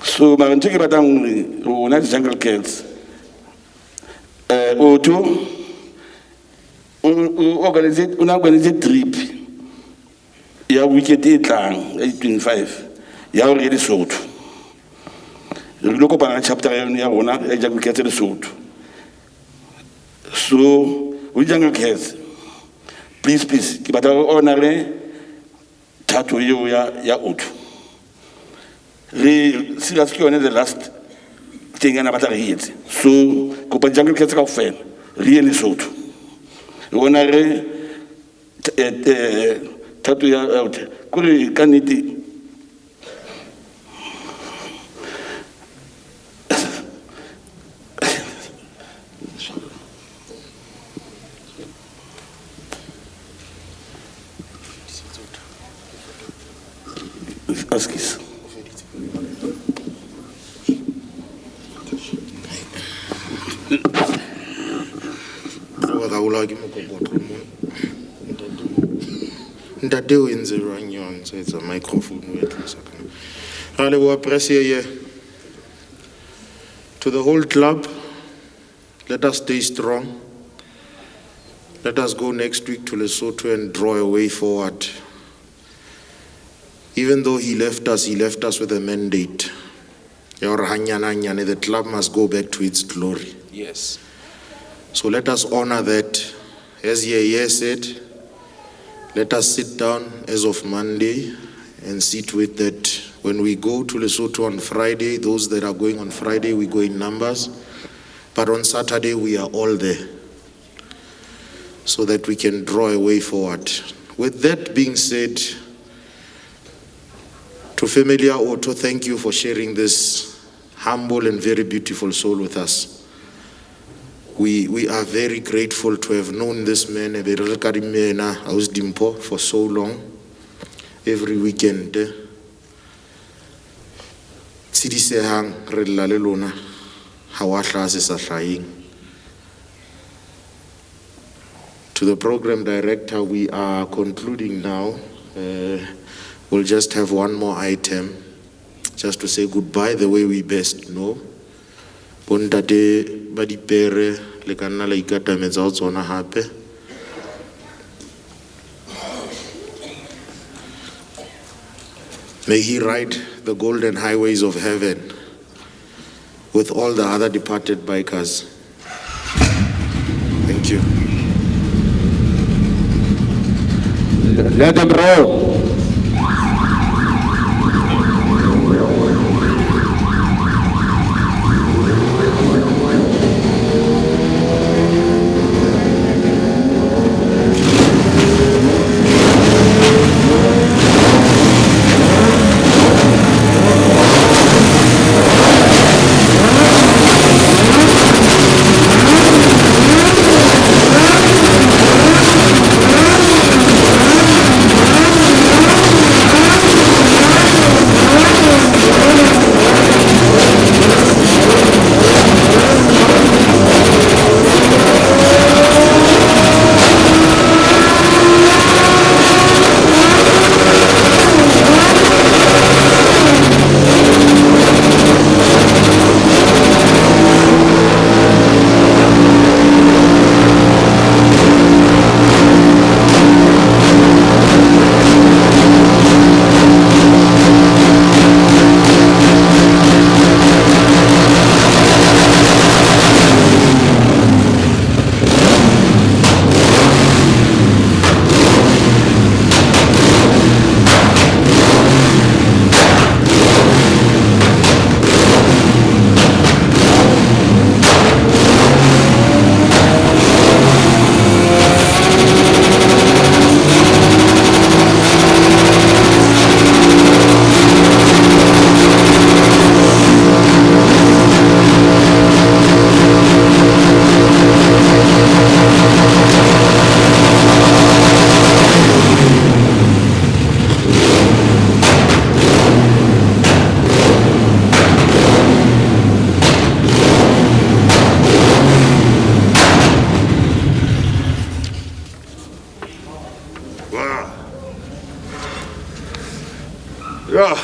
So mara ntho ke batlang hore rona di-Jungle Cats, Otto o organize, o na organize trip ya weekend e tlang ya di-25 ya hore ye Lesotho. Re lo kopana le chapter ya yone ya rona ya Jungle Cats Lesotho. So we Jungle Cats, please, please, ke batla ho honore thato eo ya Otto. Re serious ke yone the last thing ana batla re etse. So kopa Jungle Cats kaofela re ye Lesotho. Re honore thato ya Otto. Kore ka nnete Askies. Tloga ka bolawa ke mokokotlo mo. Ntate o entse jwang eo a ntse a etsa microphone o e tlisa ka. Ra leboha press ye. To the whole club, let us stay strong. Let us go next week to Lesotho and draw a way forward. Even though he left us, he left us with a mandate. Ya hore hanyane hanyane, the club must go back to its glory. Yes. So let us honor that. As Yeye said, let us sit down as of Monday and see to it that when we go to Lesotho on Friday, those that are going on Friday, we go in numbers. But on Saturday, we are all there so that we can draw a way forward. With that being said, to Familia Otto, thank you for sharing this humble and very beautiful soul with us. We are very grateful to have known this man, e be re le kadimme yena, Ausi Dimpho, for so long, every weekend. Tshedisehang, re lla le lona, ha wa hlaha se sa hlaheng. To the program director, we are concluding now. We'll just have one more item, just to say goodbye the way we best know. Bontate ba dipere le ka nna la ikatametsa ho tsona hape. May he ride the golden highways of heaven with all the other departed bikers. Thank you. Let them roll. Yeah.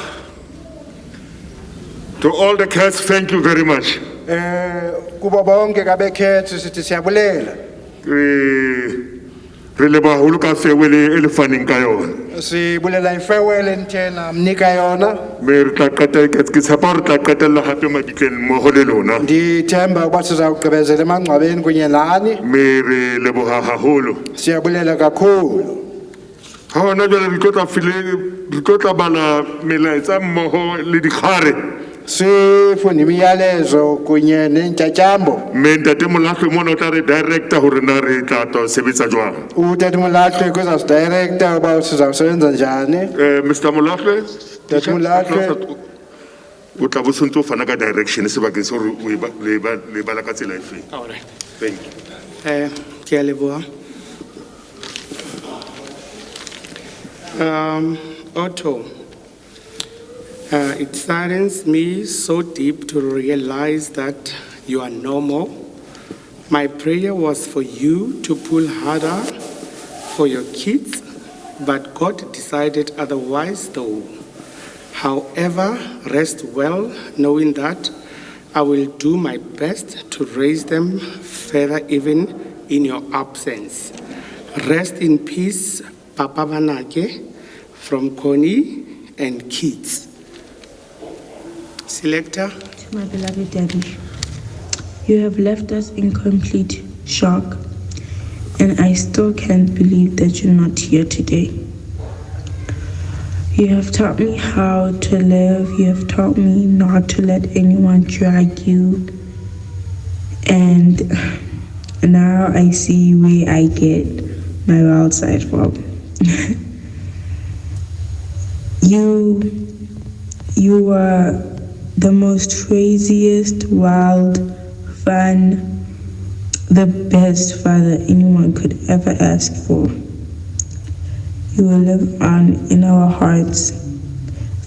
To all the cats, thank you very much. Kubo bonke kabekhethu sithi siyabulela. Re leboha haholo ka farewell e le faneng ka yona. Sibulela i-farewell enithena mnika yona. Mme re tla qeta, ke tshepa hore re tla qetella hape mabitleng mmoho le lona. Ndithemba ukuba sizawugqibezela emangcwabeni kunye nani. Mme re leboha haholo. Siyabulela kakhulu. Ha hona jwale re tlo tla file, re tlo tla bala melaetsa mmoho le dikgare. Sifunda imiyalezo kunye neentyatyambo. Mme Ntate Molahlwe mona o tla re director hore na re tla tla sebetsa jwang. Utata Molahlwe kuzawusidirector uba sizawusebenza njani. Mister Molahlwe, Ntate Molahlwe. O tla bo sentse o fana ka direction sebakeng se hore o e ba, le ba, le bala ka tsela efe. All right. Thank you. Ke a leboha. Otto, It saddens me so deep to realize that you are no more. My prayer was for you to pull harder for your kids, but God decided otherwise, though. However, rest well, knowing that I will do my best to raise them further even in your absence. Rest in peace, Papa Banake, from Connie and kids. Selector. To my beloved daddy, you have left us in complete shock, and I still can't believe that you're not here today. You have taught me how to live. You have taught me not to let anyone drag you. And now I see where I get my wild side from. You were the most craziest, wild, fun, the best father anyone could ever ask for. You will live on in our hearts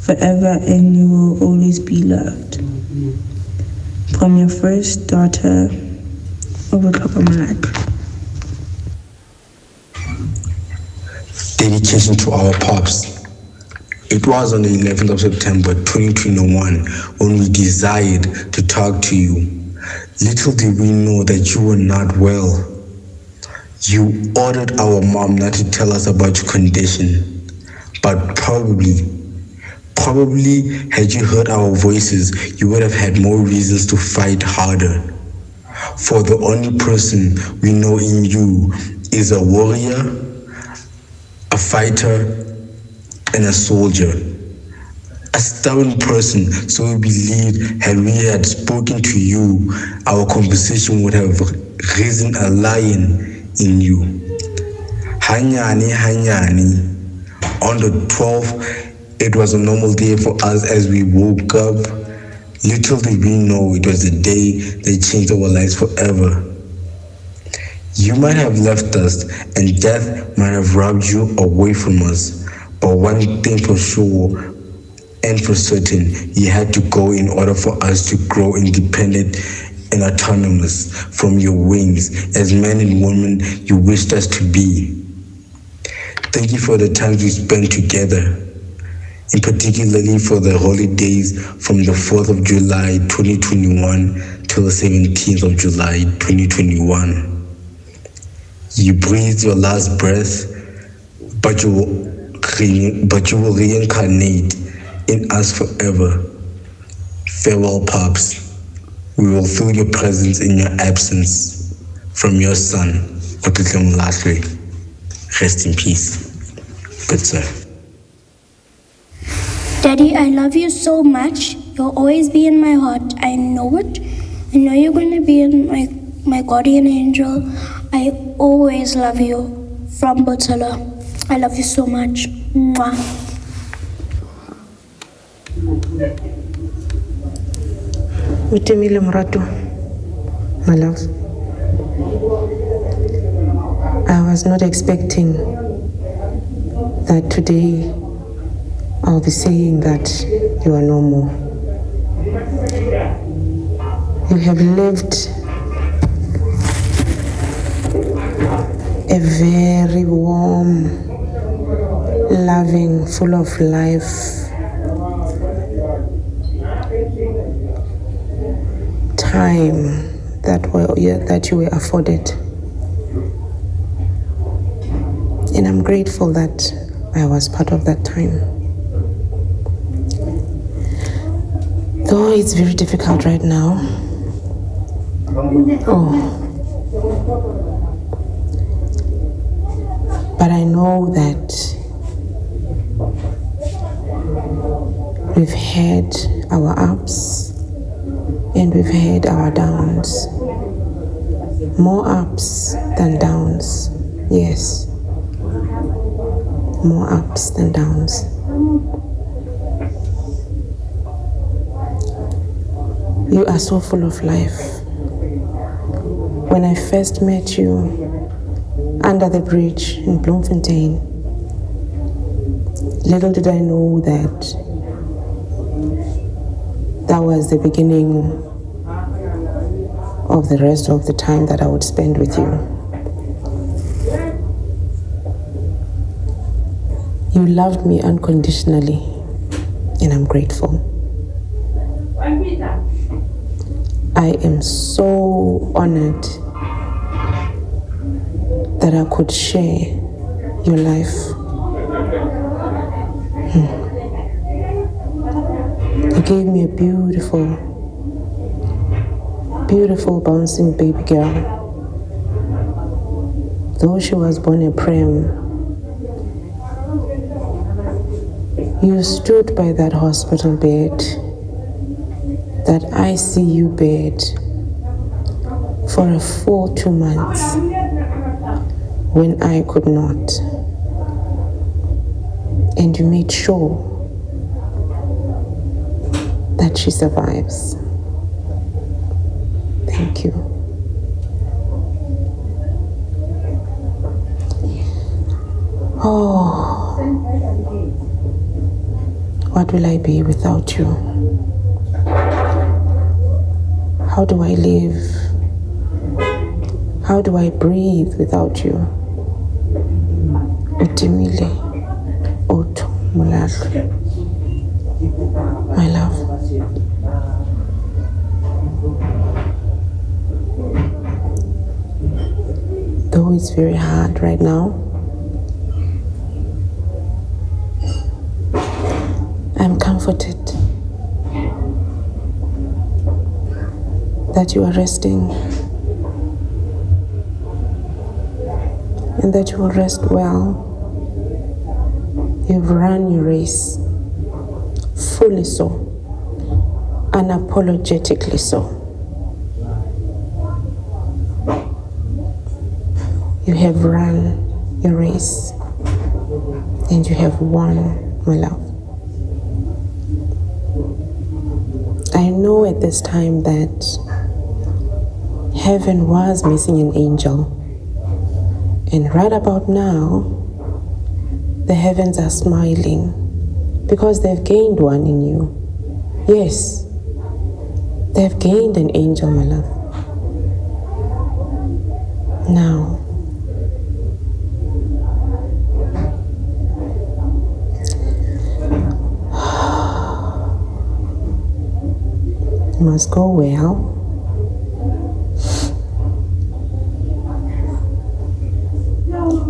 forever, and you will always be loved. From your first daughter, Obutlhopa Dedication to our pops. It was on the 11th of September 2021 when we desired to talk to you. Little did we know that you were not well. You ordered our mom not to tell us about your condition, but probably had you heard our voices, you would have had more reasons to fight harder. For the only person we know in you is a warrior, a fighter, and a soldier. A stubborn person, so we believed had we had spoken to you, our conversation would have risen a lion in you. Hanyani, hanyani. On the 12th, it was a normal day for us as we woke up. Little did we know it was a day that changed our lives forever. You might have left us and death might have robbed you away from us, but one thing for sure and for certain, you had to go in order for us to grow independent and autonomous from your wings as men and women you wished us to be. Thank you for the times we spent together, and particularly for the holidays from the 4th of July 2021 till the 17th of July 2021. You breathed your last breath, but you will reincarnate in us forever. Farewell, Pops. We will feel your presence in your absence. From your son, Otutlem Lashley. Rest in peace. Good sir. Daddy, I love you so much. You'll always be in my heart. I know it. I know you're going to be in my guardian angel. I always love you. From Botolo. I love you so much. Mwah. Utemile Murato, my love. I was not expecting that today I'll be saying that you are no more. You have lived a very warm, loving, full of life time that you were afforded. And I'm grateful that I was part of that time. Though it's very difficult right now. But I know that we've had our ups and we've had our downs. More ups than downs, yes. More ups than downs. You are so full of life. When I first met you under the bridge in Bloemfontein, little did I know that That was the beginning of the rest of the time that I would spend with you. You loved me unconditionally, and I'm grateful. I am so honored that I could share your life. You gave me a beautiful, beautiful bouncing baby girl. Though she was born a pram, you stood by that hospital bed, that ICU bed, for a full 2 months when I could not. And you made sure that she survives. Thank you. Oh, what will I be without you? How do I live? How do I breathe without you? Utimile, Otto Molahlwe, my love. Though it's very hard right now, I'm comforted that you are resting and that you will rest well. You've run your race, fully so, unapologetically so. You have run your race and you have won, my love. I know at this time that heaven was missing an angel. And right about now, the heavens are smiling because they've gained one in you. Yes, they've gained an angel, my love. Now, you must go well.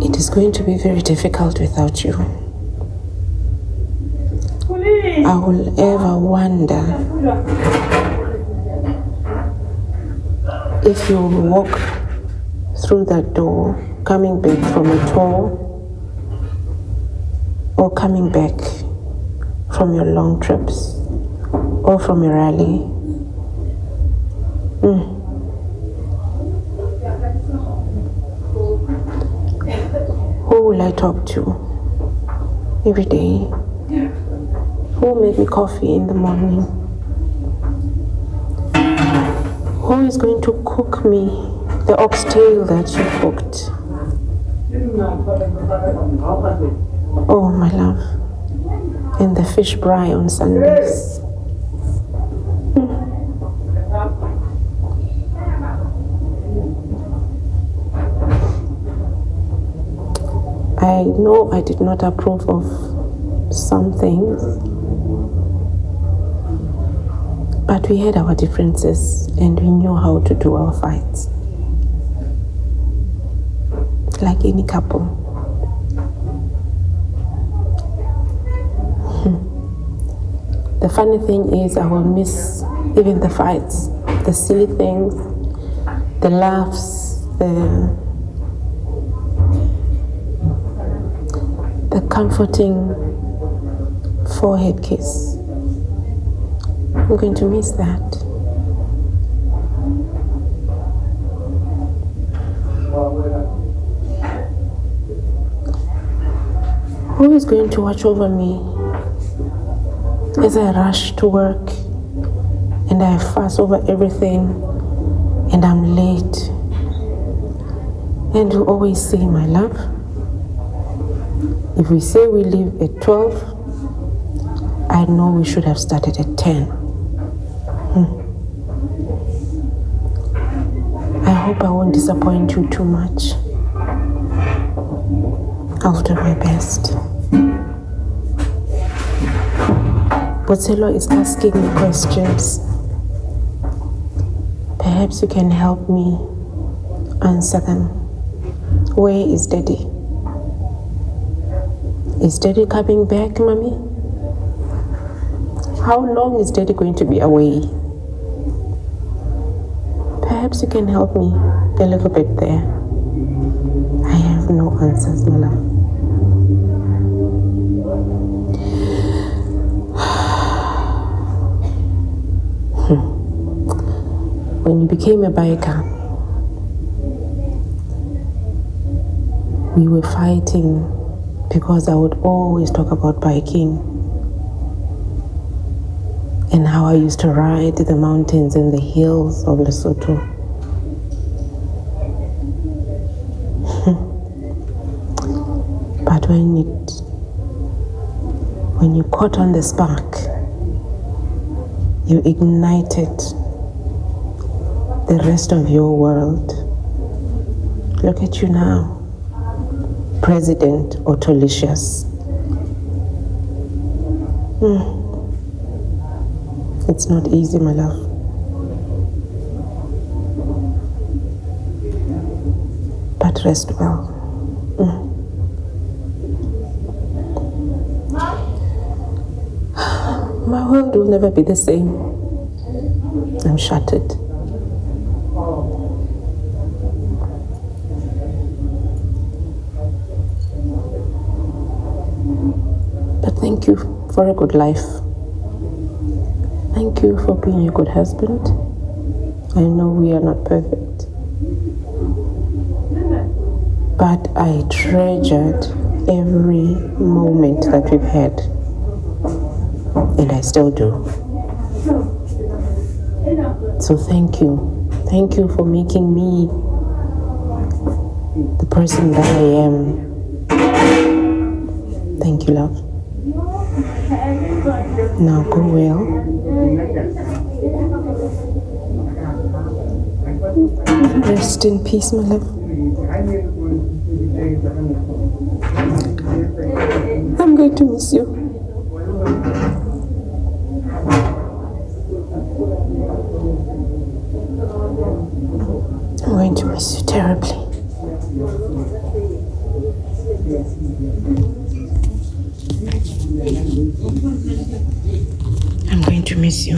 It is going to be very difficult without you. I will ever wonder if you will walk through that door, coming back from a tour or coming back from your long trips or from a rally. Who will I talk to every day? Who will make me coffee in the morning? Who is going to cook me the oxtail that you cooked? Oh, my love. And the fish fry on Sundays. I know I did not approve of some things, but we had our differences and we knew how to do our fights, like any couple. The funny thing is, I will miss even the fights, the silly things, the laughs, the comforting forehead kiss. I'm going to miss that. Who is going to watch over me as I rush to work and I fuss over everything and I'm late? And you always say, my love, if we say we leave at 12, I know we should have started at 10. I hope I won't disappoint you too much. I'll do my best. Botelo is asking me questions. Perhaps you can help me answer them. Where is Daddy? Is Daddy coming back, Mommy? How long is Daddy going to be away? Perhaps you can help me a little bit there. I have no answers, my love. When you became a biker, we were fighting because I would always talk about biking and how I used to ride the mountains and the hills of Lesotho. But when you caught on the spark, you ignited the rest of your world. Look at you now, President Otolicious. It's not easy, my love. But rest well. My world will never be the same. I'm shattered. But thank you for a good life. Thank you for being a good husband. I know we are not perfect, but I treasured every moment that we've had, and I still do. So thank you. Thank you for making me the person that I am. Thank you, love. Now go well. Rest in peace, my love. I'm going to miss you. I'm going to miss you terribly. I'm going to miss you.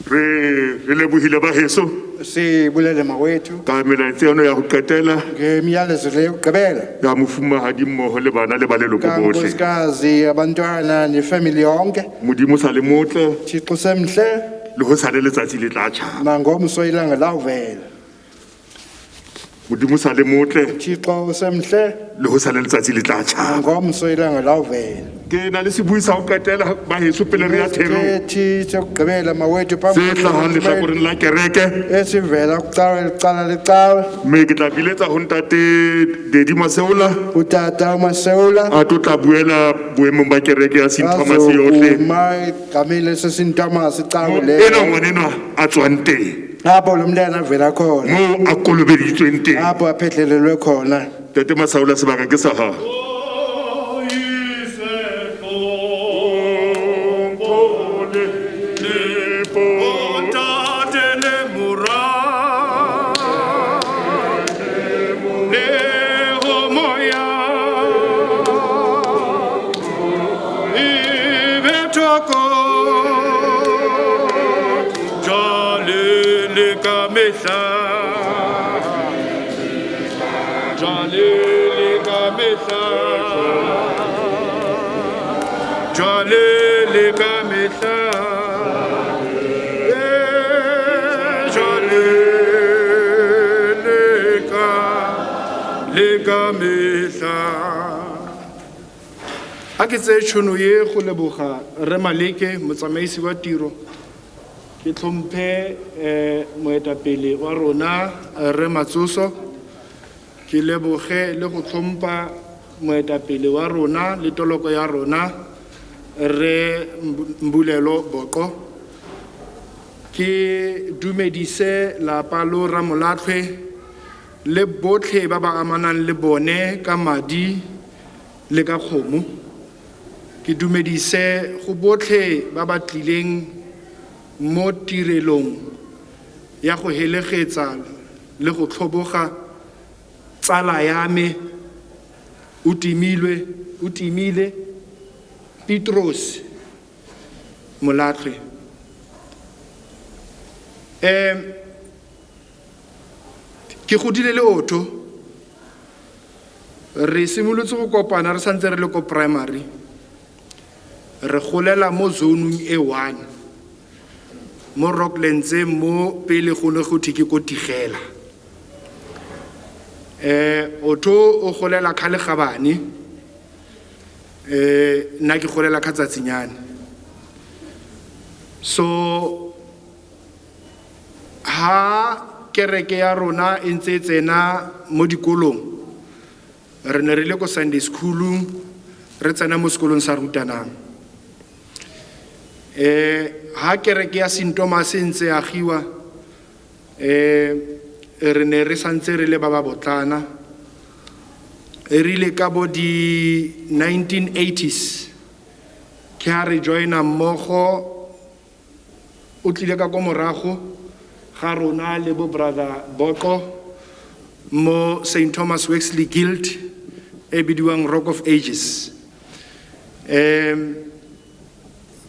Re lebohile ba heso. Sibulele mawethu. Ka melaetsa yona ya ho qetela. Ngemiyalezo le yokugqibela. Ya mofumahadi mmoho le bana le ba leloko bohle. Kankosikazi, abantwana nefamily yonke. Modimo sa le motle. Thixo semhle. Le ho sale letsatsi le tla tjhaba. Nangomso ilanga lawuvela. Modimo sa le motle. Thixo semhle. Le ho sale letsatsi le tla tjhaba. Nangomso ilanga lawuvela. Ke na le sebui sa ho qetela ba heso pele re ya therong. Isithethi sokugqibela mawethu phambi Se hlahang lehlakoreng la kereke. Esivela kucawe licala lecawe. Mme ke tla biletsa ho ntate Dedi Maseola. Utata uMaseola. A tlo tla buela boemong ba kereke ya Saint Thomas yohle. Azokuma egameni lese-Saint Thomas icawe Mo leyo. ena ngwanenwa a tswang teng. Apho lo mntana avela khona. Moo a kolobeditsweng teng. Apho aphethelelwe khona. Ntate Maseola, sebaka ke sa hao. A ke tseye tšhono ye go leboga Rre Maleke, motsamaisi wa tiro, Ke tlhomphe moetapele wa rona Rre Matsoso. Ke leboge le go tlhompha moetapele wa rona le toloko ya rona Rre Mbulelo Boko. Ke dumedise lapa lo Ramolatlhwe le botlhe ba ba amanang le bone ka madi le ka kgomo. Ke dumedise go botlhe ba ba tlileng mo tirelong ya go helegetsa le go tlhoboga tsala ya me o timilwe, o timile Petros Molatlhwe. Ke godile le Otto, re simolotse go kopana re santse re le ko primary, re golela mo zone-ung e 1 mo Rocklands mo pele go ne go thwe ke ko Tigela. Otto o golela kha Legabane, nna ke golela kha Tsatsinyane. So ha kereke ya rona e ntse e tsena mo dikolong, re ne re le ko Sunday school-ung, re tsena mo sekolong sa rutanang. Ha kereke ya Saint Thomas e ntse e agiwa, re ne re santse re le ba ba botlana. E rile ka bo di 1980s ke ha re joina mmogo, o tlile ka ko morago ga rona le bo brother Boko mo Saint Thomas Wesley Guild e bidiwang Rock of Ages.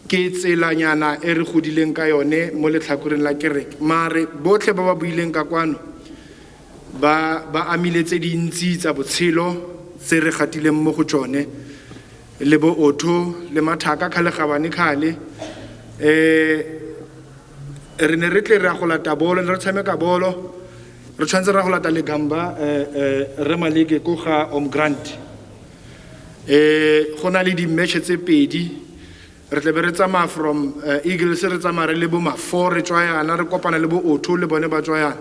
Ke tselanyana e re godileng ka yone mo letlhakoreng la kereke, mare botlhe ba ba buileng ka kwano ba amile tse dintsi tsa botshelo tse re gatileng mo go tsone, le bo Otto le Mathaka kgale gabane kgale. Re ne re tle re ya go lata bolo, ne re tshameka bolo, re tshwanetse ra go lata legamba, re Maleke ko ga Om Grant. Go na le di-match tse pedi, re tle be re tsamaya from Eagles, re tsamaya re le bo ma 4, re tswa yana, re kopana le bo Otto le bone ba tswa yana.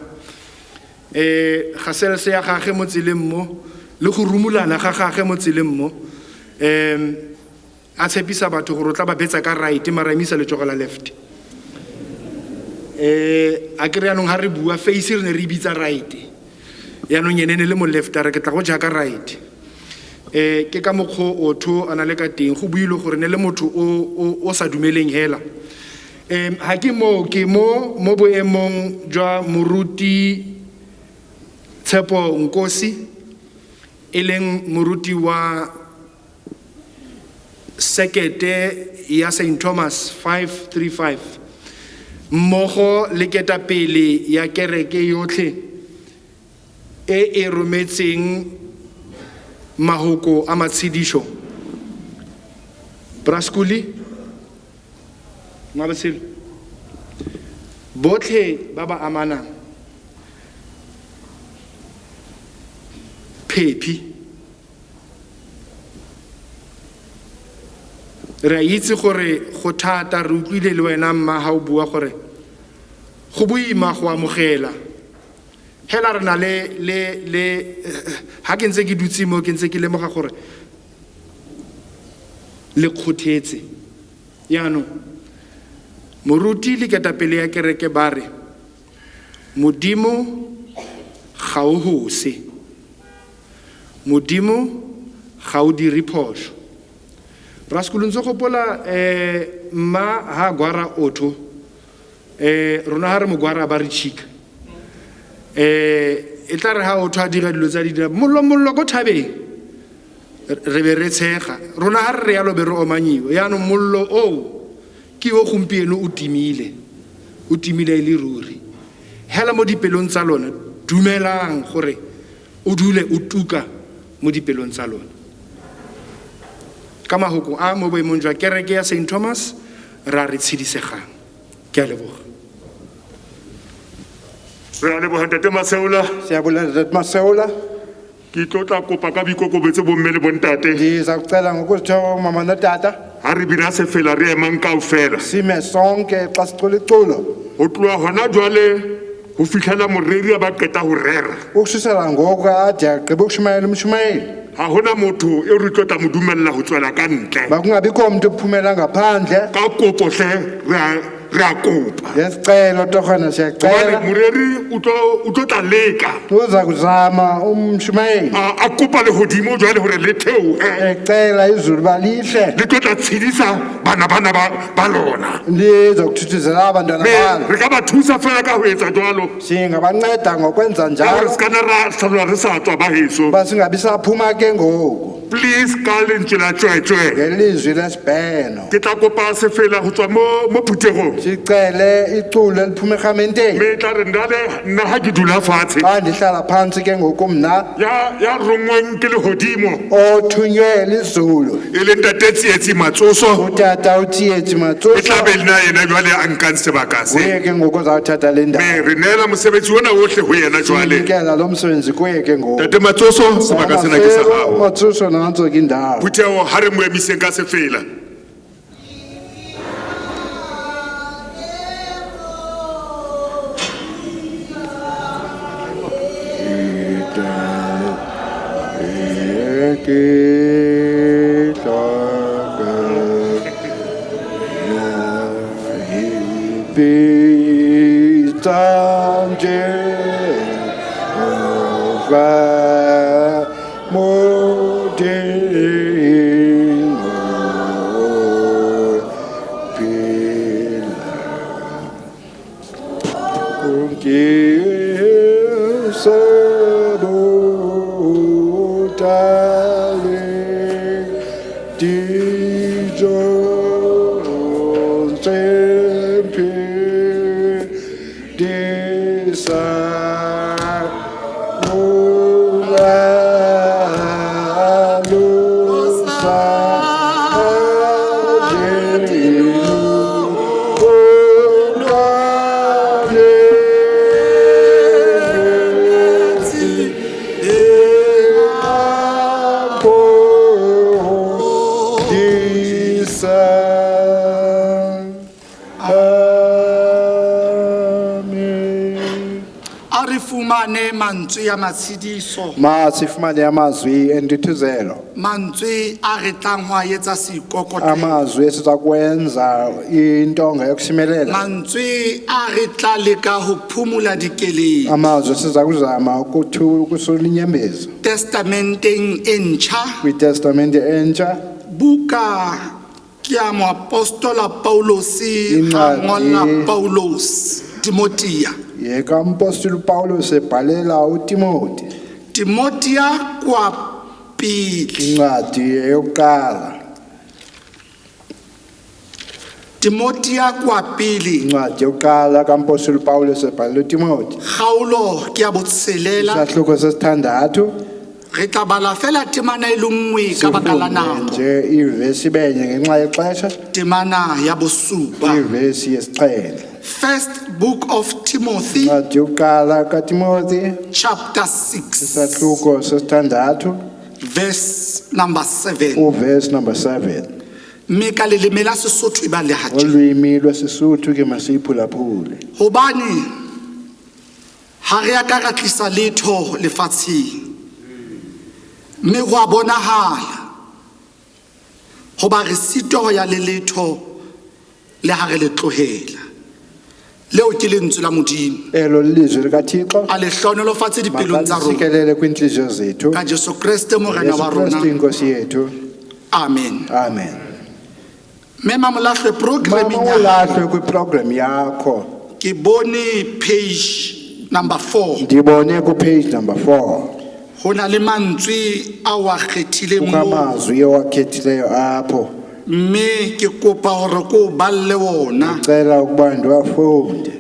Ga selse ya gagwe mo tseleng mo, le go rumulana ga gagwe mo tseleng mo, a tshepisa batho gore o tla ba betsa ka right, mara a emisa letsogo la left. A kere jaanong ha re bua face re ne re bitsa right, jaanong ene ne le mo left, a re ke tla go ja ka right. Ke ka mokgwa Otto a na le ka teng, go buile gore ne le motho o sa dumeleng hela. Ha ke mo, ke mo, mo boemong jwa moruti Tshepo Nkosi, e leng moruti wa sekete ya Saint Thomas 535, mmogo le ketapele ya kereke yotlhe e e rometseng mahoko a matshedišo. Braskuli, Mabasile, botlhe ba ba amanang, Phephi, re a itse gore go thata, re utlwile le wena mma ha o bua gore go boima go amogela. Hela re na le, le, le, ha ke ntse ke dutse mo, ke ntse ke lemoga gore le kgothetse. Jaanong, moruti le ketapele ya kereke ba re, Modimo ga o hose, Modimo ga o dire phoso. Rasekolo ntse gopola, mma ha gwara Otto, rona ha re mo gwara ba re tšhika. E tla re ha Otto a dira dilo tsa di dira, mollo, mollo ko thabeng, re be re tshega. Rona ha re re yalo be re omanyiwe. Jaanong mollo oo ke o gompieno o timile, o timile e le ruri. Hela mo dipelong tsa lona, dumelang gore o dule o tuka mo dipelong tsa lona. Ka mahoko a mo boemong jwa kereke ya Saint Thomas, ra re tshedisegang. Ke a leboga. Re a leboga ntate Maseola. Siyabulela ntate Maseola. Ke tlo tla kopa ka boikokobetso bomme le bontate. Ndiza kucela ngokuzithoba mama notata. Ha re bina sefela re emang kaofela. Sime sonke xa sicula iculo. Ho tloha hona jwale ho fihlela moreri a ba qeta ho rera. Ukususela ngoku ade agqibe ukushumayela umshumayeli. Ha hona motho eo re tlo tla mo dumella ho tswela ka ntle. Makungabikho mntu ophumela ngaphandle. Ka kopo hle re a re a kopa. Ngesicelo torhwana Hobane siyacela. moreri o tlo tla leka. Uza kuzama umshumayeli. A kopa lehodimo jwale hore le theohe. Ecela izulu uba lihle. Le tlo tla tshedisa bana bana ba lona. Lizokuthuthuzela abantwana Mme balo. re ka ba thusa fela ka ho etsa jwalo. Singabanceda ngokwenza Ka hore njalo. se ka nna ra hlola re sa tswa ba heso. Uba singabi saphuma ke ngoku. Please ka lentswe la tswetswe. Ngelizwi lesibheno. Ke tla kopa sefela ho tswa mo phuthehong. Sicele iculo eliphuma erhamenteni. Mme e tla re nna le nna ha ke dula fatshe. Xa ndihlala phantsi ke ngoku mna. Ya rongweng ke lehodimo. Othunywe lizulu. E le ntate Tsietsi Matsoso. Utata uTsietsi Matsoso. E tla be le nna yena jwale a nkang sebaka se. Nguye ke ngoku ozawuthatha le ndawo. Mme re neela mosebetsi ona ohle ho yena jwale. Sinikela lo msebenzi kuye ke ngoku. Ntate Matsoso, sebaka sena ke sa hao. Matsoso nantso ke indawo. Phutheho ha re mo emiseng ka sefela. A re fumane mantswe a matshediso. Masifumane amazwi entuthuzelo. Mantswe a re tlang ho a etsa seikokotlelo. Amazwi esiza kwenza intonga yokusimelela. Mantswe a re tla leka ho phumula dikeledi. Amazwi esiza kuzama ukusula inyembezi. Testamenteng e ntjha. Kwitestamente entsha. Buka ke ya moapostola Paulus ha Incwadi. ngolla Paulus Timothea. Yekampostoli uPaulus ebhalela uTimothy. Timothea kwa pele. Incwadi eyokuqala. Timothea kwa pele. Incwadi yokuqala kampostoli uPaulus ebhalela uTimothy. Kgaolo ke ya botshelela. Isahluko sesithandathu. Re tla bala fela temana e le nngwe ka baka la nako. Nje ivesi benye ngenxa yexesha. Temana ya bosupa. Ivesi yesixhenxe. First book of Timothy. Incwadi yokuqala kaTimothy. Chapter 6. Isahluko sesithandathu. Verse number 7. Uvesi number 7. Mme ka leleme la Sesotho e ba le ha tjena. Olwimi lwesiSuthu ke masiyiphulaphule. Hobane ha re a ka ra tlisa letho lefatsheng. Mme ho a bonahala hoba re sitwa ho ya le letho le ha re le tlohela. Leo ke lentswe la Modimo. Elo lilizwi likaThixo. A le hlohonolofatse dipelong tsa rona. Makasikelele kwiintliziyo zethu. Ka Jesu Kreste Morena Yesu wa rona. Kristu inkosi yethu. Amen. Amen. Mme Mamolahlwe, programming Mama ya Molahlwe kwiprogram yakho. Ke bone page number 4. Ndibone kupage number 4. Ho na le mantswe a o a kgethileng Kukho moo. amazwi owakhethileyo apho. Mme ke kopa hore ke o balle wona. Ndicela ukuba ndiwafunde.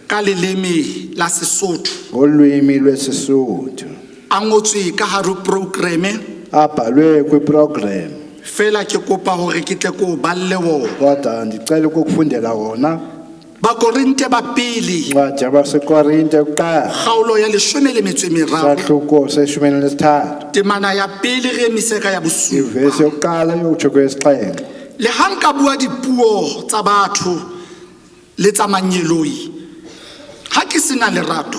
Ka leleme la Sesotho. Ngolwimi lwesiSuthu. A ngotswe ka hare ho programme. Abhalwe kwiprogram. Fela ke kopa hore ke tle ke o balle wona. Kodwa ndicela ukukufundela wona. Bakorinte ba pele. Incwadi yabaseKorinte yokuqala. Kgaolo ya leshome le metso e meraro. Isahluko seshumi elinesithathu. Temana ya pele re emise ka ya bosupa. Ivesi yokuqala yokutsho kwesixhenxe. Le ha nka bua dipuo tsa batho le tsa mangeloi, Ha ke sena lerato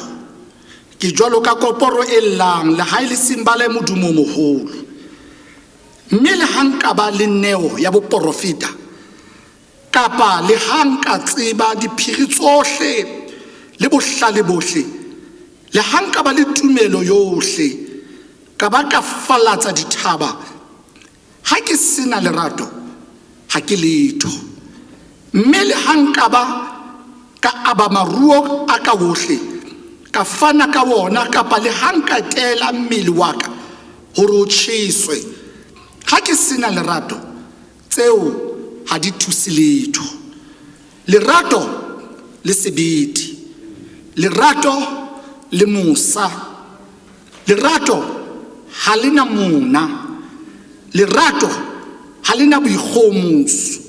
ke jwalo ka koporo e llang le ha e le simbala e modumo o moholo. Mme le ha nka ba le neo ya boporofeta kapa le ha nka tseba diphiri tsohle le bohlale bohle, le ha nka ba le tumelo yohle, ka ba ka falatsa dithaba, ha ke sena lerato ha ke letho. Mme le ha nka ba ka aba maruo a ka wohle, ka fana ka wona, kapa le ha nka teela mmele wa ka hore o tjheswe, ha ke sena lerato, tseo ha di thuse letho. Lerato le sebete, lerato le mosa, lerato ha le na mona, lerato ha le na boikgohomoso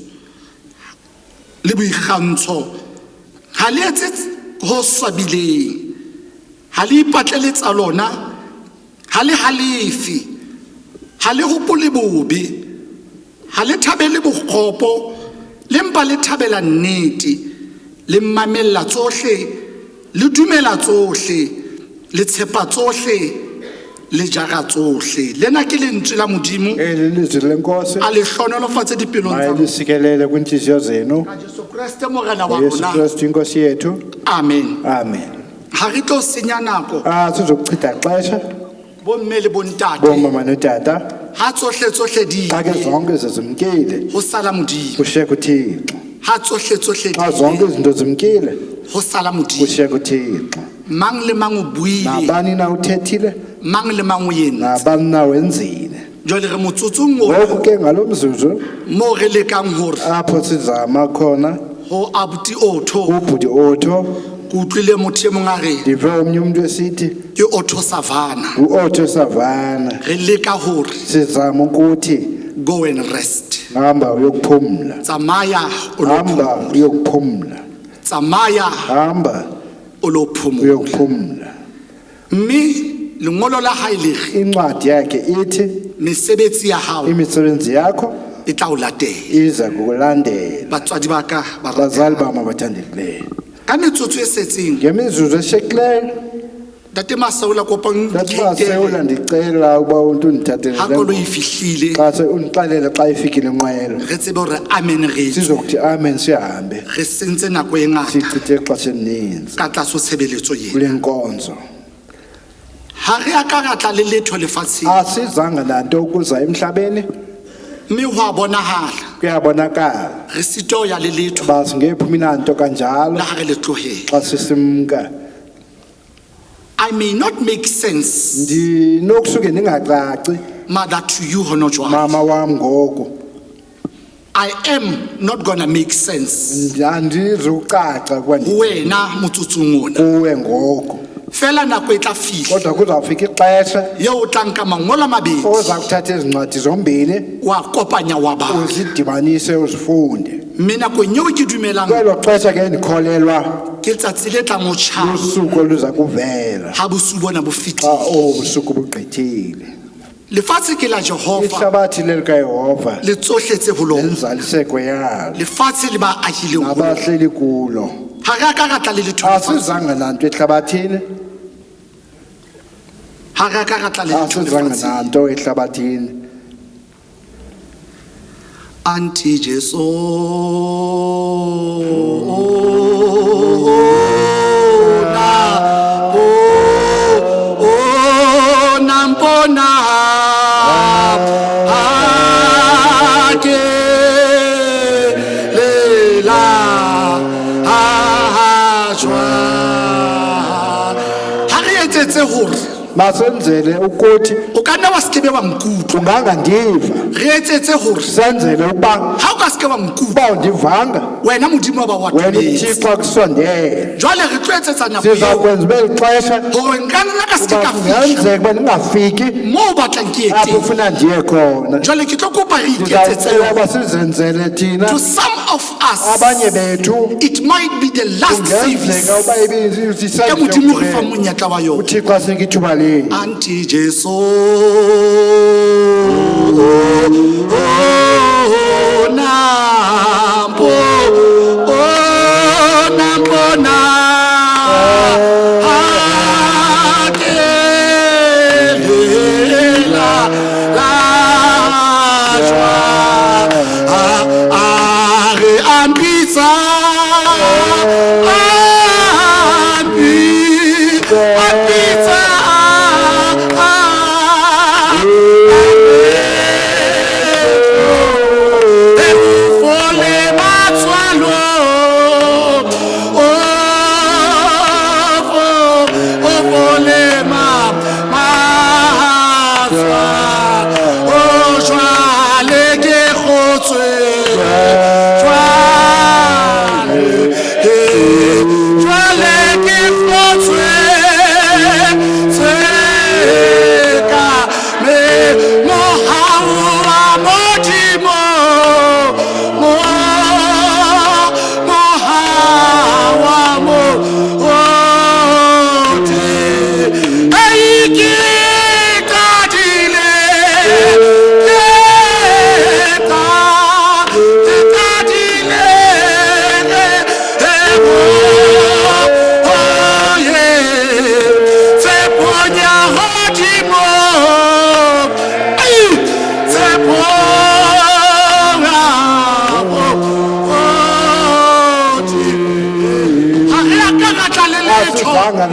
le boikgantsho, ha le etse ho swabileng, ha le ipatlele tsa lona, ha le halefe, ha le hopole bobe, ha le thabele bokgopo, le mpa le thabela nnete, le mamella tsohle, le dumela tsohle, le tshepa tsohle, le jara tsohle. Lena ke lentswe la Modimo. Eli lizwi lenkosi. A le hlohonolofatse dipelong tsa rona. Mayilisikelele kwiintliziyo zenu. Ka Jesu Kreste Morena wa Yesu rona. Kristu inkosi yethu. Amen. Amen. Ha re tlo senya nako. Asizokuchitha xesha. Bomme le bontate. Bomama notata. Ha tsohle tsohle di Xa ke zonke zezimkile. Ho sala Modimo. Kushiyeka uThixo. Ha tsohle tsohle di Xa zonke izinto zimkile. Ho sala Modimo. Kushiyeka uThixo. Mang le mang o buile. Nabani na uthethile. Mang le mang o entse. Nabani na wenzile. Jwale re motsotsong o. Ngoku ke ngalo mzuzu. Mo re lekang hore. Apho sizama khona. Ho abuti Otto. Ubhuti Otto. Ke utlwile motho e mong a re. Ndive omnye umntu esithi. Ke Otto Savannah. Ngu-Otto Savannah. Re leka hore. Sizama ukuthi. Go and rest. Hamba uyokuphumla. Tsamaya o lo Hamba phumula. uyokuphumla. Tsamaya. Hamba. O lo phumula. Uyokuphumla. Mme lengolo la hae le re. Incwadi yakhe ithi. Mesebetsi ya hao. Imisebenzi yakho. E tla o latela. Iza kukulandela. Batswadi ba ka ba ratehang. Bazali bam abathandekileyo. Ka metsotso e setseng. Ngemizuzu eshiyekileyo. Ntate Maseola kopa o Ntate Maseola ndicela ukuba umntu undithathele Ha le koloi ngoma. e fihlile. Xa se undixelele xa ifikile inqwelo. Re tsebe hore amen re tswe. Sizokuthi amen sihambe. Re sentse nako e ngata. Sichithe ixesha elininzi. Ka tlase ho tshebeletso ena. Kule nkonzo. Ha re a ka ra tla le letho lefatsheng. Asizanga nanto ukuza emhlabeni. Mme ho a bonahala. Kuyabonakala. Re sitwa ho ya le letho. Ba singephumi nanto kanjalo. Le ha re le tlohela. Xa sisimka. I may not make sense. Ndinokusuke ndingacaci. Mother to you hona jwale. Mama wam ngoku. I am not going to make sense. Andizukucaca kuba ndi- Wena motsotsong ona. Kuwe ngoku. Fela nako e tla fihla. Kodwa kuzawufika ixesha. Yeo o tla nka mangolo a mabedi. Oza kuthatha ezi ncwadi zombini. Wa kopanya wa bala. Uzidibanise uzifunde. Mme nakong eo ke dumelang. Kwelo xesha ke ndikholelwa. Ke letsatsi le tlang ho tjhaba. Lusuku oluza kuvela. Ha bosiu bona bo fetile. Xa obu busuku bugqithile. Lefatshe ke la Jehova. Ihlabathi lelikaYehova. Le tsohle tse ho lona. Nenzaliseko yalo. Lefatshe le ba ahileng ho lona. Nabahleli kulo. Ha re a ka ra tla le letho lefatsheng. Asizanga nanto ehlabathini. Ha re a ka ra tla le letho Asizanga lefatsheng. nanto ehlabathini. Anti Jesu. Masenzele ukuthi o ka nna wa se kebe wa nkutlwa. Ungangandiva. Re etsetse hore senzele ukuba ha o ka se ke wa nkutlwa. Uba undivanga. Wena Modimo wa ba wa Wena tumetse. uThixo akusondele. Jwale re tlo etsetsa nako eo. Siza kwenza ube lixesha Hore nka nna ka se ke ka uba fihla. kungenzeka uba ndingafiki Moo o batlang ke ye apho teng. ufuna ndiye khona. Jwale ke tlo kopa re iketsetse Ndizawucela uba sizenzele thina. To some of us, Abanye bethu it might be the last kungenzeka service. uba ibe Ke Modimo re fa monyetla wa yona. uThixo asinike ithuba lethu. Anti Jesu.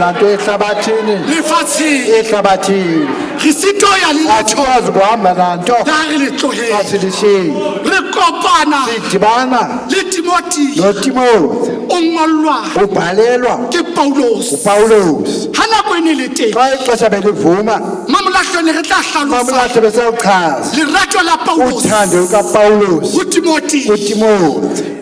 nanto ehlabathini. Lefatsheng. Ehlabathini. Re sitwa ho ya le letho. Asikwazi kuhamba nanto. Le ha re le tlohela. Xa silishiye. Re kopana. Sidibana. Le Timothy. NoTimothy. O ngollwa. Ubhalelwa. Ke Paulos. UPawulos. Ha nako e ne le teng. Xa ixesha belivuma. Mamolahlwe ne re tla hlalosa. Mamolahlwe besawuchaza. Lerato la Paulos. Uthando lukaPawulos. Ho Timothy. KuTimothy.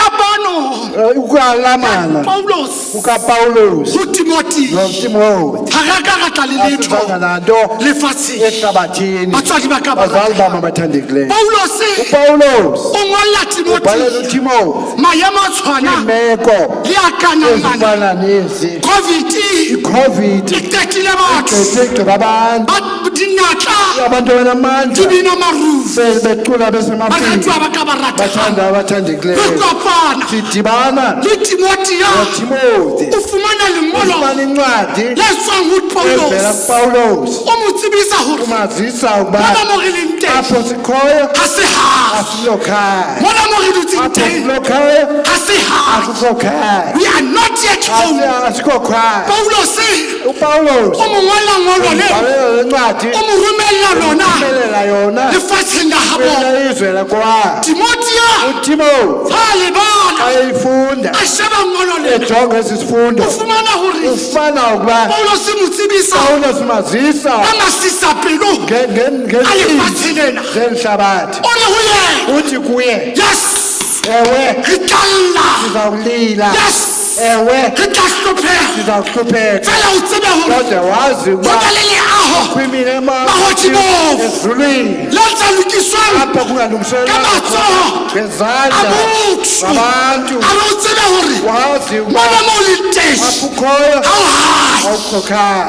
Kamano. Ukwalamana. Paulos. KukaPawulos. Ho Timothy. NoTimothy. Ha re ka ra tla le letho. Asizanga nanto. Lefatsheng. Ehlabathini. Batswadi ba ka ba Bazali bam abathandekileyo. Paulos. UPawulos. O ngolla Timothy. Ubhalela uTimothy. Maemo a tshwana. Iimeko. Le a ka nang ana. Ezifana nezi. Covid. I-COVID. E qetile batho. Igqithe igqiba abantu. Ba dinatla. Abantu abanamandla. Di bina maruo. Becula besemafini. Baratuwa ba ka ba ratang. Bathanda abathandekileyo. Re kopana. Sidibana. Le Timothea. NoTimothy. O fumana lengolo. Ufumana incwadi. Le tswang ho Paulos. Evela kuPawulos. O mo tsebisa hore. Umazisa ukuba. Mona mo re leng teng. Apho sikhoyo. Ha se hae. Asilo khaya. Mona mo re dutseng Apho teng. silo khaya. Ha se hae. Asikho khaya. We are not yet home. Asikho khaya. Paulos. UPawulos. O mo ngolla ngolo leo. Ubhalela le ncwadi. O mo romella lona. Umromelela yona. Lefatsheng la habo. Kwela izwe lakwabo. Timothea. UTimothy. Ha le bala. Ayifunda. A sheba ngolo lena. Ejonga esi sifundo. O fumana hore. Ufumana ukuba. Paulos mo tsebisa. Paulos mazisa. Ka masisapelo. A lefatshe lena. Zeli hlabathi. O re ho yena. Uthi kuye. Yes. Ewe. Re tla lla. Sizawulila. Yes. Ewe. Re tla hlopheha. Sizawuhlupheka. Fela o tsebe hore. Kodwa wazi ukuba. Ho na le leaho. Kwimini Mahodimong. Ezulwini. Le tla lokiswang. Apho kungalungiselelwa. Ka matsoho. Ngezandla. A motho. Ngabantu. A re o tsebe hore. Wazi ukuba. Mona mo o leng teng. Apho ukhoyo. Ha o hae. Awukho khaya.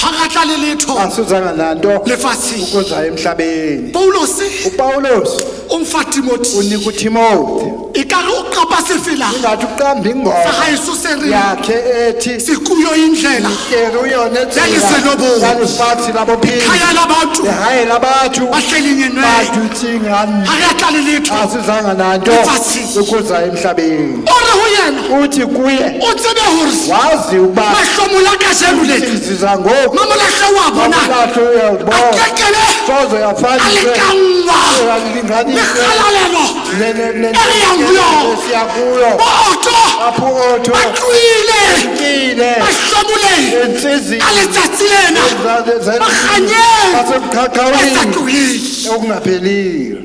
Ha ra tla le letho. Asizanga nanto. Lefatsheng. Ukuza emhlabeni. Paulos. UPawulos. O mfa Timothy. Unika uTimothy. Ekare o qapa sefela. Ingathi uqamba ingoma. Sa haeso se reng. Yakhe ethi. Sekuyo indlela. Sikuyo netsela. Ya leselobomi. Ya lefatshe la bophelo. Lekhaya la batho. Lehae la batho. Ba hleleng e nwe. Ba dutseng hantle. Ha re a tla le letho. Asizanga nanto. Lefatsheng. Ukuza emhlabeni. O re ho yena. Uthi kuye. O tsebe hore. Wazi ukuba. Mahlomola a kajeno lena. Usiza ngoku. Mamolahla wa bona. Mamolahla uyawubona. A kekebe. Soze A lekanngwa. Alinganiswe. Le kgalalelo. Le E re yang ho yona. Siya kuyo. Bo Otto. Apho Otto. Ba tlohile. Tlohile. Ba hlomoleng. Entsizini. Ka letsatsi lena. Ba kganyeng. Basemqhaqhawini. E sa tlohile. Okungapheliyo.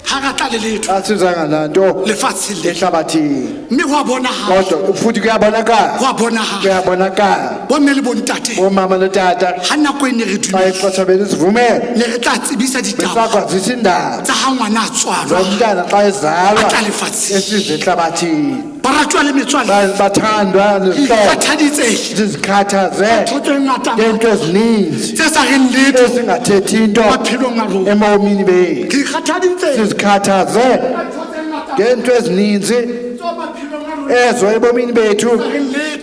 Ha ra tla le letho. Asizanga nanto. Lefatsheng le. Ehlabathini. Mme ho a bonahala. Kodwa futhi kuyabonakala. Ho a bonahala. Kuyabonakala. Bomme le bontate. Bomama notata. Ha nako e ne re Xa dumela. ixesha belisivumela. Ne re tla tsebisa ditaba. Besakwazisa indaba. Tsa ha ngwana a tswalwa. Zomntana xa ezalwa. A tla lefatsheng. Esiza ehlabathini. Baratuwa le metswalle. Bathandwa Re nezihlobo. ikgathaditse. Sizikhathaze. Ntho tse ngata. Ngeento ezininzi. Tse sa reng letho. Ezingathethi into. Maphelong a rona. Ebomini bethu. Re ikgathaditse. Sizikhathaze. Ngeento ezininzi. Ezo ebomini bethu.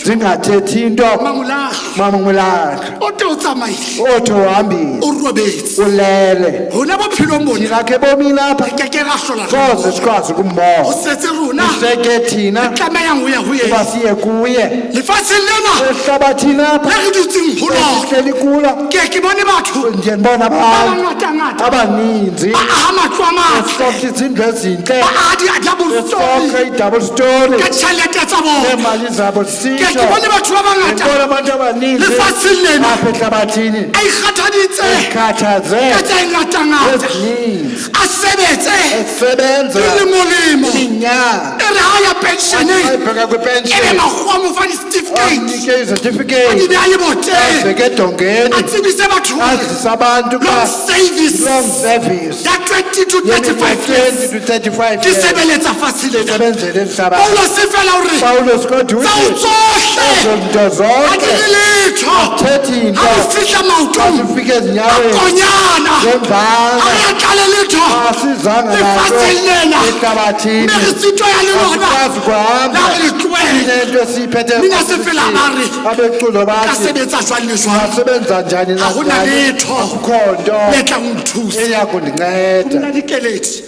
Zingathethi into. Mamolahla. Mamolahla. O te o tsamaile. Othi uhambile. O robetse. Ulele. Rona bophelong bona. Thina ke ebomini apha. Re keke ra hlola re Soze sikwazi ukumbona. Ho setse rona. Kuseke thina. Re tlamehang ho ya ho yena. Uba siye kuye. Lefatsheng lena. Ehlabathini apha. Le re dutseng ho lona. Esihleli kulo. Ke ke bone batho. Ndiye ndibona Ba abantu. bangatangata. Abaninzi. Ba aha matlo a matle. Esokha izindlu ezintle. Ba aha di-double story. Esokha i-double story. Ka tjhelete tsa bona. Neemali zabo Ke sitsho. ke bone batho ba bangata. Ndibona abantu abaninzi. Lefatsheng lena. Apha ehlabathini. A ikgathaditse. Ezikhathaze. Ka tse ngatangata. Ezininzi. A sebetse. Esebenza. Dilemo-lemo. Iminyaka. E re ha ya pensioneng. Ayibheka kwipensheni. E be makgowa a mo fa di-certificate. Anike izetifiketi. A di beha leboteng. Azibeke edongeni. A tsebise batho hore Azise abantu long service. Long service. Ya 20 to 35 years. 20 to 35 Ke years. sebeletsa fatshe lena. Sebenzele emhlabeni. Paulos fela o re. Paulos kodwa Tsa uthi o tsohle. Ezo zinto Ha di zonke. le letho. Athethi into. Ha o fihla maotong. Xa sifika ezinyaweni. A konyana. Ngemvana. Ha re a tlale letho. Asizanga Lefatsheng lena. ehlabathini. Mme re sitwa ya le lona. Asikwazi kuhamba. La re le tlohela. Sinento esiyiphethe Mina sefela ba re abeculo ka bathi sebetsa jwang le jwang asebenza njani Ha hona nanjani, letho akukho nto le tlang ho nthusa. eyakundinceda Phumula dikeledi.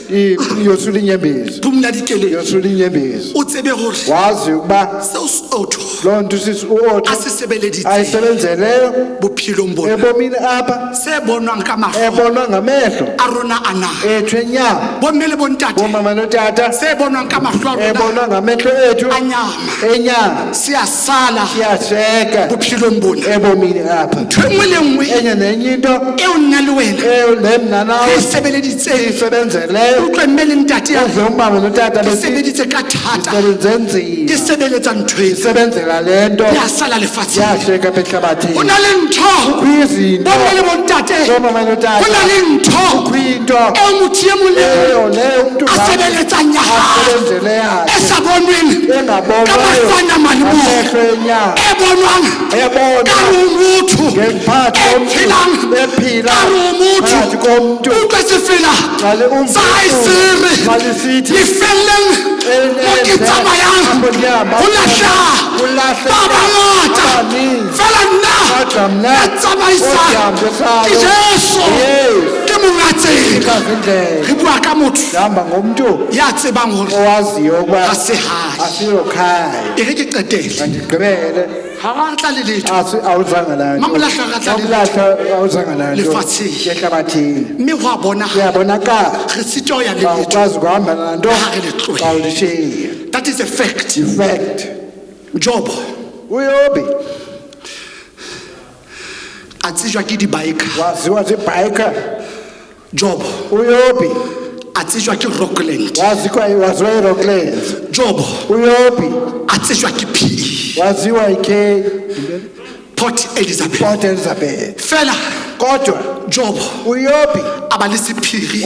Yosula inyembezi Phumula dikeledi. Yosula inyembezi O tsebe hore wazi ukuba seo se otho loo nto sisi uotho a se sebeleditseng ayisebenzeleyo bophelong bona ebomini apha se bonwang ka mahlo ebonwa ngamehlo a rona a na ethu enyama bomme le bontate bomama notata se bonwang ka mahlo a rona ebonwa ngamehlo ethu a nyama enyama se a sala siyasheka bophelong bona ebomini apha ntho e nngwe le nngwe enye nenye into eo nna le wena eyo le mna nawe re e sebeleditseng siyisebenzeleyo utlwe mme le ntate ya uve umama notata ke besithi sebeditse ka thata ndisebenze nzima ke sebeletsa ntho ena ndisebenzela le nto ya sala lefatsheng yasheka apha ehlabathini ho na le ntho kukho izinto bomme le bontate boomama notata ho na le ntho kukho into eo motho e mong le eyo mong leyo umntu a sebeletsang ya hae asebenzele e yakhe sa bonweng ka engabonwayo mahlo a nama le moya ngamehlo enyama e bonwang ebonwa ka re o motho ngempatho e yomntu phelang ephila ka re o motho phakathi komntu utlwe sefela Xa le umntu sa hae se re xa lisithi lefelleng mo ke tsamayang apho ndihamba ho lahleha kulahleka ba bangata abaninzi. fela nna Kodwa mna ya tsamaisang odihambisayo ke Jesu Yesu. ke monga tsela ikazi indlela re bua ka motho ndihamba ngomntu ya tsebang hore owaziyo ukuba ha se hae asiyokhaya e re ke qetele mandigqibele ha ra tla le letho awuzanga nanto Mamolahla ha tla le letho. Mamolahla awuzanga nanto Lefatsheng. ehlabathini mme ho a bonahala kuyabonakala re sitwa ho ya le letho awukwazi ukuhamba nanto Ha re le tlohela. xa ulishiya That is a fact. Fact. Job uyobi a tsejwa ke di-biker waziwa ziibhayiker Job uyobi a tsejwa ke Rockland waziwa irocklands Job uyobi a tsejwa ke PE waziwa ik Port Elizabeth Port Elizabeth fela kodwa Job uyobi a ba le sephiri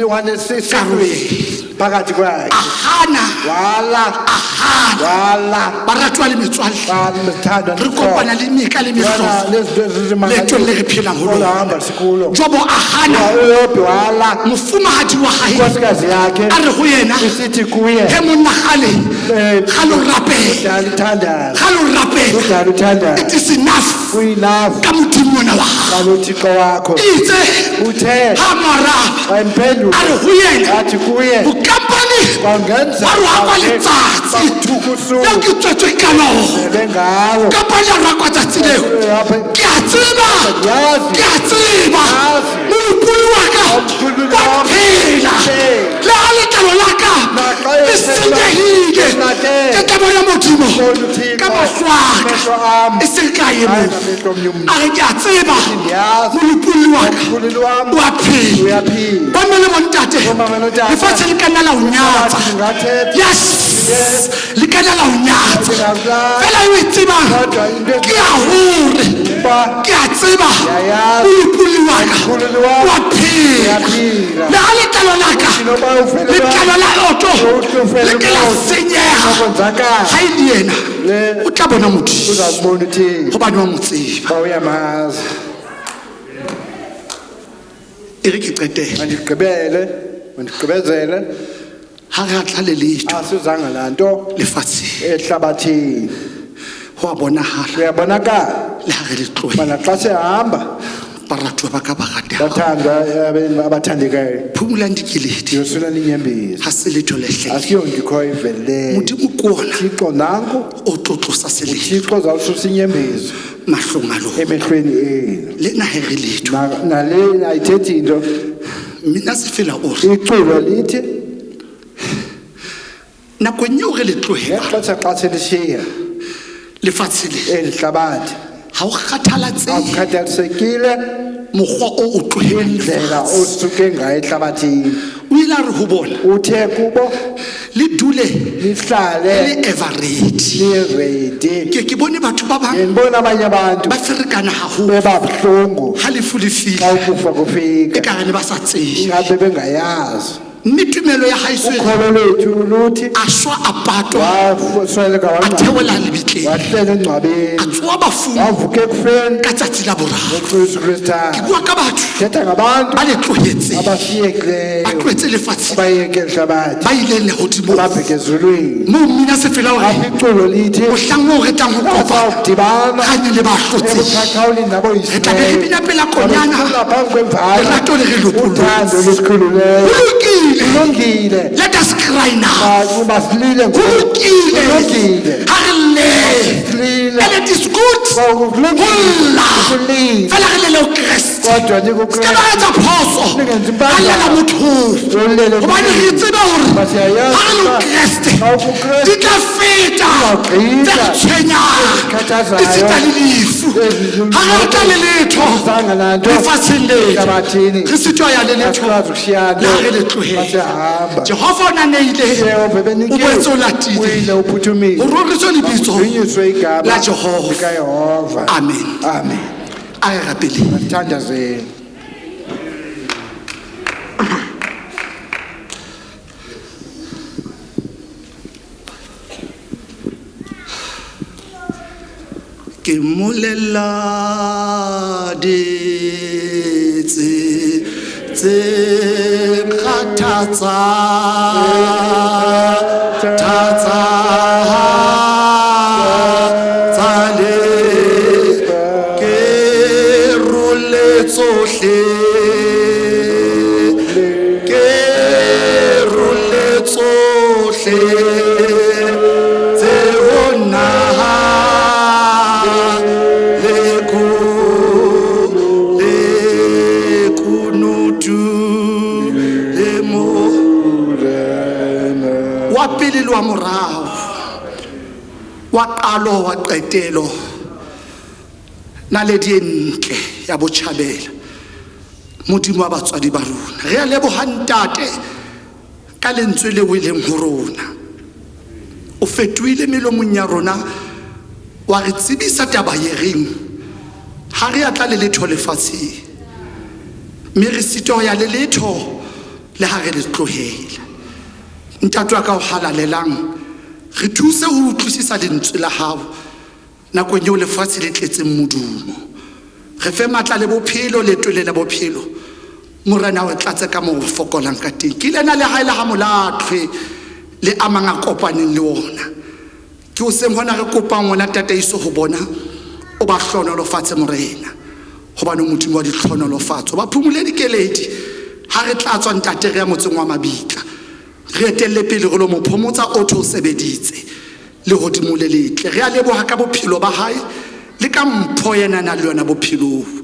wanesisiri phakathi kwakhe a hana wala a hana wala baratuwa le metswalle mthandwa re kopana le meka le mehlolo lezinto leetong le re phelang ho lona. olohamba sikulo Jobo a hana uyobi wala mofumahadi wa hae inkosikazi yakhe a re ho yena isithi kuye he monna kgale kgale o rapela udala uthandaza kgale o rapela udala uthandaza it is enough kuyinafu ka modimo ona wa hao ngalothixo wakho itse uthe ha mo araba wayemphendula a re ho yena athi kuye bokampane kwangenza ba rohakwa letsatsi bakuthuka usuku leo ke tswetswe ka lona ebe ngalo kampane ya rohakwa tsatsi leo ke a tseba Yazi. ke a tseba Yazi. molopolli wa ka Omkhululi wa wami. phela Phela. le ha letlalo la ka Naxa le senyehile Nate. ke tla bona modimo Bona uThixo. ka mahlo a ka Amehlo am. e seng ka ye Hayi moo ngamehlo omnye umntu. a re ke a tseba Ndiyazi. molopolli wa ka Omkhululi wam o a phela uyaphila bomme le bontate Bomama notata. lefatshe le ka nna la o nyatsa Lingathetha. yes le ka nna la o nyatsa Lingakulahla. fela eo e tsebang Kodwa into ke ya hore Uba ke a tseba Ndiyayazi. molopolli wa ka Omkhululi wam o a phela uyaphila. le ha letlalo la ka Noba ufele letlalo la oto Uhlufele le ke la umoya. senyeha Nokonzakala. ha e le yena Le- o tla bona modimo uza kubona uthixo gobane wa mo tseba uba uyamazi e re ke qetele mandigqibele mandigqibezele ha re a tla le letho asizanga laa nto lefatsheng ehlabathini ho a bonahala kuyabonakala le ha re le tlohela bana xa sihamba baratuwa ba ka ba ratehang bathandwa abathandekayo phomolang dikeledi yosulani inyembezi ha se letho le hle asiyonto ikhoyo ivelileyo modimo ke ona thixo nanku o tlo tlosa selelo uthixo zawususa inyembezi mahlong a lona emehlweni enu le nna he re letho nale ayithethi into mmina sefela o re iculo lithi nakong eo re le tlohela ngexesha xa silishiya lefatshe le eli hlabathi ha o kgathalatsehe akukhathalisekile mokgwa o o tlohelang indlela lefatshe osuke ngayo ehlabathini o ile a re ho bona uthe kubo le dule lihlale le ever ready liredi ke ke bone batho ba bang ndibona abanye abantu ba ferekana haholo bebabuhlungu ha lefu le xa fihla ukufa e kufika ka re ne ba sa tsebe ingabe bengayazi. Mme tumelo ya hae so Ukholo lwethu luthi a shwa a patwa, wasweleka a theola lebitleng, wahlela engcwabeni, a tsoha bafung wavuka ekufeni ka tsatsi la boraro. ngosuku lwesithathu. Ke bua ka batho Thetha ngabantu ba le tlohetseng, abashiyekileyo, ba tlohetse lefatsheng, abayeke ehlabathi, ba ileng lehodimong, babheke ezulwini. Moo mmina se fela hore Apho iculo lithi mohlang oo re tlang ho kopana Bazawudibana kganye le ba hlotseng, ebuqaqawulini re tla be re bina pela konyana, Sicula phambi kwemvana, lerato le re uthando lopolotse. lusikhululeyo. Ho lokile. Kulungile. Let us cry now. Masilile Ho ngoku. lokile. Kulungile. Ha re lle. Silile. And it is good Ngoku ho kulungile. lla. Ukulila. Fela re llele ho Kreste. Kodwa Se ka ndikuKrestu. ba etsa phoso. Ningenzi Ra llela impazamo. mothong. Ulele Hobane re tseba hore Ngoba siyayazi ha re le ho uba Kreste, xa ukuKrestu di tla feta Izawugqitha. tse re tshwenyang, Ezikhathazayo. esita le lefu. Ha re tla le letho Azange nanto lefatsheng lena. ehlabathini. Re sitwa ya le letho Asikwazi ukushiya le ha re le tlohela. Masihamba. Jehova o na neile, Yehova o ebenikiwe. boetse o latile. Uyile uphuthumile. Ho roriswe lebitso Makudunyiswe igama la Jehova. likaYehova. Amen. Amen. A re rapeleng. Masithandazeni. Ke molela ditse tse kgathatsang, tsa le ke role tsohle, ke role tsohle tse ho nna le le kunutu le mo wa pele le wa morao, wa qalo wa qetelo, naledi e ntle ya botjhabela, Modimo wa batswadi ba rona. Re a leboha ntate ka lentswe le weleng ho rona. O fetohile melomong ya rona, wa re tsebisa taba e reng ha re a tla le letho lefatsheng, mme re sitwa ho ya le letho le ha re le tlohela. Ntate wa ka o halalelang, re thuse ho utlwisisa lentswe la hao nakong eo lefatshe le tletseng modumo. Re fe matla le bophelo, letwele la bophelo. Morena o tlatse ka moo o fokolang ka teng. Ke lena lehae la ha Molatlhwe le a mang a kopaneng le ona. Ke hoseng hona re kopang wena tataiso ho bona, o ba hlohonolofatse Morena, hobane Modimo wa ditlhohonolofatso. Ba phumule dikeledi ha re tla tswa ntate re ya motseng wa mabitla. Re etelle pele re lo mo phomotsa o tho sebeditse lehodimo le letle. Re a leboha ka bophelo ba hae le ka mpho yena na le yona bophelong.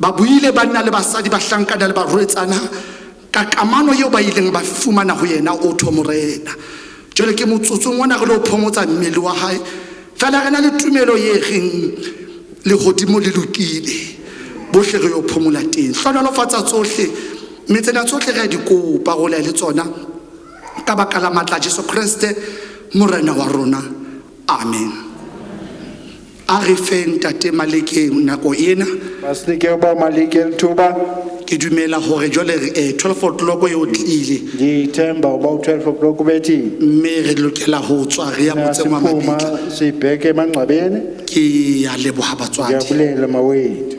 Ba buile banna le basadi, bahlankana le barwetsana ka kamano eo ba ileng ba fumana ho yena o tho Morena. Jwale ke motsotsong ona re lo phomotsa mmele wa hae. Fela re na le tumelo e reng lehodimo le lokile, bohle re yo phomola teng. Hlohonolofatsa tsohle, mme tsena tsohle re a di kopa go le tsona ka baka la matla a Jesu Kreste Morena wa rona. Amen. A re fe ntate Maleke nako ena. Masinike uba Maleke lithuba. Ke dumela hore jwale 12 o'clock e otlile. Ndithemba uba u-12 o'clock ubethile. Mme re lokela ho tswa re ya motseng wa Siphuma mabitla. sibheke emangcwabeni. Ke a leboha batswadi. Ndiyabulela mawethu.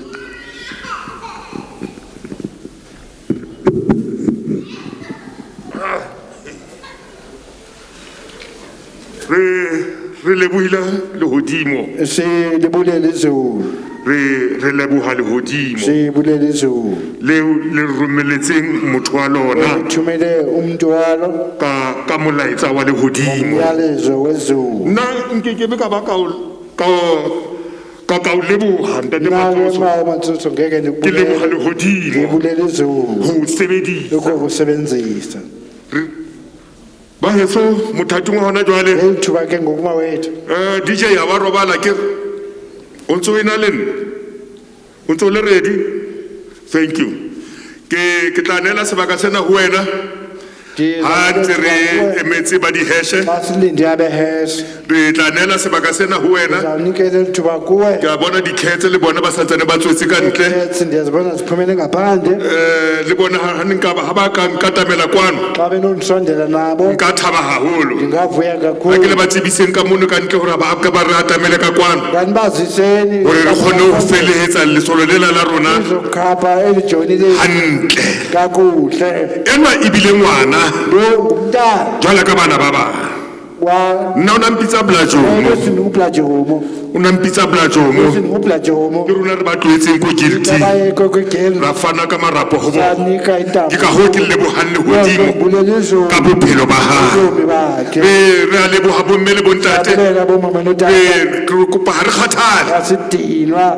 Re lebohile lehodimo. Se lebulele izulu. Re leboha lehodimo. Se bulele izulu. Leo le romeletseng motho wa lona. Lithumele umuntu walo. Ka molaetsa wa lehodimo. Umyalezo wezulu. Nna nkekebe ka ba ka o, ka o, ka ka o leboha, ntate Nna ke Matsotso. Mma Matsotso, ngeke Ke leboha ndikubulele. lehodimo. Ngibulele izulu. Ho sebedisa. Ukukusebenzisa. Ba heso mothating wa hona jwale. Leli thuba ke ngoku mawethu. DJ ya ba robala ke o ntso ena le nna. O ntso le ready? Thank you. Ke tla neela sebaka sena ho wena. Ha ntse re emetse ba diheshe. Basilinde abeheshe. Re tla neela sebaka sena ho wena. Ndizawunikela eli thuba kuwe. Ke a bona dikhetse le bona ba santsane ba tswetse ka ntle. Cats ndiyazibona ziphumele ngaphandle. Le bona ha ne nka ba ha ba ka nkatamela kwano. Xa benondisondela nabo. Nka thaba haholo. Ndingavuya A ke le kakhulu. ba tsebiseng ka mono ka ntle hore ba ka ba re atamele ka kwano. Kanibaziseni. Hore re kgone ho felehetsa lesolo lela la rona. Izokhapha eli joni lethu. Hantle. Kakuhle. Enwa ebile ngwana. Lo ngumntana. Jwalo ka bana ba bang. Wa Nna o na mpitsa Blajomo. Singublajomo. O na mpitsa Blajomo. Singublajomo. Ke rona re ba tlohetseng ko guilty. Abaye kwegeli. Ra fana ka marapo ho bona. Sanika intambo. Ke ka hoo ke lebohang lehodimo Bulela izulu. ka bophelo ba hae. Ubomi bakhe. Re a leboha bomme le bontate. Siyabulela bomama notata. Re kopa ha re kgathale. Asidinwa.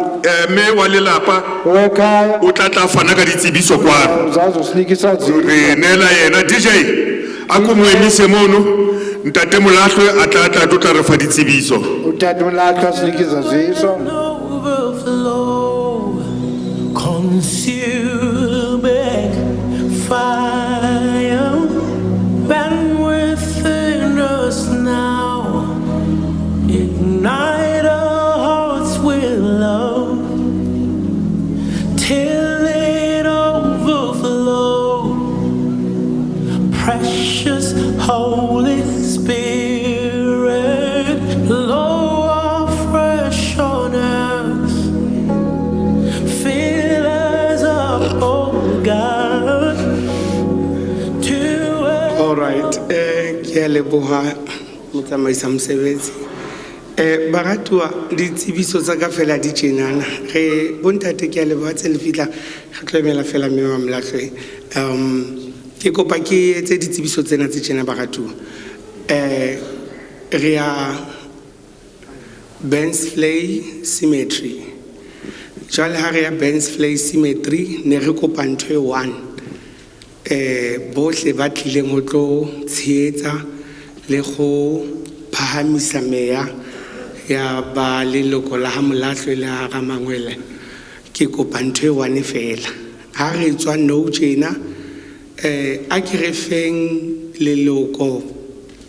Mme wa lelapa Wekhaya. o tla tla fana ka ditsebiso kwano. Uzazosinika isaziso. Re neela yena DJ a ko mo emise mono. Ntate Molahlwe a tla tla tlo tla re fa ditsebiso. Utata uMolahlwe asinike izaziso. Overflow, consuming fire, burn within us now. Ignite our hearts with love till it overflow. Precious Holy Spirit, blow afresh on us. Fill us up, oh God. To All right, ke a leboha motsamaisa mosebetsi. Baratuwa ditsebiso tsa ka fela di tjenana. Re bontate ke a leboha tse le fihla re tlo emela fela mme wa Molahlwe. Ke kopa ke etse ditsebiso tsena tse tjena baratuwa. Re ya Bensley Cemetery. Jwale ha re ya Bensley Cemetery ne re kopa ntho e one. Bohle ba tlileng ho tlo tshehetsa le go phahamisa meya ya ba leloko la ha Molahlwe le ha Ramangwele. Ke kopa ntho e one fela. Ha re tswa nou tjena, a ke re feng leloko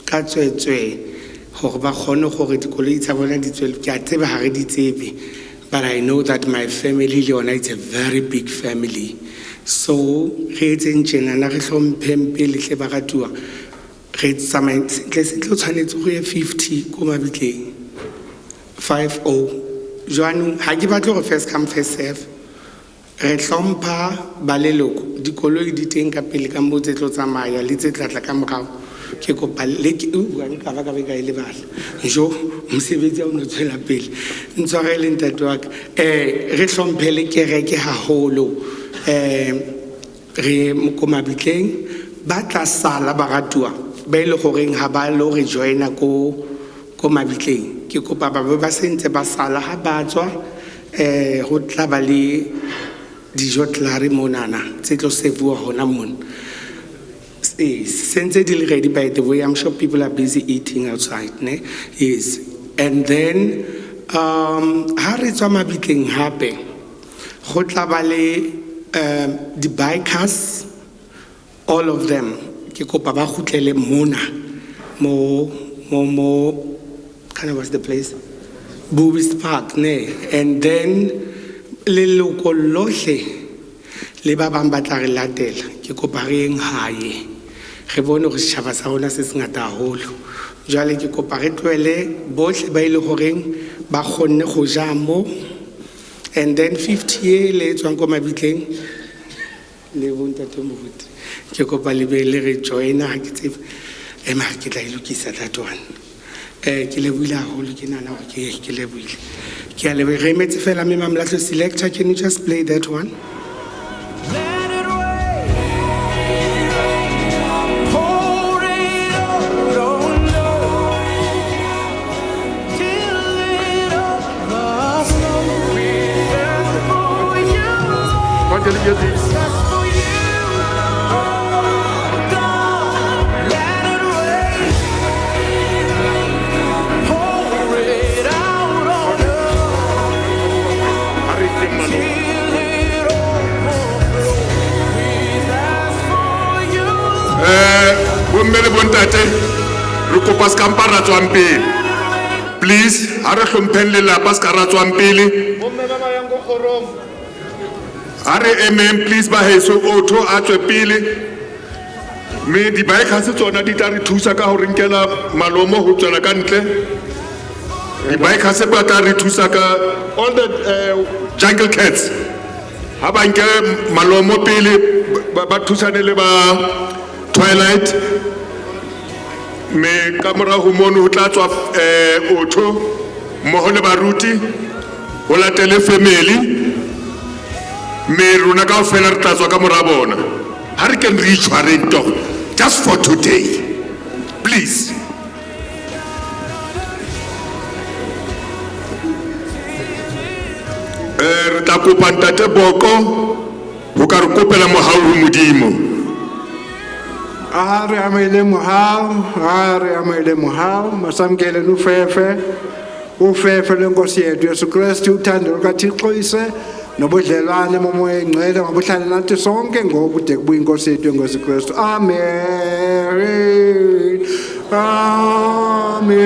ka tswetswe hore ba kgone hore dikoloi tsa bona di tswele. Ke a tseba ha re di tsebe, but I know that my family le yona it's a very big family. So re etseng tjenana, re hlompheng pele hle baratuwa. Re tsamaye sentle sentle, o tshwanetse go ye 50 ko mabitleng. 5-0. Jwanong ha ke batle hore first come first serve. Re hlompha ba leloko, dikoloi di teng ka pele ka moo tse tlo tsamaya le tse tla tla ka morao. Ke kopa le ke, o, nka ba ka be ka e lebala. Jo, mosebetsi ha o no tswela pele. Ntshwarele ntate wa ka. Re hlomphe le kereke haholo. Re ko mabitleng, ba tla sala baratuwa ba e le horeng ha ba lo re joina ko mabitleng. Ke kopa ba be ba sentse ba sala ha ba tswa, ho tla ba le dijo tlare monana tse tlo servuwa hona mona. Sentse di le ready by the way. I'm sure people are busy eating outside, ne? Yes. And then ha re tswa mabitleng hape, ho tla ba le the bikers, all of them. Ke kopa ba kgutlele mona, mo, mo, mo, kind of what's the place? Bubis Park, ne? And then leloko lohle le ba bang ba tla re latela. Ke kopa re yeng hae. Re bone hore setjhaba sa rona se sengata haholo. Jwale ke kopa re tlohele bohle ba e le horeng ba kgonne ho ja mo. And then 50 e le tswang ko mabitleng le bontate Moruti. Ke kopa le be le re joina, ha ke tsebe. Mara ke tla e lokisa that one. Ke lebohile haholo, ke nahana hore ke lebohile. Ke a leboha. Re emetse fela mme Mamolahlwe selector, can you just play that one? Let it rain. Pour it out on us till it overflows. We ask for you, Lord. Ask for you, oh God. Let it rain. Pour it out on us till it overflows. We ask for you, Lord. Bomme le bontate, re kopa se ka mpa ra tswang pele. Please, ha re hlompheng lelapa se ka ra tswang pele. Bomme ba ba yang ko kgorong. Ha re emeng please ba heso, Otto a tswe pele. Mme di-bikers tsona di tla re thusa ka ho re nkela malomo ho tswela ka ntle. Di-bikers ba tla re thusa ka all the Jungle Cats. Ha ba nke malomo pele, ba thusane le ba Twilight. Mme ka morao ho mono ho tla tswa Otto mmoho le baruti, ho latele family, mme rona kaofela re tla tswa ka mora bona. Ha re keng re itshwareng tog, just for today, please. Re tla kopa ntate Boko ho ka re kopela mohau ho Modimo. A re amohele mohau, a re amohele mohau, masamkele ufefe, ufefe lwenkosi yethu Yesu Kristu, uthando lukaThixo ise nobudlelwane bomoya engcwele mabuhlale nathi sonke ngoku de kubuye inkosi yethu engosi Kristu. Amen. Amen.